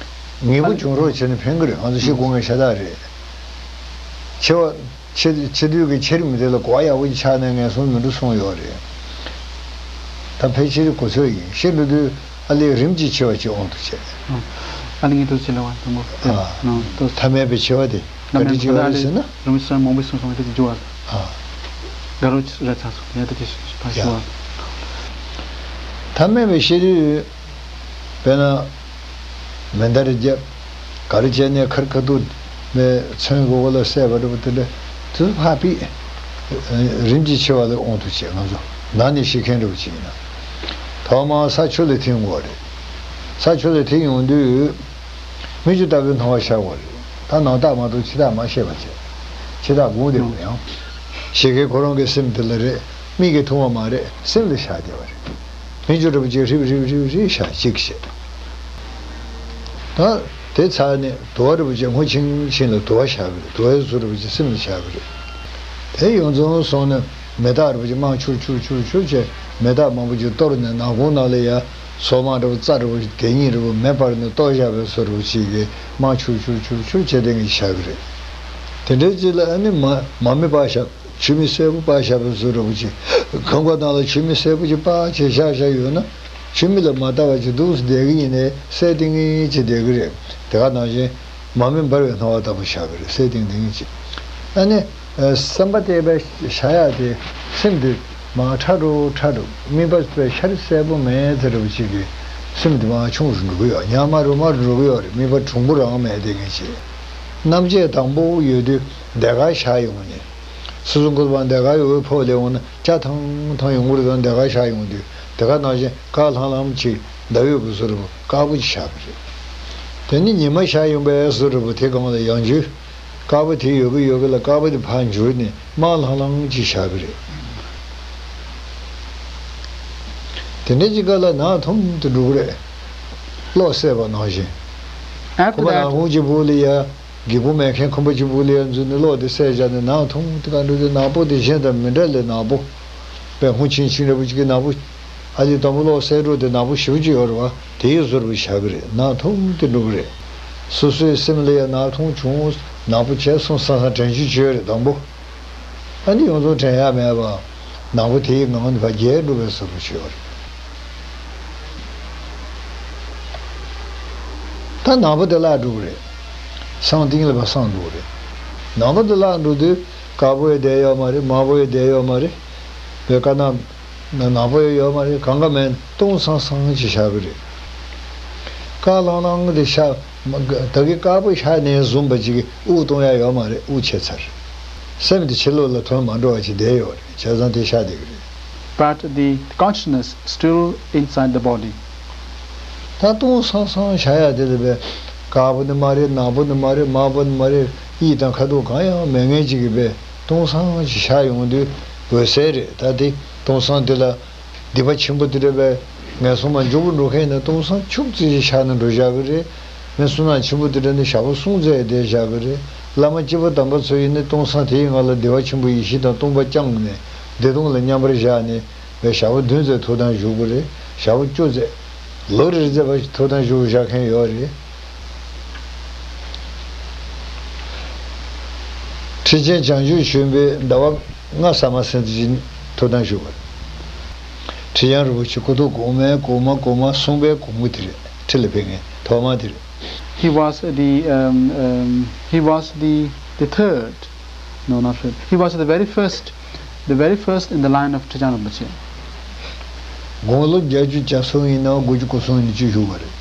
ངེས་པོ་བྱུང་རོགས་བྱས་ན་ཕན་གྱི་རེད། ང་ཚོ་ཤི་དགོས་ངེས་ཤ་སྟག་རེད། འཆི་བ། འཆི་འཆི་དུས་ཀྱི་འཆི་རིམ་དེ་ལ་གོ་བ་ཡག་པོ་ཅིག་ཆགས་ནས་ངན་སོང་མི་འགྲོ་གསུངས་ཡོད་རེད། ད་ཕལ་ཆེར་གོ་ཚོད་ཡིན། ཤི་འགྲོ་དུས་ཨ་ལས་རིམ་གྱིས་འཆི་བ་ཅིག་དབང་དུ་བྱས། ཨ་ལས་ངེས་དུ་ཆེ་ལ་བ་དང་པོ། ཨ། ཐ་མལ་པའི་འཆི་བ་དེ་ག་འདྲ་ཅིག་ཡོད་རེད་ཟེར་ན། རིམ་གྱིས་མང་པོ་གསུངས་སོང་བ་དེ་འཇུ་བ། ཨ། དགའ་རོགས་ར་ཚ་སོང་ཡ་དེ་དེ་ཕར་ཞུ་བ། ཐ་མལ་པའི་ཤི་དུས། དཔེར་ན། མེ་མདའ་རེ་བརྒྱབ། ག་རེ་བྱས་ནས་ཁར་ཁ་ཐུག་ནས་མཚོན་གོ་གོ་ལ་བསད་པ་འདྲ་པོ་དེ་འདྲ། དུས་ཕར་ཕུད། རིམ་གྱིས་འཆི་བ་ལ་དབང་དུ་བྱས། ང་ཚོ་ནང་ནས་ཤི་མཁན་འདྲ་པོ་ཅིག་ཡིན་ན། ཐོག་མར་ས་ཆུ་ལ་ཐིམ་དགོས་རེད། ས་ཆུ་ལ་ཐིམ་ཡོང་དུས། མིག་ཆུ་ལྟ་བུའི་སྣང་བ་ཤར་བ་རེད། ད་ནང་རྟགས་མ་གཏོགས་ཕྱི་རྟགས་མ་ཤེས་པ་བྱས། ཕྱི་རྟགས་སྒུག་བསྡད་པ་ཡང་། ཤི་མཁན་ཁོ་རང་གི་སེམས་དེ་ལ་རེད། མིག་གིས་མཐོང་བ་མ་རེད། སེམས་ལ་ཤར་བསྡད་པ་རེད། མིག་ཆུ་འདྲ་པོ་ཅིག་ཧྲིབ་ཧྲིབ་ཧྲིབ་ཧྲིབ་ཤར་གཅིག་བྱས། ད་དེ་ཚར་ནས་དུ་བ་འདྲ་པོ་ཅིག་སྔོ་ཆིང་ཆིང་ལ་དུ་བ་ཤར་གི་རེད། དུ་བའི་བཟོ་འདྲ་པོ་ཅིག་སེམས་ལ་ཤར་གི་རེད། དེ་ཡོངས་རྫོགས་སོང་ནས་མེ་སྟག་འདྲ་པོ་ཅིག་དམར་ཆུར་ཆུར་ཆུར་ཆུར་བྱས། མེ་སྟག་མང་པོ་ཅིག་གཏོར་ནས་ནག་ཁུང་ནང་ལ་ཡ། སོ་མ་འདྲ་པོ་རྩྭ་འདྲ་པོ་ཞིག་གད་སྙིགས་འདྲ་པོ་མེ་སྤར་ནས་གཏོར་བཞག་པའི་བཟོ་འདྲ་པོ་ཞིག་གིས་དམར་ཆུར་ཆུར་ཆུར་ཆུར་བྱས་ཏེ་ངས་བཞག་གི་རེད། དེ་འདྲའི་རྗེས་ལ་ཨ་ནི་མ་མ་མེ་སྤར་བཞག་ཆུ་མིག་སེར་པོ་སྤར་བཞག་པའི་བཟོ་འདྲ་པོ་ཅིག་ཁང་པ་ནང་ལ་ཆུ་མིག་སེར་པོ་ཅིག་སྤར་བྱས་བཞག་བཞག་ཡོད་ན། ཆུ་མིག་ལ་མ་ལྟ་བ་ཅིག་འདུག་སེ་བསྡད་ཀྱི་ཡིན་ནའི་གསལ་ཏིང་ཏིང་ཅིག་བསྡད་ཀྱི་རེད། དེ་ག་ནང་བཞིན། མ་མེ་འབར་བའི་སྣང་བ་ལྟ་བུ་ཤར་གི་རེད། གསལ་ཏིང་ཏིང་ཅིག་ཨ་ནི། ཨ། བསམ་པ་གཏད་པའི་ཤར་ཡག་དེ། སེམས་དེ་མར་ཕྲ་རུ་ཕྲ་རུ། དམིགས་པ་པའི་ཤར་གསལ་པོ་མེད་དེ་འདྲ་པོ་ཅིག་གིས་སེམས་དེ་མར་ཆུང་རུ་འགྲོ་གི་ཡོད། ཉག་མ་རུ་མར་འགྲོ་གི་ཡོད་རེད། དམིགས་པ་གྲུང་པོ་རང་མེད་དེ་ངེས་ཅིག་རྣམ་བཅད་དང་པོ་ཡོད་དུས་འདི་ག་ཤར་ཡོང་ནས། སོ་སོ་མགོ་ལ་འདི་ག་འོད་ཕོག་ལས་འོང་ན་ཅ་ཐང་ཐང་ཡོང་གི་རེད་དང་། འདི་ག་ཤར་ཡོང་དུས་དེ་ག་ནང་བཞིན་དཀར་ལྷང་ལྷང་ཅིག་ཟླ་འོད་ཀྱི་བཟོ་འདྲ་པོ་དཀར་པོ་ཅིག་ཤར་གི་རེད། དེ་ནི་ཉི་མ་ཤར་ཡོང་པའི་བཟོ་འདྲ་པོ་དེ་སྒང་ལ་ཡང་འཇུ། དཀར་པོ་དེ་ཡོད་གི་ཡོད་གི་ལ་དཀར་པོ་དེ་ཕར་འགྱུར་ནས་དམར་ལྷང་ལྷང་ཅིག་ཤར་གི་རེད། དེ་འདྲ་ཅིག་ག་ལ་ནག་འཐོམ་དུ་འགྲོ་གི་རེད། གློག་བསད་པ་ནང་བཞིན། After ཁོ་པ་that, ནག་ཁུང་གཅིག་པུ་ལ་ཡ། སྒྱིད་པོ་མེད་མཁན་ཁང་པ་གཅིག་པུ་ལ་ཡ་འཛུལ་ནས་གློག་དེ་བསད་བཞག་ནས་ནག་འཐོམ་དེ་ག་འགྲོ་དུས་ནག་པོ་དེ་གཞན་དང་མི་འདྲ་ལས་ནག་པོ། དཔེ་སྔོ་ཆིང་ཆིང་འདྲ་པོ་ཅིག་གི་ནག་པོ། ཨ་ལས་དང་པོ་གློག་བསད་འགྲོ་དེ་ནག་པོ་ཞེ་པོ་ཅིག་ཡོད་རེད་བ། དེའི་བཟོ་འདྲ་པོ་ཤར་གི་རེད། ནག་འཐོམ་དེ་འགྲོ་གི་རེད། སོ་སོའི་སེམས་ལ་ཡང་ནག་འཐོམ་བྱུང་། ནག་པོ་བྱས་སོང་བསམ་བསམ་དྲན་རྒྱུ་བྱོས་རེད་དང་པོ། ཨ་ནི་ཡོངས་རྫོགས་དྲན་ཡག་མེད་པ། ནག་པོ་དེའི་ངང་ནས་ཕར་རྒྱས་འགྲོ་བའི་བཟོ་འདྲ་པོ་ཅིག་ཡོད་རེད། ད་ནག་པོ་དེ་བརླག་འགྲོ་གི་རེད། སང་ཏིང་ལ་ཕར་སངས་འགྲོ་གི་རེད། ནག་པོ་དེ་བརླག་འགྲོ་དུས་དཀར་པོ་ཡང་བསྡད་ཡོད་མ་རེད། དམར་པོ་ཡང་བསྡད་ཡོད་མ་རེད། བའི་དཀར་ནག་ནག་པོ་ཡང་ཡོད་མ་རེད། གང་ག་མེད། སྟོང་སང་སང་ཅིག་ཤར་གི་རེད། དཀར་ལྷང་ལྷང་དེ་ཤར། ད་གིན་དཀར་པོ་ཤར་ནས་བཟུང་བ་ཅིག་གིས་དབུགས་གཏོང་ཡག་ཡོད་མ་རེད། དབུགས་ཆད་ཚར། སེམས་དེ་ཕྱི་ལོགས་ལ་ཐོན་མ་འགྲོ་བ་ཅིག་བསྡད་ཡོད་རེད། བྱས་ཙང་དེ་ཤར་བསྡད་ཀྱི་རེད། But the consciousness still inside the body. ད་སྟོང་སང་སང་ཤར་ཡག་དེ་ལ་བས། དཀར་པོ་ནི་མ་རེད། ནག་པོ་ནི་མ་རེད། དམར་པོ་ནི་མ་རེད། གཡས་དང་ཁ་ཐུག་གང་ཡང་མེད་མཁན་ཅིག་གི་བས། སྟོང་སང་ཅིག་ཤར་ཡོང་དུས་འོད་གསལ་རེད། ད་དེ་སྟོང་སང་དེ་ལ། སྡིག་པ་ཆེན་པོ་དེ་འདྲ་བའི་ ངན་སོང་མར་འཇུག་པར་འགྲོ་མཁན་ནི་སྟོང་སང་ཆུང་ཙི་ཞིག་ཆགས་ནས་འགྲོ་བཞག་གི་རེད། མི་བསོད་ནམས་ཆེན་པོ་དེ་འདྲ་ནི་ཞག་པོ་གསུམ་ཙམ་བསྡད་བཞག་གི་རེད། བླ་མ་སྐྱེས་བུ་དམ་པ་ཚོ་ཡིན་ནི་སྟོང་སང་དེའི་ངང་ལ་བདེ་བ་ཆེན་པོའི་ཡེ་ཤེས་དང་སྟོང་པ་བསྐྱངས་ནས་བདེ་སྟོང་ལ་མཉམ་པར་བཞག་ནས། བའི་ཞག་པོ་བདུན་ཙམ་ཐུགས་དམ་བཞུགས་པ་རེད། ཞག་པོ་བཅུ་ཙམ། ལོ་རེ་རེ་ཙམ་བ་ཞིག་ཐུགས་དམ་བཞུགས་བཞག་མཁན་ཡོད་རེད། ཁྲི་ཆེན་བྱང་ཆུབ་ཆོས་འཕེལ་ཟླ་བ་ལྔ་ས་མ་ཟིན་ཙམ་ཞིག་ཐུགས་དམ་བཞུགས་པ་རེད། ཁྲི་བྱང་རིན་པོ་ཆེ་སྐུ་ཐོག་གོང་མའི་གོང་མ་གོང་མ་གསུམ་པའི་གོང་མ་དེ་རེད། ཁྲི་ལ་ཕེབས་མཁན་ཐོག་མ་དེ་རེད། He was the, um, um, he was the, the third. No, not third. He was the very first, the very first in the line of Trijang Rinpoche. དགུང་ལོ་བརྒྱད་ཅུ་གྱ་གསུམ་ཡིན་ནའང་དགུ་བཅུ་གོ་གསུམ་ཉི་ཤུ་བཞུགས་པ་རེད།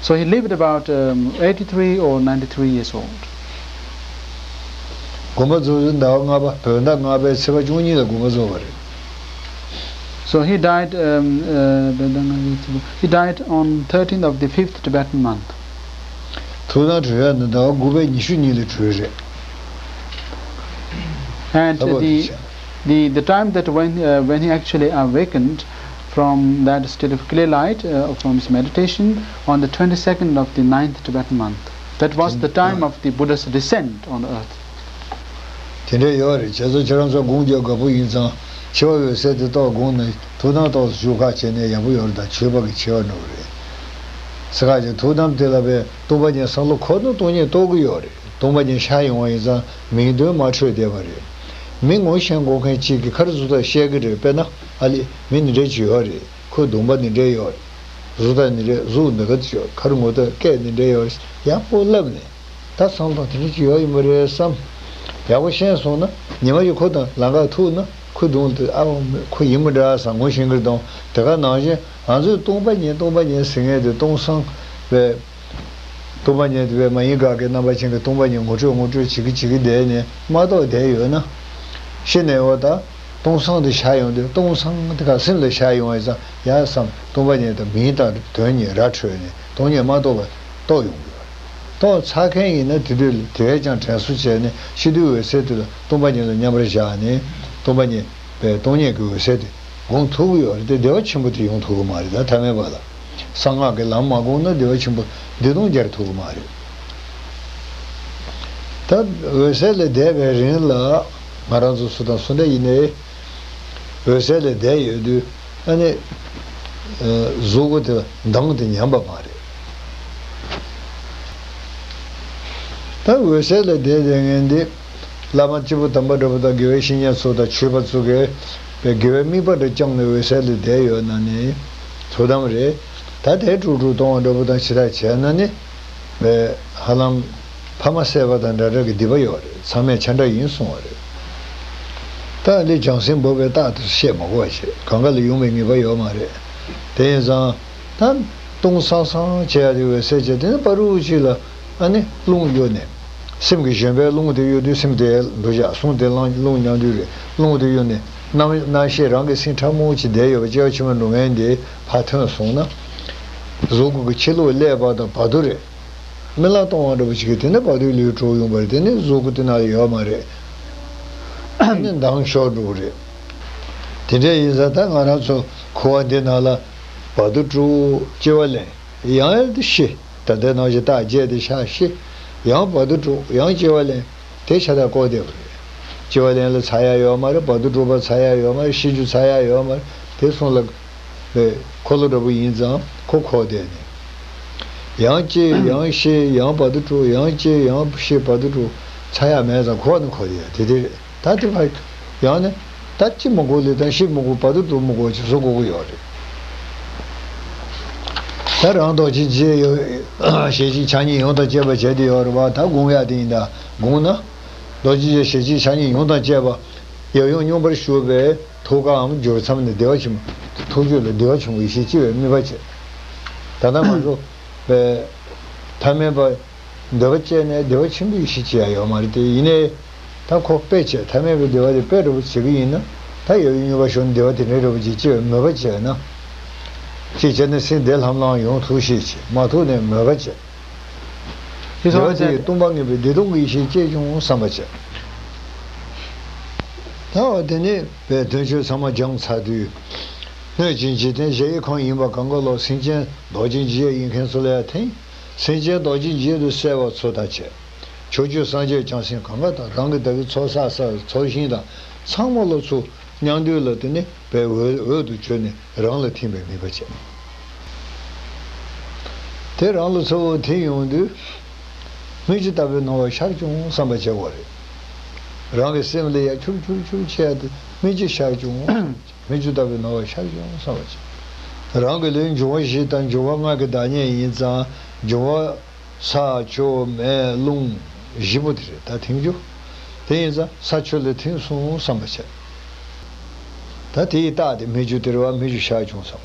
So he lived about, um, eighty-three or ninety-three years old. དགོངས་པ་རྫོགས་ཚེ་ཟླ་བ་ལྔ་པ། བོད་ཟླ་ལྔ་པའི་ཚེས་པ་བཅུ་གཉིས་ལ་དགོངས་པ་རྫོགས་པ་རེད། So he died, um, uh, he died on thirteenth of the fifth Tibetan month. ཐུགས་དམ་གྲོལ་ཡག་ནི་ཟླ་བ་དགུ་པའི་ཉི་ཤུ་གཉིས་ལ་གྲོལ་རེད། And the, the, the time that when, uh, when he actually awakened from that state of clear light, uh, from his meditation on the twenty-second of the ninth Tibetan month. That was the time of the Buddha's descent on earth. དེ་འདྲ་ཡོད་རེད། བྱས་ཙང་ཁྱེད་རང་ཚོ་སྒོམ་རྒྱག་དགའ་པོ་ཡིན་ཙང་། འཆི་བ་འོད་གསལ་དེ་རྟོགས་དགོས་ན་ཐུགས་དམ་ཏོག་ཙམ་བཞུགས་ཁ་བྱས་ནས་ཡག་པོ་ཡོད་རེད། ད་ཆོས་པ་གི་འཆི་བ་འགྲོ་གི་རེད། ས་ཁ་ཅིག་ཐུགས་དམ་དེ་ལ་བས་སྟོང་པ་ཉིད་བསམ་བློ་འཁོར་ན་སྟོང་ཉིད་རྟོགས་ཀྱི་ཡོད་རེད། སྟོང་པ་ཉིད་ཤར་ཡོང་བ་ཡིན་ཙང་མིང་དོན་མ་འཕྲོད་བསྡད་པ་རེད། མི་ངོ་ཤེས་དགོས་མཁན་གཅིག་གིས་ཁ་རི་གཟུགས་དག་བཤད་ཀྱི་རེད། དཔེར་ན་ཨ་ལི་མི་འདི་འདྲ་ཅིག་ཡོད་རེད། ཁོའི་གདོང་པ་འདི་འདྲ་ཡོད་རེད། གཟུགས་དག་འདི་འདྲ། གཟུགས་འདི་ག་ཅིག་ཡོད། ཁ་རི་ངོ་དག་སྐད་འདི་འདྲ་ཡོད་རེད། ཡག་པོ་ལབ་ནས། ད་བསམ་བློ་དེ་འདྲ་ཅིག་ཡོད་ཡིན་པ་རེད་བསམ། ཡག་པོ་ཤེས་སོང་ན་ཉི་མ་ཞིག་ཁོ་དང་ལམ་ཁ་ཐུག་ན་ཁོའི་གདོང་དེ་ཨ་ཁོ་ཡིན་པ་འདྲ་བསམ་ངོ་ཤེས་ཀྱི་རེད་དང་། དེ་ག་ནང་བཞིན་ང་ཚོས་སྟོང་པ་ཉིད་སྟོང་པ་ཉིད་ཟེར་མཁན་དེ་སྟོང་སང་བས། སྟོང་པ་ཉིད་དེ་བས་མ་ཡིན་དགག་གི་རྣམ་པ་ཅན་གྱི་སྟོང་པ་ཉིད་ངོ་སྤྲོད་ངོ་སྤྲོད་བྱེད་ཀྱི་བྱེད་ཀྱི་བསྡད་ནས་མ་རྟོགས་བསྡད་ཡོད་ན། ཤི་ནས་འོ་ད་སྟོང་སང་དེ་ཤར་ཡོང་དུས་སྟོང་སང་དེ་ག་སེམས་ལ་ཤར་ཡོང་བས་ཙང་ཡ་བསམ། སྟོང་པ་ཉིད་དང་མིང་དང་དོན་གཉིས་ར་འཕྲོད་ནས་སྟོང་ཉིད་མ་རྟོགས་པ་རྟོགས་ཡོང་གི་ཡོད་རེད། རྟོགས་ཚར་མཁན་ཡིན་ན་དེ་དུས་ལ་དེ་བས་ཀྱང་དྲན་གསོ་བྱས་ནས་ཤི་དུས་འོད་གསལ་དེ་ལ་སྟོང་པ་ཉིད་ལ་མཉམ་པར་བཞག་ནས་སྟོང་པ་ཉིད་པའི་སྟོང་ཉིད་ཀྱི་འོད་གསལ་དེ་སྒོམ་ཐུབ་ཀྱི་ཡོད་རེད་དེ། བདེ་བ་ཆེན་པོ་དེ་ཡོང་ཐུབ་ཀྱི་མ་རེད། ད་ཐ་མལ་པ་ལ་གསང་སྔགས་ཀྱི་ལམ་མ་བསྒོམས་ན་བདེ་བ་ཆེན་པོ་བདེ་སྟོང་རྒྱལ་ཐུབ་ཀྱི་མ་རེད། ད་འོད་གསལ་ལ་བསྡད་པའི་རིང་ལ་ང་རང་ཚོ་སུ་དང་སུ་འདྲ་ཡིན་ནའི་འོད་གསལ་ལ་བསྡད་ཡོད་དུས། ཨ་ནི། ཨ། གཟུགས་པོ་དེ་ལ་མདངས་དེ་ཉམས་པ་མ་རེད། ད་འོད་གསལ་ལ་བསྡད་བསྡད་མཁན་འདི། བླ་མ་སྐྱེས་བུ་དམ་པ་འདྲ་པོ་དང་དགེ་བའི་བཤེས་གཉེན་ཚོ་དང་ཆོས་པ་ཚོ་གིས་པའི་དགེ་བའི་དམིགས་པ་འདྲ་བཅངས་ནས་འོད་གསལ་ལ་བསྡད་ཡོད་ན་ནི་ཐུགས་དམ་རེད། ད་དེ་དཀྲུག་དཀྲུག་གཏོང་བ་འདྲ་པོ་དང་ཇི་ལྟར་བྱས་ན་ནི། པའི་ཧ་ལམ་ཕ་མ་བསད་པ་དང་འདྲ་འདྲ་གི་སྡིག་པ་ཡོད་རེད། མཚམས་མེད་ཆ་འདྲ་ཡིན་གསུང་བ་རེད། ད་ལས་བྱང་སེམས་འབོག་པའི་རྟགས་དེ་བཤད་མ་དགོས་པ་བྱས། གང་ག་ལ་ཡོང་བའི་ངེས་པ་ཡོད་མ་རེད། དེ་ཡིན་ཙང་། ད་སྟོང་སང་སང་བྱེད་ཡ་དེ་འོད་གསལ་བྱས། དེ་ནི་བར་དུ་ཅིག་ལ་ཨ་ནི་རླུང་གཡོ་ནས། སེམས་ཀྱི་བཞོན་པའི་རླུང་དེ་གཡོ་དུས་སེམས་དེ་འགྲོ་བཞག། གསུང་དེ་རླུང་རླུང་མྱང་དུས་རེད། རླུང་དེ་གཡོ་ནས་རྣམ་རྣམ་ཤེས་རང་གི་སེམས་ཕྲ་མོ་ཅིག་བསྡད་ཡོད་པ་སྐྱེ་བ་ཕྱི་མར་འགྲོ་མཁན་དེ་ཕར་ཐོན་སོང་ན། གཟུགས་སྐུ་གི་ཕྱི་ལོགས་ཀླད་པ་དང་བར་དུ་རེད། རྨི་ལམ་སྟོང་བ་འདྲ་པོ་ཅིག་གིས་དེ་ནས་བར་དོའི་ལུས་གྲོལ་ཡོང་བ་རེད། དེ་ནས་གཟུགས་སྐུ་དེ་ན་ཡོད་མ་རེད། དེ་ནས་མདངས་ཤོར་འགྲོ་གི་རེད། དེ་འདྲ་ཡིན་ཙང་ད་ང་རང་ཚོ་འཁོར་བ་འདི་ནང་ལ་བར་དོ་དཀྲུག་སྐྱེ་བ་ལེན། ཡང་ཡང་དུ་ཤི། ད་ལྟའི་ནང་བཞིན་རྟགས་བརྒྱད་དེ་ཤར་ཤི། ཡང་བར་དོ་དཀྲུག་ཡང་སྐྱེ་བ་ལེན། དེ་ཤ་སྟག་བཀོག་བསྡད་པ་རེད། སྐྱེ་བ་ལེན་ལ་ཚར་ཡ་ཡོད་མ་རེད། བར་དོ་དཀྲུག་པ་ཚར་ཡ་ཡོད་མ་རེད། ཤི་རྒྱུ་ཚར་ཡ་ཡོད་མ་རེད། དེ་སོང་ལ། པའི་འཁོར་ལོ་འདྲ་པོ་ཡིན་ཙང་ཁོ་འཁོར་བསྡད་ནས། ཡང་སྐྱེ་ཡང་ཤི་ཡང་བར་དོ་དཀྲུག་ཡང་སྐྱེ་ཡང་ཤི་བར་དོ་དཀྲུག་ཚར་ཡ་མེད་ཙང་འཁོར་བ་ནི་འཁོར་བསྡད་ཡ་དེ་དེ་རེད། ད་དེ་ཕར་ཡང་ནི་ད་སྐྱེ་མི་དགོས་ལས་དང་ཤི་མི་དགོས། བར་དོ་དཀྲུག་མི་དགོས་ཅིག་བཟོ་དགོས་ཀྱི་ཡོད་རེད། ད་རང་རྡོ་རྗེ་འཆང་ཡོད། ཞལ་གཅིག་ཕྱག་གཉིས་ཡོངས་དང་བཅས་པ་བྱས་ཏེ་ཡོད་རེད་བ། ད་དགོངས་ཡ་དེ་ཡིན། ད་དགོངས་ན། རྡོ་རྗེ་འཆང་ཞལ་གཅིག་ཕྱག་གཉིས་ཡོངས་དང་བཅས་པ། ཡབ་ཡུམ་སྙོམས་པར་ཞུགས་པའི་ཐུགས་ཀའམ་སྦྱོར་མཚམས་ནས་བདེ་བ་ཆེན་པོ། ཐུགས་རྒྱུད་ལ་བདེ་བ་ཆེན་པོ་ཡེ་ཤེས་སྐྱེ་བའི་དམིགས་པ་བྱས། ད་ལྟ་ང་ཚོ་པའི་ཐ་མལ་པ་འདོད་པ་སྐྱེས་ནས་བདེ་བ་ཆེན་པོའི་ཡེ་ཤེས་སྐྱེ་ཡ་ཡོད་མ་རེད་དེ། ཡིན་ནའི་ད་ཁོ་དཔེ་བྱས། ཐ་མལ་པའི་བདེ་བ་དེ་དཔེ་འདྲ་པོ་བྱེད་ཀྱི་ཡིན་ན། ད་ཡབ་ཡུམ་སྙོམས་པར་ཞུགས་ནས་བདེ་བ་དེ་འདྲའི་འདྲ་པོ་ཅིག་སྐྱེ་བའི་མོས་པ་བྱས་ན། གཅིག་བྱས་ན་སེམས་བདེ་ལྷང་ལྷང་ཡོང་ཐུབ་ཤེས་བྱས། མ་ཐུབ་ནས་མོས་པ་བྱས། བདེ་བ་དེ་ཡིས་སྟོང་པ་ངེས་པའི་བདེ་སྟོང་གི་ཡེ་ཤེས་སྐྱེས་བྱུང་བསམ་པ་བྱས། ད་འོ་དེ་ནས་པའི་དོན་ཆོས་ཚང་མ་སྦྱངས་ཚར་དུས། གནོད་སྦྱིན་འཇིག་རྟེན་གཞལ་ཡས་ཁང་ཡིན་པ་གང་ག་ལོག་སེམས་ཅན་རྡོ་རྗེ་འཇིགས་ཡས་ཡིན་མཁན་ཚོ་ལ་ཡང་ཐིམ། སེམས་ཅན་རྡོ་རྗེ་འཇིགས་སུ་བསལ་བ་ཚོ་དང་བཅས། ཕྱོགས་བཅུའི་སངས་རྒྱས་བྱང་སེམས་གང་ག་དང་རང་གི་བདག་གི་ཚོགས་བསགས་བསགས་ཚོགས་ཞིང་དང་ཚང་མ་ལ་ཚུར་མཉམ་འདུས་ལ་དེ་ནི་པའི་འོད་འོད་དུ་གྱུར་ནས་རང་ལ་ཐིམ་པའི་དམིགས་པ་བྱས། དེ་རང་ལ་ཚུར་ཐིམ་ཡོང་དུས། སྨིག་རྒྱུ་ལྟ་བུའི་སྣང་བ་ཤར་བྱུང་བསམ་པ་བྱེད་དགོས་རེད། རང་གི་སེམས་ལ་ཡ་ཆུར་ཆུར་ཆུར་བྱས་ཏེ་སྨིག་རྒྱུ་ཤར་བྱུང་། སྨིག་རྒྱུ་ལྟ་བུའི་སྣང་བ་ཤར་བྱུང་བསམ་པ་བྱེད། རང་གི་ལུས་འབྱུང་བ་བཞི་དང་འབྱུང་བ་ལྔ་གི་བདག་ཉིད་ཡིན་ཙང་འབྱུང་བ། ས་ཆུ་མེ་རླུང་བཞི་པོ་དེ་རེད་ད་ཐིམ་རྒྱུ། དེ་ཡིན་ཙང་ས་ཆུ་ལ་ཐིམ་སོང་བསམ་པ་བྱས། ད་དེ་ཡི་རྟགས་དེ་སྨིག་རྒྱུ་དེ་རེད་བ། སྨིག་རྒྱུ་ཤར་བྱུང་བསམ།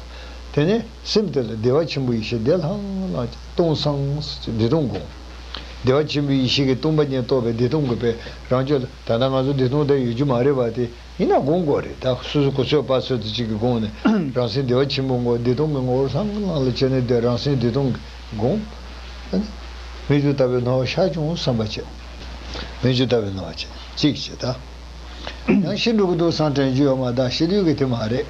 དེ་ནས་སེམས་དེ་ལ་བདེ་བ་ཆེན་པོ་ཡེ་ཤེས་བདེ་ལྷང་ལྷང་སྟོང་སང་བདེ་སྟོང་སྒོམ། བདེ་བ་ཆེན་པོའི་ཡེ་ཤེས་ཀྱིས་སྟོང་པ་ཉིད་རྟོགས་པའི་བདེ་སྟོང་གི་དཔེ་རང་ཆོས་ལ་ད་ལྟ་ང་ཚོ་བདེ་སྟོང་དེ་ཡོད་རྒྱུ་མ་རེད་བ། དེ་ཡིན་ན་སྒོམ་དགོས་རེད། ད་སོ་སོ་གོ་ཆོད་པ་ཚོད་དུ་གཅིག་གི་སྒོམ་ནས་རང་སེམས་བདེ་བ་ཆེན་པོའི་ངོ་བོ་བདེ་སྟོང་གི་ངོ་བོར་ལྷང་ལྷང་ལ་བྱས་ནས་བསྡད། རང་སེམས་བདེ་སྟོང་གི་སྒོམ། སྨིག་རྒྱུ་ལྟ་བུའི་སྣང་བ་ཤར་བྱུང་བསམ་པ་བྱས། སྨིག་རྒྱུ་ལྟ་བུའི་སྣང་བ་བྱས་གཅིག་བྱས་ད། ཡང་ཤི་འགྲོ་གི་འདུག་བསམ་དྲན་རྒྱུ་ཡོད་མ་རེད། ཤི་དུས་ཀྱི་དེ་མ་རེད།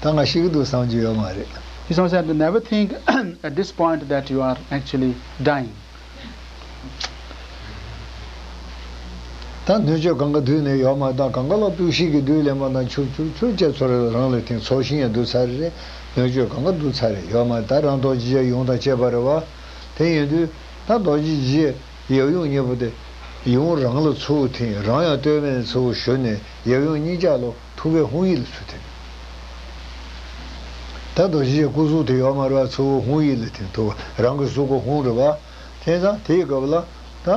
ད་ང་ཤི་གི་འདུག་བསམ་རྒྱུ་ཡོད་མ་རེད། He also said, never think at this point that you are actually dying. ད་སྣོད་བཅུད་གང་ག་དུས་ནས་ཡོད་མ་དང་གང་ག་ལ་སྤུས་ཤིག་གི་དུས་ལས་མ་དང་ཆུར་ཆུར་ཆུར་བཅས་ཚོར་རང་ལ་ཐིམ། ཚོགས་ཞིང་ཡང་བསྡུ་ཚར་རེད། སྣོད་བཅུད་གང་ག་བསྡུ་ཚར་རེད་ཡོད་མ་ད་རང་རྡོ་རྗེ་ཡུངས་དང་བཅས་པ་རེད་བ། དེ་ཡིན་དུས་ད་རྡོ་རྗེ་རྗེ་ཡབ་ཡུམ་གཉིས་པོ་དེ་ཡུམ་རང་ལ་ཚུར་ཐིམ། རང་ཡང་ལྟོས་མེད་ཚུར་ཞུ་ནས་ཡབ་ཡུམ་གཉིས་ཆ་ལ་ཐུགས་ཀའི་ཧཱུྃ་ཡིག་ལ་ཚུར་ཐིམ། ད་རྡོ་རྗེ་སྐུ་གཟུགས་དེ་ཡོད་མ་རེད་བ། ཚུར་ཧཱུྃ་ཡིག་ལ་ཐིམ། ཐུགས་རང་གི་གཟུགས་ཀྱི་ཧཱུྃ་རེད་བ། དེང་སང་དེའི་སྐབས་ལ་ད་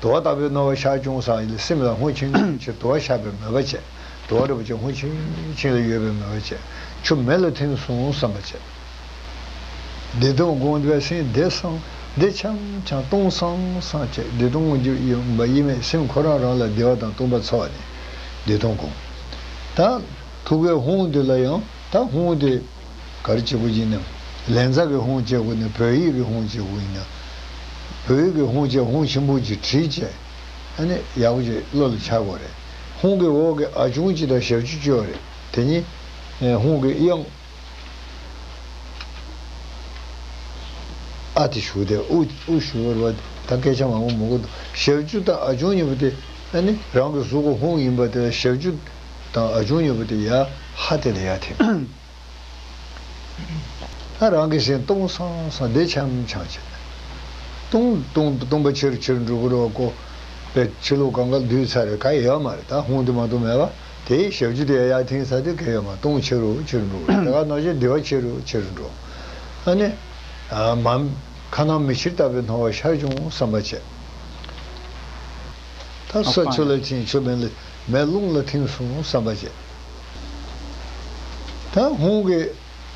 དུ་བ་ལྟ་བུའི་སྣང་བ་ཤར་བྱུང་ས་ཡིན་ལ་སེམས་ལ་ཧཱུྃ་ཆེན་ཆེ་དུ་བ་ཤར་བའི་མོས་པ་བྱས། དུ་བ་རིན་པོ་ཆེ་ཧཱུྃ་ཆེན་ཆེན་ལ་ཡོད་པའི་མོས་པ་བྱས། ཆུ་མེ་ལ་ཐིམ་སོང་བསམ་པ་བྱས། བདེ་སྟོང་སྒོམ་པའི་སེམས་བདེ་སང་བདེ་འཆམ་འཆམ་སྟོང་སང་སང་བྱས། བདེ་སྟོང་སྒོམ་རྒྱུ་ཡིན་པ་ཡིན་མེད་སེམས་ཁོ་རང་རང་ལ་བདེ་བ་དང་སྟོང་པ་ཚོར་བ་ནི་བདེ་སྟོང་སྒོམ། ད་ཐུགས་ཀའི་ཧཱུྃ་འདི་ལ་ཡང་ད་ཧཱུྃ་དེ། ག་རེ་བྱེད་དགོས་ཡིན་ནམ། ལན་ཚ་གི་ཧཱུྃ་བྱེད་དགོས་ནི་བོད་ཡིག་གི་ཧཱུྃ་བྱེད་དགོས་ཡིན་ན། བོད་ཡིག་གི་ཧཱུྃ་བྱས་ཧཱུྃ་ཆེན་པོ་ཅིག་བྲིས་བྱས། ཨ་ནི་ཡག་པོ་ཅིག་བློ་ལ་འཆར་དགོས་རེད། ཧཱུྃ་གི་འོག་གི་ཨ་ཆུང་ཅིག་དང་ཞབས་ཀྱུ་ཅིག་ཡོད་རེད། དེ་གཉིས་ཧཱུྃ་གི་དབྱངས་ཨ་དེ་ཞུགས་ཏེ་ཨུ་ཨུ་ཞུགས་པ་རེད་བ། ད་སྐད་ཆ་མང་པོ་མང་པོ་འདུག་ཞབས་ཀྱུ་དང་ཨ་ཆུང་གཉིས་པོ་དེ་ཨ་ནི་རང་གི་གཟུགས་ཀྱི་ཧཱུྃ་ཡིན་པ་དེ་ལ་ཞབས་ཀྱུ་དང་ཨ་ཆུང་གཉིས་པོ་དེ་ཡ་ཧ་དེ་ལ་ཡ་ཐིམ། ད་རང་གི་སེམས་སྟོང་སང་སང་བདེ་འཆམ་འཆམ་བྱས། སྟོང་སྟོང་སྟོང་པ་ཆེ་རུ་ཆེ་རུ་འགྲོ་གི་རེད་བ་ཀོ། པའི་ཕྱི་ལོགས་གང་ག་བསྡུས་ཚར་རེད་ག་ཡོད་མ་རེད། ད་ཧཱུྃ་དེ་མ་གཏོགས་མེད་པ། དེའི་ཞབས་ཀྱུ་དེ་ཡར་ཐིམ་ས་དེ་ག་ཡོད་མ་སྟོང་ཆེ་རུ་ཆེ་རུ་འགྲོ་གི་རེད། ད་ག་ནང་བཞིན་བདེ་བ་ཆེ་རུ་ཆེ་རུ་འགྲོ། ཨ་ནི། མ། ཁ་ནང་མེ་ཕྱེ་ལྟ་བུའི་སྣང་བ་ཤར་བྱུང་བསམ་པ་བྱས། ད་ས་ཆུ་ལ་ཐིམ། ཆུ་མེ་ལ་མེ་རླུང་ལ་ཐིམ་སོང་བསམ་པ་བྱས། ད་ཧཱུྃ་གི་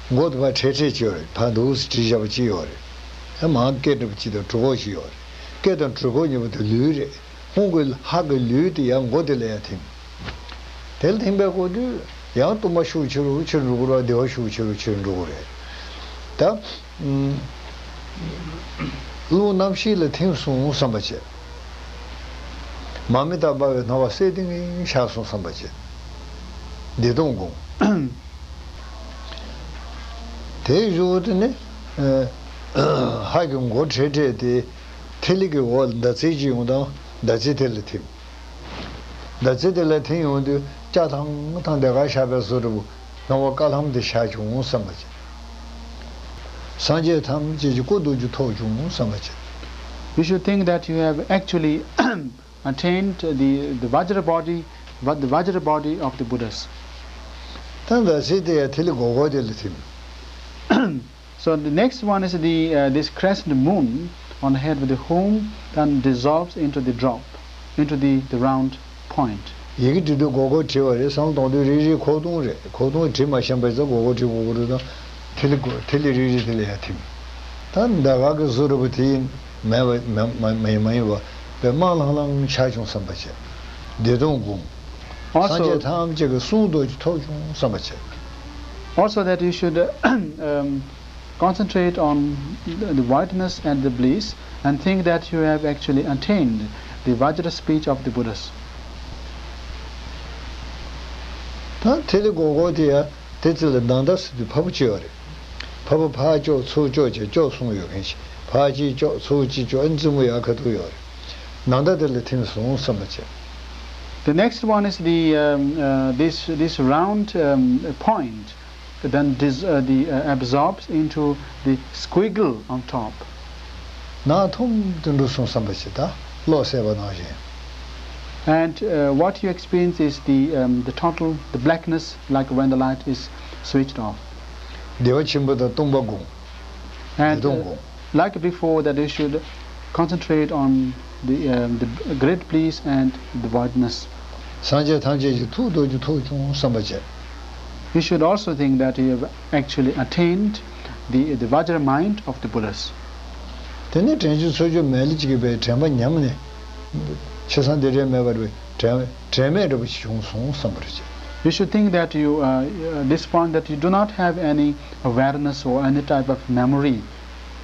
མགོ་དེ་ཕར་འཕྲེད་འཕྲེད་ཅིག་ཡོད་རེད། ཕར་འདུག་སེ་བྲིས་བཞག་པ་ཅིག་ཡོད་རེད། ཨ་མར་སྐེ་འདྲ་པོ་ཅིག་དང་གྲུ་ཁོག་ཅིག་ཡོད་རེད། སྐེ་དང་གྲུ་ཁོག་གཉིས་པོ་དེ་ལུས་རེད། ཧཱུྃ་གི་ཧ་གི་ལུས་དེ་ཡང་མགོ་དེ་ལ་ཡང་ཐིམ། དེ་ལ་ཐིམ་པའི་སྐབས་དུས་ཡང་སྟོང་པ་ཤུགས་ཆེ་རུ་ཆེ་རུ་འགྲོ་གི་རེད་བ། བདེ་བ་ཤུགས་ཆེ་རུ་ཆེ་རུ་འགྲོ་གི་རེད། ད། རླུང་རྣམ་ཤེས་ལ་ཐིམ་སོང་བསམ་པ་བྱས། མར་མེ་ལྟར་འབར་བའི་སྣང་བ་གསལ་ཏིང་ངེ་ཤར་སོང་བསམ་པ་བྱས། བདེ་སྟོང་སྒོམ། དེའི་གཞུག་ཏུ་ནི། ཧ་གི་མགོ་འཕྲེད་འཕྲེད་དེ། ཐིག་ལེ་གི་འོག་ལ་ཟླ་ཚེས་ཅིག་ཡོང་དང་ཟླ་ཚེས་དེ་ལ་ཐིམ། ཟླ་ཚེས་དེ་ལ་ཐིམ་ཡོང་དུས་སྐྱ་ཐང་ཐང་དེ་ག་ཤར་བའི་བཟོ་འདྲ་པོ། སྣང་བ་དཀར་ལྷམ་དེ་ཤར་བྱུང་བསམ་པ་བྱས། སངས་རྒྱས་ཐམས་ཅད་ཀྱི་སྐུ་མདོག་ཅིག་ཐོབ་བྱུང་བསམ་པ་བྱས། You should think that you have actually attained the, the Vajra body, Va- the Vajra body of the Buddhas. ད་ཟླ་ཚེས་དེ་ཡང་ཐིག་ལེ་སྒོར་སྒོར་དེ་ལ་ཐིམ། So the next one is the, uh, this crescent moon on the head with the home, then dissolves into the drop, into the, the round point. ཡི་གེ་འབྲི་དུས་སྒོར་སྒོར་བྲིས་པ་རེད། བསམ་བློ་གཏོང་དུས་རིལ་རིལ་ཁོག་སྟོང་རེད། ཁོག་སྟོང་བྲིས་མ་ཤེས་པ་ཡིན་ཙང་སྒོར་སྒོར་བྲིས་དགོས་ཀྱི་རེད་དང་། ཐིག་ལེ་སྒོ་ཐིག་ལེ་རིལ་རིལ་དེ་ལ་ཡང་ཐིམ། ད་ཟླ་ག་གི་གཟུགས་རིལ་པོ་དེ་ཡིན་མེད་པ་མ་མ་མ་ཡིན་མ་ཡིན་པ་དཔེ་དམར་ལྷང་ལྷང་ཆགས་བྱུང་བསམ་པ་བྱས། བདེ་སྟོང་སྒོམ། སངས་རྒྱས་Also, ཐམས་ཅད་ཀྱི་གསུང་རྡོ་རྗེ་ཐོབ་བྱུང་བསམ་པ་བྱས། Also that you should um, concentrate on the whiteness and the bliss and think that you have actually attained the Vajra speech of the Buddhas. ད་ཐིག་ལེ་སྒོར་སྒོར་དེ་ཡང་ དེ་ཚོ་ལ་ནང་ཟླ་ཟེར་དུས་ཕ་བུ་གཅིག་ཡོད་རེད། ཕ་བུ་ཕར་ལྕོགས་ཚུར་ལྕོགས་བྱས་ལྕོགས་གསུམ་ཡོད་མཁན་ཞིག་ཕར་གཅིག་ལྕོགས་ཚུར་གཅིག་ལྕོགས། ཨ་ནི་རྩེ་མོ་ཡར་ཁ་ཐུག་ཡོད་རེད། ནང་ཟླ་དེ་ལ་ཐིམ་སོང་བསམ་པ་བྱས། The next one is the, um, uh, this, this round, um, point, then dis- uh, the, uh, absorbs into the squiggle on top. ནང་ཐུམ་དུ་འགྲོ་སོང་བསམ་པ་བྱས། ད་གློག་བསད་པ་ནང་བཞིན། And, uh, what you experience is the, um, the total, the blackness, like when the light is switched off. བདེ་བ་ཆེན་པོ་དང་སྟོང་པ་སྒོམ། And, བདེ་སྟོང་uh, སྒོམ། Like before, that you should concentrate on the, um, the great bliss and the voidness. སངས་རྒྱས་ཐམས་ཅད་ཀྱི་ཐུགས་རྡོ་རྗེ་ཐོབ་བྱུང་བསམ་པ་བྱས། You should also think that you have actually attained the, the Vajra mind of the Buddhas. དེ་ནས་དྲན་རྒྱུ་ཚོར་རྒྱུ་མེད་ལ་ཅིག་གི་པའི་དྲན་པ་ཉམས་ནས། ཕྱི་སང་འདི་འདྲའི་མེད་པར་བའི་དྲན་དྲན་མེད་འདྲ་པོ་ཞིག་བྱུང་སོང་བསམ་པར་བྱེད། You should think that you, uh, uh, this point, that you do not have any awareness or any type of memory.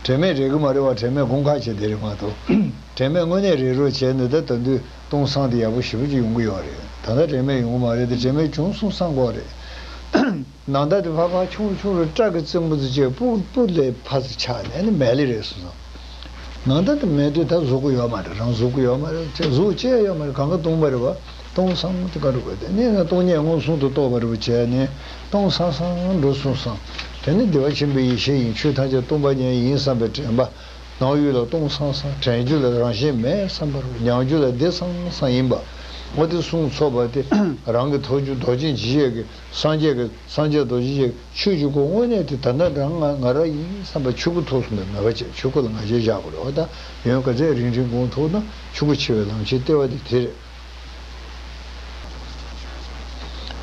དྲན་མེད་རེད་གི་མ་རེད་བ། དྲན་མེད་དགོངས་ཁ་བྱས་དེ་རེད་མ་གཏོགས། དྲན་མེད་དངོས་གནས་རེད་རོགས་བྱས་ནས་ད་ད་དུང་སྟོང་སང་དེ་ཡག་པོ་ཞེ་པོ་ཅིག་ཡོང་གི་ཡོད་རེད། ད་ལྟ་དྲན་མེད་ཡོང་གི་མ་རེད་དེ། དྲན་མེད་བྱུང་སོང་བསམ་དགོས་རེད། ནང་ཟླ་དེ་ཕར་ཕར་ཆུང་རུ་ཆུང་རུ་སྐྲ་གི་རྩེ་མོ་ཚོ་བཅས་སྤུ་སྤུ་ལས་ཕར་ཚུར་ཆགས་ནས་ནི་མལ་ལེ་རེད་སོང་ཙང་། ནང་ཟླ་དེ་མེད་དུས་ད་གཟུགས་པོ་ཡོད་མ་རེད། རང་གཟུགས་པོ་ཡོད་མ་རེད། ཅེས་གཟུགས་ཅེས་ཡོད་མ་རེད། གང་ག་སྟོང་པ་རེད་བ། སྟོང་སང་དེ་ག་རུ་དགོས་དེ་ནི་ན་སྟོང་ཉིད་མངོན་སུམ་དུ་རྟོགས་པ་རུ་བྱས་ནས་སྟོང་སང་སང་འགྲོ་སོང་ཙང་། དེ་ནི་བདེ་བ་ཆེན་པོའི་ཡེ་ཤེས་ཡིན། ཆོས་ཐམས་ཅད་སྟོང་པ་ཉིད་ཡིན་བསམ་པའི་དྲན་པ། སྣང་ཡུལ་ལ་སྟོང་སང་སང་། དྲན་རྒྱུ་ལ་རང་བཞིན་མེད་བསམ་པ་རུ། མྱང་རྒྱུ་ལ་བདེ་སང་སང་ཡིན་པ། འོ་དེ་གསུངས་ཚོགས་པ་དེ་རང་གི་ཐོབ་རྒྱུ་རྡོ་རྗེ་འཇིགས་བྱེད་ཀྱི་སངས་རྒྱས་ཀྱི་སངས་རྒྱས་རྡོ་རྗེ་འཇིགས་ཆོས་ཀྱི་སྐུ་དངོས་གནས་དེ་ད་ལྟ་རང་ང་ང་རང་ཡིན་བསམ་པ་ཆོས་སྐུ་ཐོབ་སོང་བའི་མོས་པ་བྱས། ཆོས་སྐུ་ལ་ང་རྒྱལ་བཞག་དགོས་རེད་བ། ད་ཡོན་ག་ཚད་རིང་རིང་གོང་ཐུག་ན་ཆོས་སྐུ་ཆེ་བའི་ལམ་ཆེན་ལྟེ་བ་དེ་དེ་རེད།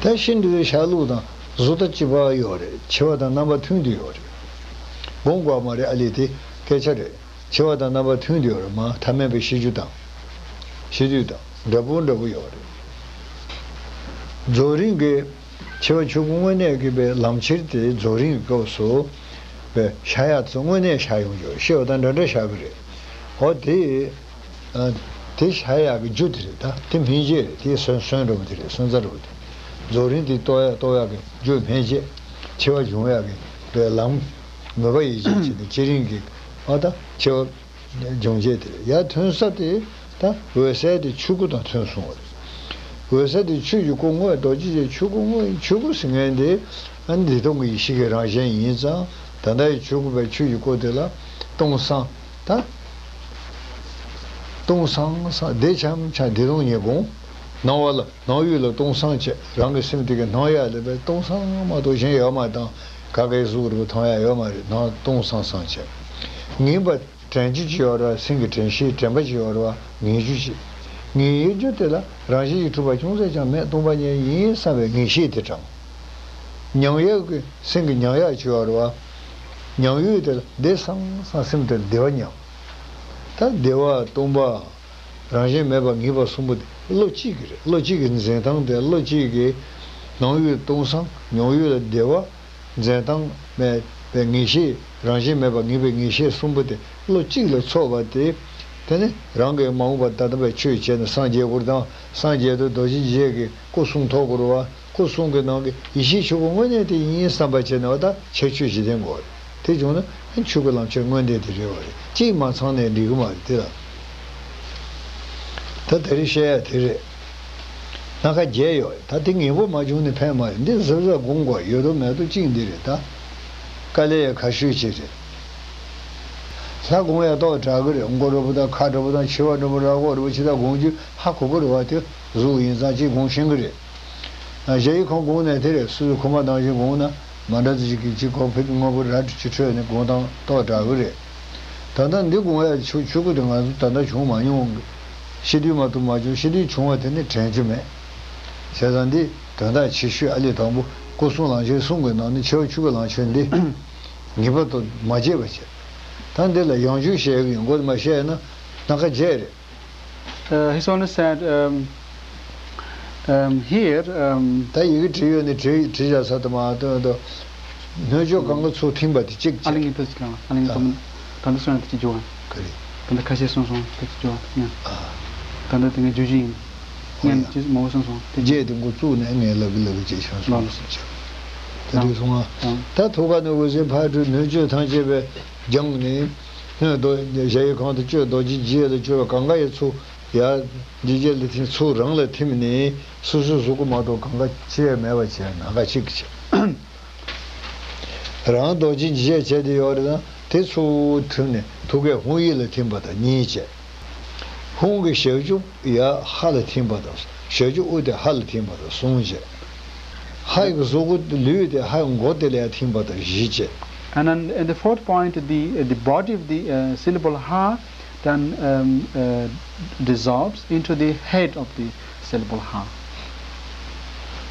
ད་ཤིན་ཏུ་ཤར་ལུགས་དང་གཟུགས་ཐ་གཅིག་པ་ཡོད་རེད། འཆི་བ་དང་རྣམ་པ་མཐུན་དུ་ཡོད་རེད། སྒོམ་དགོས་མ་རེད། ཨ་ལས་དེ་སྐད་ཆ་རེད། འཆི་བ་དང་རྣམ་པ་མཐུན་དུ་ཡོད་རེད་མ། ཐ་མལ་པའི་ཤི་རྒྱུ་དང་། ཤི་དུས་དང་འདྲ་པོ་འདྲ་པོ་ཡོད་རེད། རྫོགས་རིམ་གྱི་འཆི་བ་ཆོས་སྐུ་དངོས་གནས་ཀྱི་པའི་ལམ་ཁྱེར་དེ་རྫོགས་རིམ་གྱི་སྐབས་སུ་པའི་ཤར་ཡག་ཚོ་དངོས་གནས་ཤར་ཡོང་རྒྱུ་རེད། ཤི་བ་དང་འདྲ་འདྲ་ཤར་གི་རེད། འོ་དེ། ཨ། དེ་ཤར་ཡག་གི་རྒྱུ་དེ་རེད། ད་དེ་སྨིན་བྱེད་རེད། དེ་སོན་སོན་འགྲོ་བ་དེ་རེད། སོན་རྩ་འགྲོ་བ་དེ་རེད། རྫོགས་རིམ་དེ་རྟོགས་ཡག་རྟོགས་ཡག་གི་རྒྱུ་སྨིན་བྱེད། འཆི་བ་འབྱུང་ཡག་གི་པའི་ལམ། མོས་པ་ཡིད་ཆེས་བྱས་ནས་བསྐྱེད་རིམ་གྱི་ཨ་ད་འཆི་བ་འབྱུང་བྱེད་དེ་རེད། ཡར་ཐོན་ས་དེ་ད་འོད་གསལ་དེ་ཆོས་སྐུ་དང་ཐོན་སོང་བ་རེད། འོད་གསལ་དེ་ཆོས་ཀྱི་སྐུ་དངོས། རྡོ་རྗེ་ཅན་ཆོས་སྐུ་དངོས་ཡིན། ཆོས་སྐུ་ཟེར་མཁན་དེ་ཨ་ནི་བདེ་སྟོང་གི་ཡེ་ཤེས་ཀྱི་རང་བཞིན་ཡིན་ཙང་། ད་ལྟ་ཡི་ཆོས་སྐུ་པའི་ཆོས་ཀྱི་སྐུ་དེ་ལ་སྟོང་སང་། ད་སྟོང་སང་སང་བདེ་འཆམ་འཆམ་བདེ་སྟོང་ཉིད་སྒོམ། སྣང་བ་ལ་སྣང་ཡུལ་ལ་སྟོང་སང་བྱས། རང་གི་སེམས་དེ་གི་སྣང་ཡག་ལ་བས་སྟོང་སང་མ་གཏོགས་གཞན་ཡོད་མ་དང་། ག་གའི་གཟུགས་རུ་མཐོང་ཡག་ཡོད་མ་རེད། སྣང་སྟོང་སང་སང་བྱས། ངེས་པ་དྲན་རྒྱུ་ཅིག་ཡོད་རེད་བ། སེམས་ཀྱི་དྲན་ཤེས་དྲན་པ་ཅིག་ཡོད་རེད་བ། ངེས་རྒྱུ་ཅིག་ངེས་རྒྱུ་དེ་ལ་རང་བཞིན་གྱིས་གྲུབ་པ་ཅུང་ཟད་ཀྱང་མེད། སྟོང་པ་ཉིད་ཡིན་བསམ་པའི་ངེས་ཤེས་དེ་དྲངས། མྱང་ཡག་གི་སེམས་ཀྱི་མྱང་ཡག་ཅིག་ཡོད་རེད་བ། མྱང་ཡུལ་དེ་ལ་བདེ་སང་སང་། སེམས་དེར་བདེ་བ་མྱང་། ད་བདེ་བ་སྟོང་པ། རང་བཞིན་མེད་པ་ངེས་པ་གསུམ་པོ་དེ་བློ་གཅིག་གི་རེད། བློ་གཅིག་གི་འཛིན་སྟངས་དེ། བློ་གཅིག་གི་སྣང་ཡུལ་སྟོང་སང་། མྱང་ཡུལ་ལ་བདེ་བ། འཛིན་སྟངས་མེད་པའི་ངེས་ཤེས། རང་བཞིན་མེད་པ་ངེས་པའི་ངེས་ཤེས་གསུམ་པོ་དེ་བློ་གཅིག་ལ་ཚོགས་པ་དེ། དེ་ནི་རང་གིས་མ་འོངས་པ་ད་ལྟ་བའི་ཆོས་བྱས་ནས་སངས་རྒྱས་དགོས་དང་། སངས་རྒྱས་དུས་རྡོ་རྗེ་འཇིགས་བྱེད་ཀྱི་སྐུ་གསུང་ཐོབ་དགོས་རེད་བ། སྐུ་གསུང་གི་ནང་གི་ཡེ་ཤེས་ཆོས་སྐུ་དངོས་གནས་དེ་ཡིན་བསམ་པ་བྱས་ནས་བ། ད་ཁྱད་ཆོས་བཞི་ལྡན་དགོས་རེད། དེ་བྱུང་ན་ཆོས་སྐུ་ལམ་ཁྱེར་དངོས་གནས་དེ་རེད་བ་རེད། གཅིག་མ་ཚང་ནས་འགྲིག་གི་མ་རེད་དེ་ལ། ད་དེ་རིང་བཤད་ཡ་དེ་རེད། སྣ་ཁ་བརྒྱད་ཡོད། ད་དེ་ངེས་པོ་མ་བྱུང་ནས་ཕན་མ་ཡོད། འདི་གཟབ་གཟབ་སྒོམ་དགོས། ཡོད་དོ་མེད་དོ་གཅིག་འདི་རེད་ད། དཀའ་ལས་ཡ་ཁ་ཤུས་ཅིག་རེད། ལྷ་སྒོམ་ཡ་ཏོག་དྲག་གི་རེད། མགོ་འདྲ་པོ་དང་ཁ་འདྲ་པོ་དང་མཆེ་བ་འདྲ་པོ་ར་སྐོར་འདྲ་པོ་ཇི་ལྟར་སྒོམ་རྒྱུ་ཧ་གོ་གི་རེད་བ། དེ་གཟུགས་ཡིན་ཙང་གཅིག་སྒོམ་ཤེས་ཀྱི་རེད། ཨ། གཞལ་ཡས་ཁང་སྒོམ་ནས་དེ་རེད། སོ་སོའི་ཁོག་པ་ནང་བཞིན་སྒོམ་ན་མ་འདྲ་ཙི་ཞིག་གིས་གཅིག་གོ་ཕིག་དངོས་པོ་རལ་གྲི་གཅིག་འཕྲོད་ནས་སྒོམ་སྟངས་ཏོག་དྲག་གི་རེད། ད་ལྟ་འདི་སྒོམ་ཡ་ཆོས་ཆོས་སྐུ་དེ་ང་ཚོ་ད་ལྟ་བྱུང་མ་མྱོང་། ཤི་དུས་མ་གཏོགས་མ་བྱུང་། ཤི་དུས་བྱུང་བ་དེ་ནི་དྲན་རྒྱུ་མེད། བྱས་ཙང་འདི་དོན་དག་ཆེ་ཤོས་ཨ་ལས་དང་པོ་སྐུ་གསུང་ལམ་ཁྱེར་གསུམ་གྱི་ནང་ནས་ཆེ་བ་ཆོས་སྐུ་ལམ་ཁྱེར་འདི་ངེས་པར་དུ་མ་བརྗེད་པ་བྱས། ད་འདི་ལ་ཡང་བསྐྱར་བཤད་ཀྱི་ཡོད། མགོ་མ་བཤད་ན་སྣ་ཁ་བརྒྱད་རེད། Uh, he's only said, um, um, here, um, ད་ཡི་གེ་བྲིས་ཡོད་ནི་བྲིས་བྲིས་བཞག་ས་དུ་མ་སྟོན་དུ། སྣོད་བཅུད་གང་གི་ཚུལ་ཐིམ་པ་དེ་གཅིག་ཨ་ལི་ངེས་པར་གཅིག་ལ་ཨ་ལི་ངེས་པར་ད་འདི་སོང་ཡང་དེ་གཅིག་འཇུ་བ། ག་རེ། ད་འདི་ཁ་ཤས་སོང་སོང་དེ་གཅིག་འཇུ་བ་ཡང་། ཨ། ད་འདི་དེ་ངས་འཇུ་རྒྱུ་ཡིན། ངས་ཅི་མང་པོ་སོང་སོང་དེ་གཅིག་རྗེས་དེ་འགོ་བཙུགས་ནས་ངས་ལབ་གི་ལབ་གི་ཅེས་བྱུང་སོང་ལ་ཟེར་ཅིག་རེད་སོང་ང་། ད་ཐུགས་ཀ་ནས་འོད་ཟེར་ཕར་འཕྲོས་སྣོད་བཅུད་ཐམས་ཅད་པའི་སྦྱངས་ནས། སྣོད་རྡོ་གཞལ་ཡས་ཁང་དུ་བཅུག་རྡོ་རྗེ་འཇིགས་ལ་བཅུག་གང་ག་ཡི་ཚུལ་ཡ། འཇིགས་བྱེད་ལ་ཐིམ་ཚུལ་རང་ལ་ཐིམ་ནས་སོ་སོའི་གཟུགས་པོ་མ་གཏོགས་གང་ག་ཅི་ཡང་མེད་པ་བྱས་ནམ་མཁའ་གཅིག་བྱས། རང་རྡོ་རྗེ་འཇིགས་བྱེད་དེ་ཡོད་རེད་ན་དེ་ཚུར་ཐིམ་ནས་ཐུགས་ཀའི་ཧཱུྃ་ཡིག་ལ་ཐིམ་པ་དང་གཉིས་བྱས། ཧཱུྃ་གི་ཞབས་ཀྱུ་ཡ་ཧ་ལ་ཐིམ་པ་དང་ཞབས་ཀྱུ་དབུ་དེ་ཧ་ལ་ཐིམ་པ་དང་གསུམ་བྱས། ཧ་ཡི་གཟུགས་པོ་ལུས་དེ་ཧ་ཡི་མགོ་དེ་ལ་ཡ་ཐིམ་པ་དང་བཞི་བྱས། And then in the fourth point, the, uh, the body of the, uh, syllable ha then, um, uh, dissolves into the head of the syllable ha.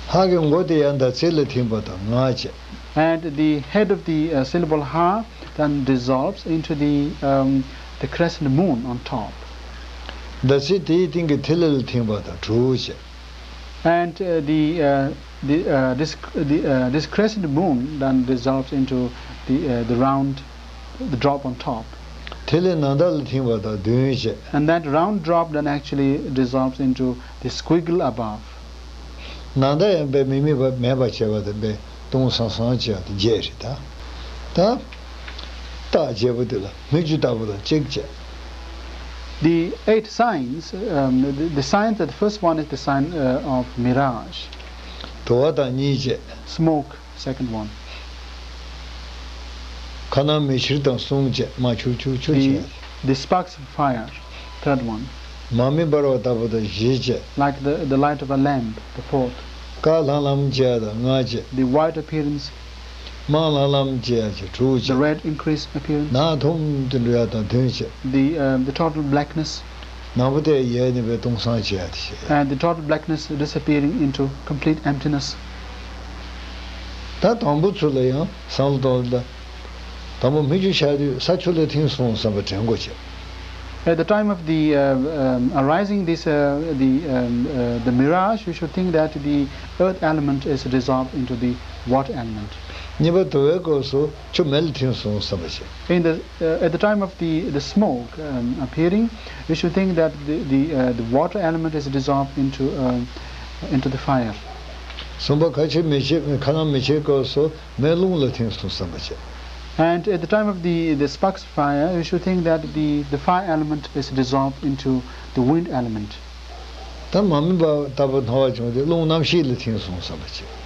ཧ་གི་མགོ་དེ་ཡ་ཟླ་ཚེས་ལ་ཐིམ་པ་དང་ལྔ་བྱས། And the head of the, uh, syllable ha then dissolves into the, um, the crescent moon on top. ཟླ་ཚེས་དེའི་སྟེང་གི་ཐིག་ལེ་ལ་ཐིམ་པ་དང་དྲུག་བྱས། And, uh, the, uh, the, uh, this, the, uh, this crescent moon then dissolves into the, uh, the round, the drop on top. ཐིག་ལེ་ནམ་ཟླ་ལ་ཐིམ་པ་དང་བདུན་བྱས། And that round drop then actually dissolves into the squiggle above. ནམ་ཟླ་ཡང་དཔེ་མི་དམིགས་པ་མེད་པ་བྱས་པ་དང་དཔེ་སྟོང་སང་སང་བྱས་པ་དེ་བརྒྱད་རེད་ད། ད། རྟགས་བརྒྱད་པོ་དེ་ལ་སྨིག་རྒྱུ་ལྟ་བུ་དང་གཅིག་བྱས། The eight signs, um, the, the signs that the first one is the sign, uh, of mirage. དུ་བ་དང་གཉིས་བྱས། Smoke, second one. ཁ་ནང་མེ་ཁྱེར་དང་གསུམ་བྱས། མ་ཆུ་ཆུ་ཆུ་བྱས། The, the sparks of fire, third one. མར་མེ་འབར་བ་ལྟ་བུ་དང་བཞི་བྱས། Like the, the light of a lamp, the fourth. དཀར་ལྷང་ལྷང་བྱས་དང་ལྔ་བྱས། The white appearance. དམར་ལྷང་ལྷང་བྱས་ཡ་བྱས་དྲུག་བྱས། The red increase appearance. ནག་འཐོམ་དུ་འགྲོ་ཡ་དང་བདུན་བྱས། The, um, the total blackness. ནག་པོ་དེ་ཡལ་ནས་པའི་སྟོང་སང་བྱས་ཡ་དེ་བྱས། And the total blackness disappearing into complete emptiness. ད་དང་པོ་ཚུར་ལ་ཡང་བསམ་བློ་གཏོང་ལ། དང་པོ་སྨིག་རྒྱུ་ཤར་དུས་ས་ཆུ་ལ་ཐིམ་སོང་བསམ་པ་དྲན་དགོས་བྱས། At the time of the, uh, um, arising this, uh, the, um, uh, the mirage, you should think that the earth element is dissolved into the water element. གཉིས་པ་དུ་བའི་སྐབས་སུ་ཆུ་མེ་ལ་ཐིམ་སོང་བསམ་པ་བྱས། In the, uh, at the time of the, the smoke, um, appearing, you should think that the, the, uh, the water element is dissolved into, uh, into the fire. གསུམ་པ་ཁ་ཆེ་མེ་ཆེ་ཁ་ནང་མེ་ཆེ་སྐབས་སུ་མེ་རླུང་ལ་ཐིམ་སོང་བསམ་པ་བྱས། And at the time of the, the sparks fire, you should think that the, the fire element is dissolved into the wind element. ད་མར་མེ་འབར་ལྟ་བུ་སྣང་བ་བྱུང་སྟེ་རླུང་རྣམ་ཤེས་ལ་ཐིམ་སོང་བསམ་པ་བྱས།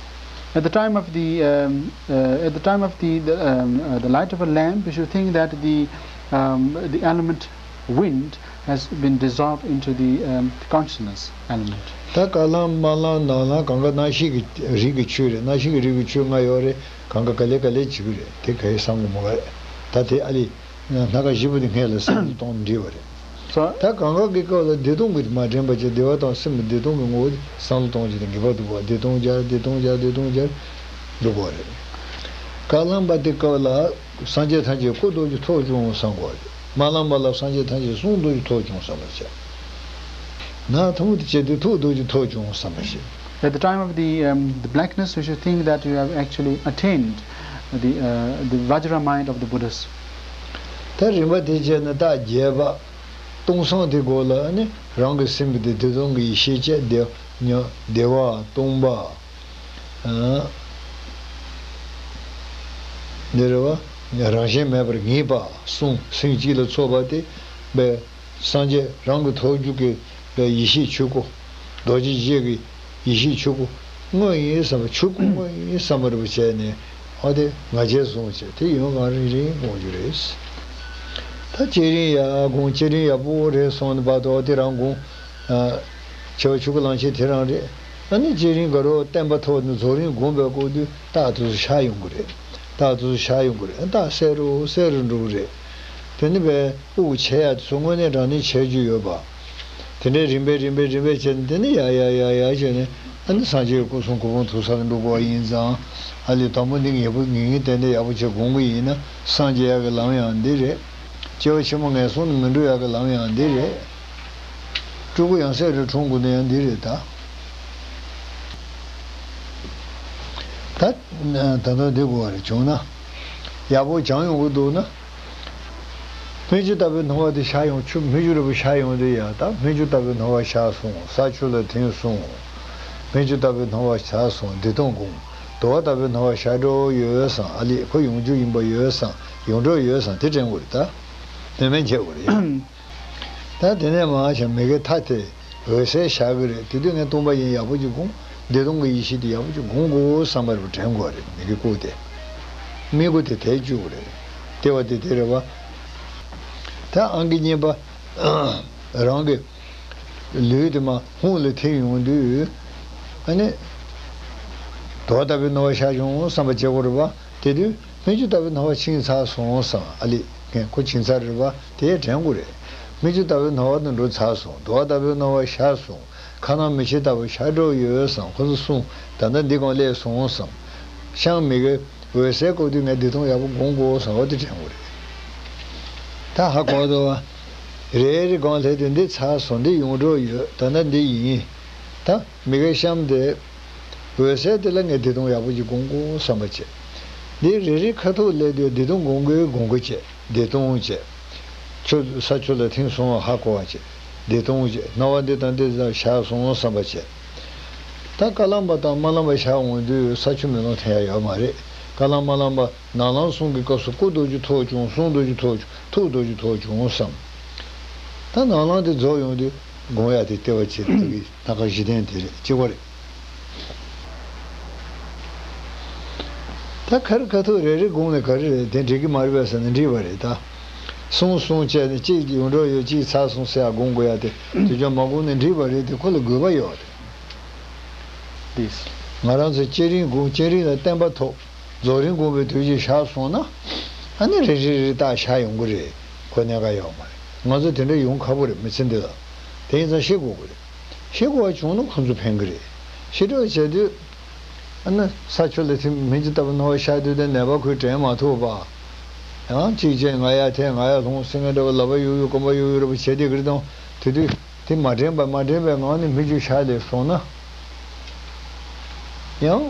At the time of the, um, uh, at the time of the, the, um, uh, the light of a lamp, you should think that the, um, the element wind has been dissolved into the, um, the consciousness element. ད་དཀར་ལམ་དམར་ལམ་ནག་ལམ་གང་ག་རྣམ་ཤེས་ཀྱི་རིགས་ཀྱི་ཆོས་རེད། རྣམ་ཤེས་ཀྱི་རིགས་ཀྱི་ཆོས་ལྔ་ཡོད་རེད། གང་ག་ག་ལེ་ག་ལེ་བྱེད་ཀྱི་རེད། དེ་ག་ཡེ་བསམ་གྱི་མ་རེད། ད་དེ་ཨ་ལི། སྣ་ཁ་བཞི་པོ་དེ་སྔས་ལ་བསམ་བློ་གཏོང་འདྲི་བ་རེད། So ད་གང་ག་གི་སྐབས་ལ་བདེ་སྟོང་གི་མ་དྲན་པ་བྱས། བདེ་བ་དང་སེམས་ཀྱི་བདེ་སྟོང་གི་ངོ་བོ་བསམ་བློ་གཏོང་བྱེད་དེ་ངེས་པར་དུ་བདེ་སྟོང་སྦྱར་བདེ་སྟོང་སྦྱར་བདེ་སྟོང་སྦྱར་འགྲོ་དགོས་རེད། དཀར་ལམ་པ་དེ་སྐབས་ལ་སངས་རྒྱས་ཐམས་ཅད་སྐུ་རྡོ་རྗེ་ཐོག་བྱུང་བསམ་དགོས་རེད། དམར་ལམ་པ་ལ་སངས་རྒྱས་ཐམས་ཅད་གསུང་རྡོ་རྗེ་ཐོག་བྱུང་བསམ་པ་བྱས། ནག་འཐོམ་དུ་བྱས་དུས་ཐུགས་རྡོ་རྗེ་ཐོག་བྱུང་བསམ་པ་བྱས། At the time of the, um, the blackness, you should think that you have actually attained the, uh, the Vajra mind of the Buddhas. ད་རིམ་པ་དེ་བྱས་ན་རྟགས་བརྒྱད་པ། སྟོང་སང་དེ་སྐོར་ལ་ནི་རང་གི་སེམས་དེ་བདེ་སྟོང་གི་ཡེ་ཤེས་བཅས་བདེ་བ་སྟོང་པ། འདི་རེད་བ། རང་བཞིན་མེད་པར་ངེས་པ་གསུམ། སེམས་གཅིག་ལ་ཚོགས་པ་དེ་བས། སངས་རྒྱས་རང་གི་ཐོག་རྒྱུད་ཀྱི་ཡེ་ཤེས་ཆོས་སྐུ། རྡོ་རྗེ་འཇིགས་ཀྱི་ཡེ་ཤེས་ཆོས་སྐུ་དངོས་ཡིན་བསམ་པ། ཆོས་སྐུ་དངོས་ཡིན་བསམ་པ་རེ་བ་བྱས་ནས། ཨ་དེ་ང་རྒྱལ་བཟུང་བྱས་དེ་ཡུན་གང་རིང་རིང་སྒོམ་རྒྱུ་རེད། ད་བསྐྱེད་རིམ་ཡར་སྒོམ། བསྐྱེད་རིམ་ཡག་པོ་རེད་སོང་ནས་བར་དུ་ཨ་དེ་རང་སྒོམ། ཆེ་བ་ཆོས་སྐུ་ལམ་ཆེན་དེ་རང་རེད། ཨ་ནི་བསྐྱེད་རིམ་ག་རོ་བརྟན་པ་ཐོག་ནས་རྫོགས་རིམ་སྒོམ་པའི་སྐབས་དུས་རྟགས་དེ་ཚོ་ཤར་ཡོང་གི་རེད། རྟགས་དེ་ཚོ་ཤར་ཡོང་གི་རེད། རྟགས་གསལ་རུ་གསལ་རུ་འགྲོ་གི་རེད། དེ་ནི་བས་དབུགས་ཆད་ཡ་དེ་ཚོ་དངོས་གནས་དྲང་གནས་ཆད་རྒྱུ་ཡོད་པ། དེ་འདྲའི་རིམ་པས་རིམ་པས་རིམ་པས་བྱས་ནས་དེ་ནི་ཡར་ཡར་ཡར་ཡར་བྱས་ནས་ཨ་ནི་སངས་རྒྱས་ཀྱི་སྐུ་གསུང་སྐུ་འབུམ་ཐོབ་ས་ལ་འགྲོ་དགོས་པ་ཡིན་ཙང་། ཨ་ལས་དང་པོ་འདི་ངེས་པོ་ངེས་ངེས་ཏན་ཏན་ཡག་པོ་བྱས་སྒོམ་གི་ཡིན་ན་སངས་རྒྱས་ཡག་གི་ལམ་ཡང་འདི་རེད། སྐྱེ་བ་ཕྱི་མ་ངན་སོང་ནས་མི་འགྲོ་ཡག་གི་ལམ་ཡང་འདི་རེད། སྤྲུལ་སྐུ་ཡང་སྲས་རུ་འཁྲུངས་དགོས་ན་ཡང་འདི་རེད་ད། ད་ད་ལྟ་འདི་དགོས་པ་རེད། བྱུང་ན་ཡག་པོ་སྦྱང་ཡོང་གི་འདུག་ན། སྨིག་རྒྱུ་ལྟ་བུའི་སྣང་བ་དེ་ཤར་ཡོང་། ཆུ་སྨིག་རྒྱུ་ལྟ་བུ་ཤར་ཡོང་དུས་ཡ། ད་སྨིག་རྒྱུ་ལྟ་བུའི་སྣང་བ་ཤར་སོང་། ས་ཆུ་ལ་ཐིམ་སོང་། སྨིག་རྒྱུ་ལྟ་བུའི་སྣང་བ་ཤར་སོང་། བདེ་སྟོང་སྒོམ། དུ་བ་ལྟ་བུའི་སྣང་བ་ཤར་འགྲོ་ཡོད་བསམ། ཨ་ལས་ཁོ་ཡོང་རྒྱུ་ཡིན་པ་ཡོད་བསམ། ཡོང་འགྲོ་ཡོད་བསམ། དེ་དྲན་དགོས་རེད་ད། མེད་མེད་འཇལ་དགོས་རེད། ད་དེ་ནས་མར་བྱས་མི་དགེ་མཐའ་དེ་འོད་གསལ་ཤར་གི་རེད། དེ་དུས་ངས་སྟོང་པ་ཉིད་ཡག་པོ་ཅིག་སྒོམ། བདེ་སྟོང་གི་ཡེ་ཤེས་དེ་ཡག་པོ་ཅིག་སྒོམ་དགོས་བསམ་པ་རེད་པ། དྲན་དགོས་རེད། མི་དགེ་བཀོད་དེ། དམིགས་སྒོ་དེ་དེ་བཅུག་དགོས་རེད། ལྟེ་བ་དེ་དེ་རེད་པ། ད་ཨང་ཀི་གཉིས་པ། རང་གི་ལུས་དེ་མར་ཧཱུྃ་ལ་ཐིམ་ཡོང་དུས། ཨ་ནི། དུ་བ་ལྟ་བུའི་སྣང་བ་ཤར་བྱུང་བསམ་པ་བྱེད་དགོས་རེད་པ། དེ་དུས་སྨིག་རྒྱུ་ལྟ་བུའི་སྣང་བ་ཕྱིན་ཚར་སོང་བསམ། ཨ་ལས་ངས་ཁོ་ཕྱིན་ཚར་རེད་པ། དེ་དྲན་དགོས་རེད། སྨིག་རྒྱུ་ལྟ་བུའི་སྣང་བ་དེ་འགྲོ་ཚར་སོང་། དུ་བ་ལྟ་བུའི་སྣང་བ་ཤར་སོང་། ཁ་ནང་མིག་ཕྱེ་ལྟ་བུ་ཤར་འགྲོ་ཡོད་བསམ། ཁོ་ཚོ་གསུམ་ད་ལྟ་འདི་སྒང་སླེབས་སོང་བསམ། ཤངས་མི་དགེ་འོད་གསལ་བཀོད་དུས་ངས་བདེ་སྟོང་ཡག་པོ་སྒོམ་དགོས་བསམ། འོ་དེ་དྲན་དགོས་རེད། ད་ཧ་གོ་འདུག་བ། རེ་རེ་སྒང་སླེབས་དུས་འདི་ཚར་སོང་། འདི་ཡོང་འགྲོ་ཡོད། ད་ལྟ་འདི་ཡིན། ད་མི་དགེ་ཤངས་དེ། འོད་གསལ་དེ་ལ་ངས་བདེ་སྟོང་ཡག་པོ་ཅིག་སྒོམ་དགོས་བསམ་པ་བྱས། འདི་རེ་རེ་ཁ་ཐུག་སླེབས་དུས་བདེ་སྟོང་སྒོམ་དགོས་སྒོམ་དགོས་བྱས། བདེ་སྟོང་བྱས། ཆུ་ས་ཆུ་ལ་ཐིམ་སོང་བ་ཧ་གོ་བ་བྱས། བདེ་སྟོང་བྱས། སྣང་བ་འདི་དང་འདི་དག་ཤར་སོང་བསམ་པ་བྱས། ད་བཀའ་ལམ་པ་དང་སྨོན་ལམ་པ་ཤར་འོང་དུས་ས་ཆུ་མེ་ལོང་ཐོན་ཡ་ཡོད་མ་རེད། བཀའ་ལམ་སྨོན་ལམ་པ་ནང་ལམ་གསུམ་གྱི་སྐབས་སུ་སྐུ་རྡོ་རྗེ་ཐོག་བྱུང་། གསུང་རྡོ་རྗེ་ཐོག་བྱུང་། ཐུགས་རྡོ་རྗེ་ཐོག་བྱུང་བསམ། ད་ནང་ལམ་དེ་རྫོགས་ཡོང་དུས་སྒོམ་ཡ་དེ་ལྟེ་བ་བྱས། ད་གི་སྣ་ཁ་བཞི་ལྡན་དེ་རེད། གཅིག་པ་རེད། ད་ཁ་རི་ཁ་ཐུག་རེ་རེ་སྒོམ་ནས་ག་རེ་རེད། དེ་འགྲིག་གི་མ་རེད་པས་ཟེར་ན་འགྲིག་པ་རེད་ད། གསུམ་གསུམ་བྱས་ནས་གཅིག་ཡོང་འགྲོ་ཡོད། གཅིག་ཚར་སོང་ཟེར་ཡ་སྒོམ་དགོས་ཡ་དེ་དུས་རྒྱུན་མ་སྒོམ་ནས་འགྲིག་པ་རེད་དེ། ཁོ་ལ་དགོས་པ་ཡོད་རེད། ང་རང་ཚོ་བསྐྱེད་རིམ་སྒོམ། བསྐྱེད་རིམ་ལ་བརྟན་པ་ཐོབ། རྫོགས་རིམ་སྒོམ་པའི་དུས་ཀྱི་ཤར་སོང་ན། ཨ་ནི་རེ་རེ་རེ་ཏག་ཤར་ཡོང་གི་རེད། ཁོ་གནད་འགག་ཡོད་མ་རེད། ང་ཚོ་དེ་འདྲ་ཡོང་ཁག་པོ་རེད། མི་ཚེ་འདི་ལ། དེ་ཡིན་ཙང་ཤེས་དགོས་ཀྱི་རེད། ཤེས་དགོས་པ་བྱུང་ན་ཁོང་ཚོ་ཕན་གྱི་རེད། ཤེས་སྒྲིབ་བྱས་དུས། ཨ་ནི་ས་ཆུ་ལ་ཐིམ། སྨིག་རྒྱུ་ལྟ་བུ་སྣང་བ་ཤར་དུས་དེ་ནད་པ་ཁོས་དྲན་མ་ཐུབ་པ། ཡང་གཅིག་བྱས་ང་ཡར་འཐེན་ང་ཡར་ལྷུང་ཟེར་མཁན་འདྲ་བོ། ལག་པ་གཡུག་གཡུག་རྐང་པ་གཡུག་གཡུག་འདྲ་བོ་བྱས་དེ་གི་རེད་དང་། དེ་དུས་དེ་མ་དྲན་པ་མ་དྲན་པའི་ངང་ནས་སྨིག་རྒྱུ་ཤར་སླེབས་སོང་ན། ཡང་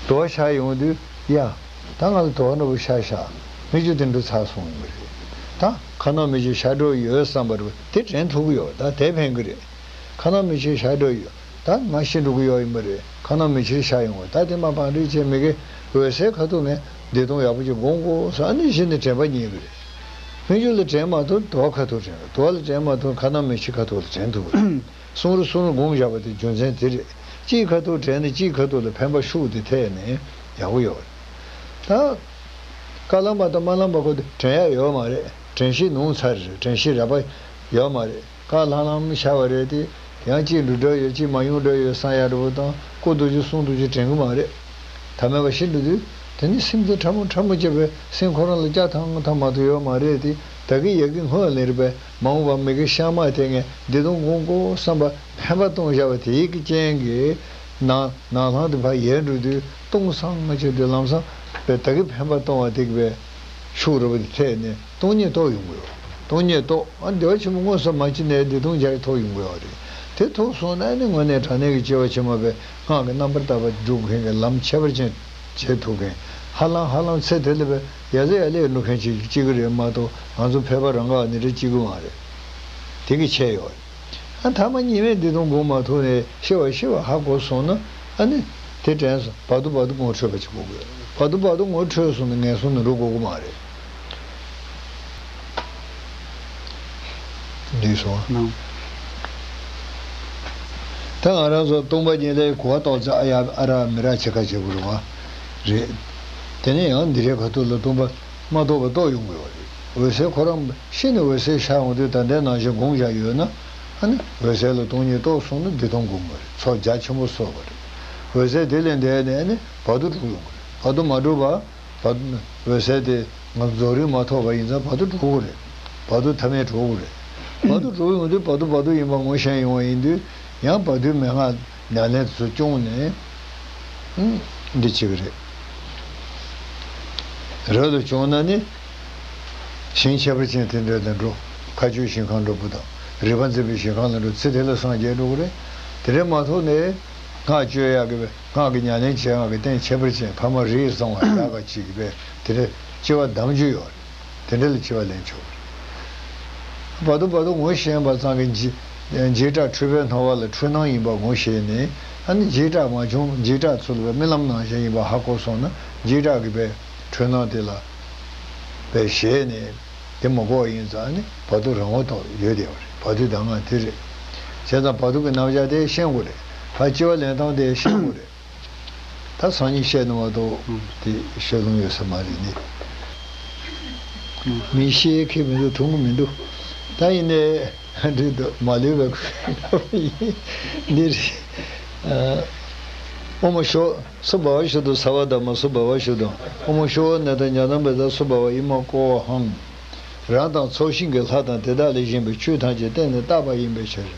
དུ་བ་ཤར་ཡོང་དུས་ཡ། ད་ང་ལ་དུ་བ་འདྲ་བོ་ཤར་ཤག། སྨིག་རྒྱུ་དེ་འགྲོ་ཚར་སོང་ཡོད་རེད། ད་ཁ་ནང་མིག་ཕྱེ་ཤར་འགྲོ་ཡོད་བསམ་པ་རེད། དེ་དྲན་ཐུབ་ཀྱི་ཡོད། ད་དེ་ཕན་གྱི་རེད། ཁ་ནང་མིག་ཕྱེ་ཤར་འགྲོ་ཡོད། ད་ང་ཤི་འགྲོ་གི་ཡོད་ཡིན་པ་རེད། ཁ་ནང་མིག་ཕྱེ་ཤར་ཡོང་བ། ད་དེ་མ་བང་སྒྲིག་བྱས་མི་དགེ་འོད་གསལ་ཁ་ཐུག་ནས་བདེ་སྟོང་ཡག་པོ་ཅིག་སྒོམ་དགོས་ཟེར། ཨ་ནི་གཞི་ནས་དྲན་པ་རྙེད་གི་རེད། སྨིག་རྒྱུ་ལ་དྲན་མ་ཐུབ་དུ་བ་ཁ་ཐུག་དྲན། དུ་བ་ལ་དྲན་མ་ཐུབ་ཁ་ནང་མིག་ཕྱེ་ཁ་ཐུག་ལ་དྲན་ཐུབ་གི་རེད། གསུམ་རེ་གསུམ་རེ་སྒོམ་བཞག་པ་དེ་རྒྱུ་མཚན་དེ་རེད། གཅིག་ཁ་ཐུག་དྲན་ནས་གཅིག་ཁ་ཐུག་ལ་ཕན་པ་ཤུགས་དེ་ཐེབས་ནས་ཡག་པོ་ཡོད་རེད། ད་བཀའ་གླང་པ་དང་སྨོན་ལམ་པ་ཁོ་དེ་དྲན་ཡ་ཡོད་མ་རེད། དྲན་ཤེས་ནུབ་ཚར་རེད། དྲན་ཤེས་རགས་པ་ཡོད་མ་རེད། བཀའ་ལྷང་ལྷང་ཤར་བ་རེད་དེ། ཡང་གཅིག་འགྲོ་འགྲོ་ཡོད། གཅིག་མ་ཡོང་འགྲོ་ཡོད་བསམ་ཡ་འདྲ་བོ་དང་། སྐུ་རྡོ་རྗེ་གསུང་རྡོ་རྗེ་དྲན་གི་མ་རེད། ཐ་མལ་པ་ཤི་འགྲོ་དུས་དེ་ནི་སེམས་དེ་ཕྲ་མོ་ཕྲ་མོ་བྱས་པས་སེམས་ཁོ་རང་ལ་སྐྱ་ཐང་ཐང་མ་གཏོགས་ཡོད་མ་རེད་དེ། ད་གི་ཡ་གི་སྔོན་ལ་རེད་པས། མ་འོངས་པ་མི་དགེ་ཤ་མ་དེ་ངས་བདེ་སྟོང་སྒོམ་དགོས་བསམ་པ་ཕན་པ་གཏོང་བཞག་པ་དེའི་གི་རྐྱེན་གྱིས་ནང་ནང་ལྷང་དུ་ཕར་ཡལ་འགྲོ་དུས་སྟོང་སང་ང་ཆེ་དུས་ལམ་སང་པས་ད་གི་ཕན་པ་གཏོང་བ་དེ་གི་པས་ཤུགས་རུ་བ་དེ་ཐེག་ནས་སྟོང་ཉིད་རྟོགས་ཡོང་གི་ཡོད། སྟོང་ཉིད་རྟོགས། ཨ་བདེ་བ་ཆེན་པོ་མངོན་སུམ་མ་མཆིས་ནའི་བདེ་སྟོང་རྒྱ་ཆེ་ཐོབ་ཡོང་གི་ཡོད་རེད། དེ་ཐོབ་སོང་ན་ནི་དངོས་གནས་དྲང་གནས་ཀྱི་སྐྱེ་བ་ཕྱི་མ་པས་སྔགས་ཀྱི་རྣམ་པར་དག་པ་སྒྲུབ་མཁན་གྱི་ལམ་ཁྱད་པར་ཅན་བྱེད་ཐུབ་མཁན། ཧ་ལམ་ཧ་ལམ་ཚེ་དེ་ལ་པས་ཡ་ཟེ་ཡ་ལེ་འགྲོ་མཁན་ཅིག་གཅིག་གི་རེད་མ་གཏོགས་ང་ཚོ་ཕལ་པ་རང་ག་ནི་རེ་གཅིག་གི་མ་རེད། དེ་གི་ཆད་ཡོད་རེད། ཨ་ཐ་མ་གཉིས་མེད་བདེ་སྟོང་སྒོམ་མ་ཐུབ་ནས་ཤི་བ་ཤི་བ་ཧ་གོ་སོང་ན། ཨ་ནི་དེ་དྲན་སོང་། བར་དུ་བར་དུ་ངོ་འཕྲོད་པ་ཅིག་དགོས་དགོས། བར་དུ་བར་དུ་ངོ་འཕྲོད་སོང་ན་ངན་སོང་ནས་འགྲོ་དགོས་ཀྱི་མ་རེད། འདུས་སོང་། ནང་། ད་ང་རང་ཚོ་སྟོང་པ་ཉིད་ལས་གོ་བ་རྟོགས་ཚེ་ཨ་ཡ་ཨ་ར་མི་ར་བྱེད་ཁ་བྱེད་དགོས་རེད་བ། རེད། དེ་ནས་ཡང་འདི་རའི་ཁ་ཐུག་ལ་སྟོང་པ་མ་རྟོགས་པ་རྟོགས་ཡོང་དགོས་བ་རེད། འོད་གསལ་ཁོ་རང་ཤི་ནས་འོད་གསལ་ཤར་འོང་དུས་ད་ལྟའི་ནང་བཞིན་སྒོམ་བཞག་ཡོད་ན། ཨ་ནི་འོད་གསལ་ལ་སྟོང་ཉིད་རྟོགས་སོང་ན་བདེ་སྟོང་སྒོམ་དགོས་རེད། ཚོགས་རྒྱ་ཆེན་པོ་གསོག་དགོས་རེད། འོད་གསལ་དེ་ལས་འདས་ནས་ཨ་ནི་བར་དུ་གྲུབ་ཡོང་དགོས་རེད། བར་དུ་མ་གྲུབ་པ། བར་དུ་འོད་གསལ་དེ་ང་རྫོགས་རིམ་མ་ཐོབ་པ་ཡིན་ཙང་བར་དུ་གྲུབ་དགོས་རེད། བར་དུ་ཐ་མལ་གྲུབ་དགོས་རེད། བར་དུ་གྲུབ་ཡོང་དུས་བར་དུ་བར་དུ་ཡིན་པ་ངོ་ཤེས་ཡོང་བ་ཡིན་དུས། ཡང་བར་དོའི་མན་ངག་ཉམས་ལེན་དེ་ཚོ་སྐྱོང་ནས། ཨུམ། འདི་བྱེད་ཀྱི་རེད། རབ་ཏུ་བྱུང་ན་ནི། ཞིང་ཁྱད་པར་ཅན་དེ་འདྲ་ལ་འགྲོ། མཁའ་སྤྱོད་ཞིང་ཁམས་འགྲོ་བུ་དང་རིག་པ་འཛིན་པའི་ཞིང་ཁམས་ལ་འགྲོ། ཚེ་དེ་ལ་སངས་རྒྱས་འགྲོ་གི་རེད། དེ་འདྲ་མ་ཐོག་ནས་སྔགས་བཅོས་ཡག་གི་སྔགས་ཀྱི་ཉམས་ལེན་བྱེད་ཡག་གི་རྟེན་ཁྱད་པར་ཅན་ཕ་མ་རིགས་བཟང་བ་ཡག་ག་ཅིག་གི་བས་དེ་འདྲ་སྐྱེ་བ་བདམས་རྒྱུ་ཡོད་རེད། དེ་འདྲ་ལ་སྐྱེ་བ་ལེན་ཆོག་གི་རེད། བར་དུ་བར་དུ་ངོ་ཤེས་པ་ཙམ་གྱིས་འཇིག་འཇིགས་སྐྲག་འཁྲུལ་པའི་སྣང་བ་ལ་འཁྲུལ་སྣང་ཡིན་པ་ངོ་ཤེས་ནས། ཨ་ནི་འཇིགས་སྐྲག་མ་བྱུང་། འཇིགས་སྐྲག་ཚུར་ལ་རྨི་ལམ་ནང་བཞིན་ཡིན་པ་ཧ་གོ་སོང་ན། འཇིགས་སྐྲག་གི་པའི་འཁྲུལ་སྣང་དེ་ལ་པའི་ཞེད་ནས་དེ་མ་གོ་བ་ཡིན་ཙང་། ཨ་ནི་བར་དོ་རང་ངོ་ཐོག་ཡོད་བསྡད་པ་རེད། བར་དོའི་གདམས་ངག་དེ་རེད། བྱས་ཙང་བར་དོ་གི་རྣམ་གཞག་དེ་ཤེས་དགོས་རེད། ཕར་སྐྱེ་བ་ལེན་སྟངས་དེ་ཤེས་དགོས་རེད། ད་སང་ཉིན་བཤད་ནི་མ་གཏོགས་དེ་བཤད་ལུང་ཡོད་ས་མ་རེད་ནི། མི་ཤེས་མཁན་མི་འདུག་མཐོང་གི་མི་འདུག་ད་ཡིན་ནའི་འགྲིག་འདུག་མ་ལུས་པའི་ཁུལ་ཡིན་ནི་རེད། ཨ། ཨོཾ་ཤོ། སྭ་བྷཱ་ཝ་ཤུདྡྷོ་སརྦ་དྷརྨ་སྭ་བྷཱ་ཝ་ཤུདྡྷོ། ཨོཾ་ཤོ་ནཱ་ཏ་ཛྙཱ་ན་བཛྲ་སྭ་བྷཱ་ཝ་ཨི་མ་ཀོ་ཝ་ཧཾ། རང་དང་ཚོགས་ཞིང་གི་ལྷ་དང་དེ་དག་ལས་གཞན་པའི་ཆོས་ཐམས་ཅད་གཏན་ནས་བཏགས་པ་ཡིན་པའི་ཕྱིར།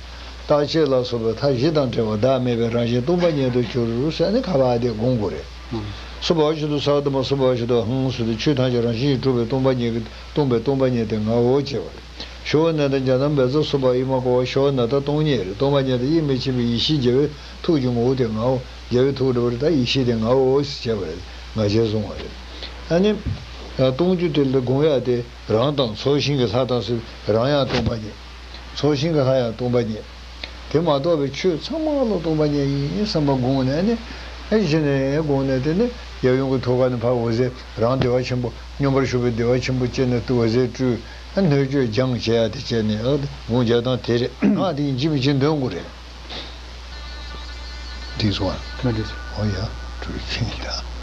རྟག་ཆད་ལ་སོགས་པའི་མཐའ་བཞི་དང་བྲལ་བ་བདག་མེད་པའི་རང་བཞིན་སྟོང་པ་ཉིད་དུ་གྱུར་ཟེར་ནས་ཁ་བ་དེ་དགོངས་དགོས་རེད། སྭ་བྷཱ་ཝ་ཤུདྡྷོ་སརྦ་དྷརྨ་སྭ་བྷཱ་ཝ་ཤུདྡྷོ་ཧཾ་ཟེར་དུས། ཆོས་ཐམས་ཅད་རང་བཞིན་གྱིས་གྲུབ་པའི་སྟོང་པ་ཉིད་ཀྱི། སྟོང་པའི་སྟོང་པ་ཉིད་དེ་ངའོ་ཞེས་པ་རེད། ཤྭ་བྷཱ་ནཱ་ཏ་ཛྙཱ་ན་བཛྲ་སྭ་བྷཱ་ཝ་ཨི་མ་ཀོ་ཝ། ཤྭ་བྷཱ་ནཱ་ཏ་སྟོང་ཉིད་རེད། སྟོང་པ་ཉིད་དེ་དབྱེར་མི་ཕྱིན་པའི་ཡེ་ཤེས་རྒྱལ་བའི་ཐུགས་ཀྱི་ངོ་བོ་དེ་ངའོ། རྒྱལ་བའི་ཐུགས་འདྲ་བ་རེད། ད་ཡེ་ཤེས་དེ་ངའོ་ཞེས་བྱས་པ་རེད། ང་རྒྱལ་བཟུང་བ་རེད། ཨ་ནི་སྟོང་རྒྱུ་དེ་ལ་དགོངས་ཡ་དེ། རང་དང་ཚོགས་ཞིང་གི་ལྷ་དང་ཟེར། རང་ཡང་སྟོང་པ་ཉིད། ཚོགས་ཞིང་གི་ལྷ་ཡང་སྟོང་པ་ཉིད། དེ་མ་གཏོགས་པའི་ཆོས་ཚང་མ་ལ་སྟོང་པ་ཉིད་ཡིན་བསམ་པ་དགོངས་ནས་ནི། ཨེ་གཞི་ནས་དགོངས་ནས། དེ་ནི་ཡབ་ཡུམ་གྱི་ཐུགས་ཀ་ནས་ཕར་འོད་ཟེར། རང་བདེ་བ་ཆེན་པོ། མཉམ་པར་བཞག་པའི་བདེ་བ་ཆེན་པོ་སྐྱེས་ནས་འོད་ཟེར་སྤྲོས། ཨ། སྣོད་བཅུད་སྦྱངས་བྱེད་ཡ་དེ་བྱས་ནས། ཨ། དགོངས་བྱ་སྟངས་དེ་རེད། ང་དེ་ཡིན་གཅིག་མིན་གཅིག་འདོན་དགོས་རེད། འགྲིག་སོང་ཨ། ད་འགྲིག་སོང་། ཨོ་ཡ། འགྲིག་ཕྱིན་ད།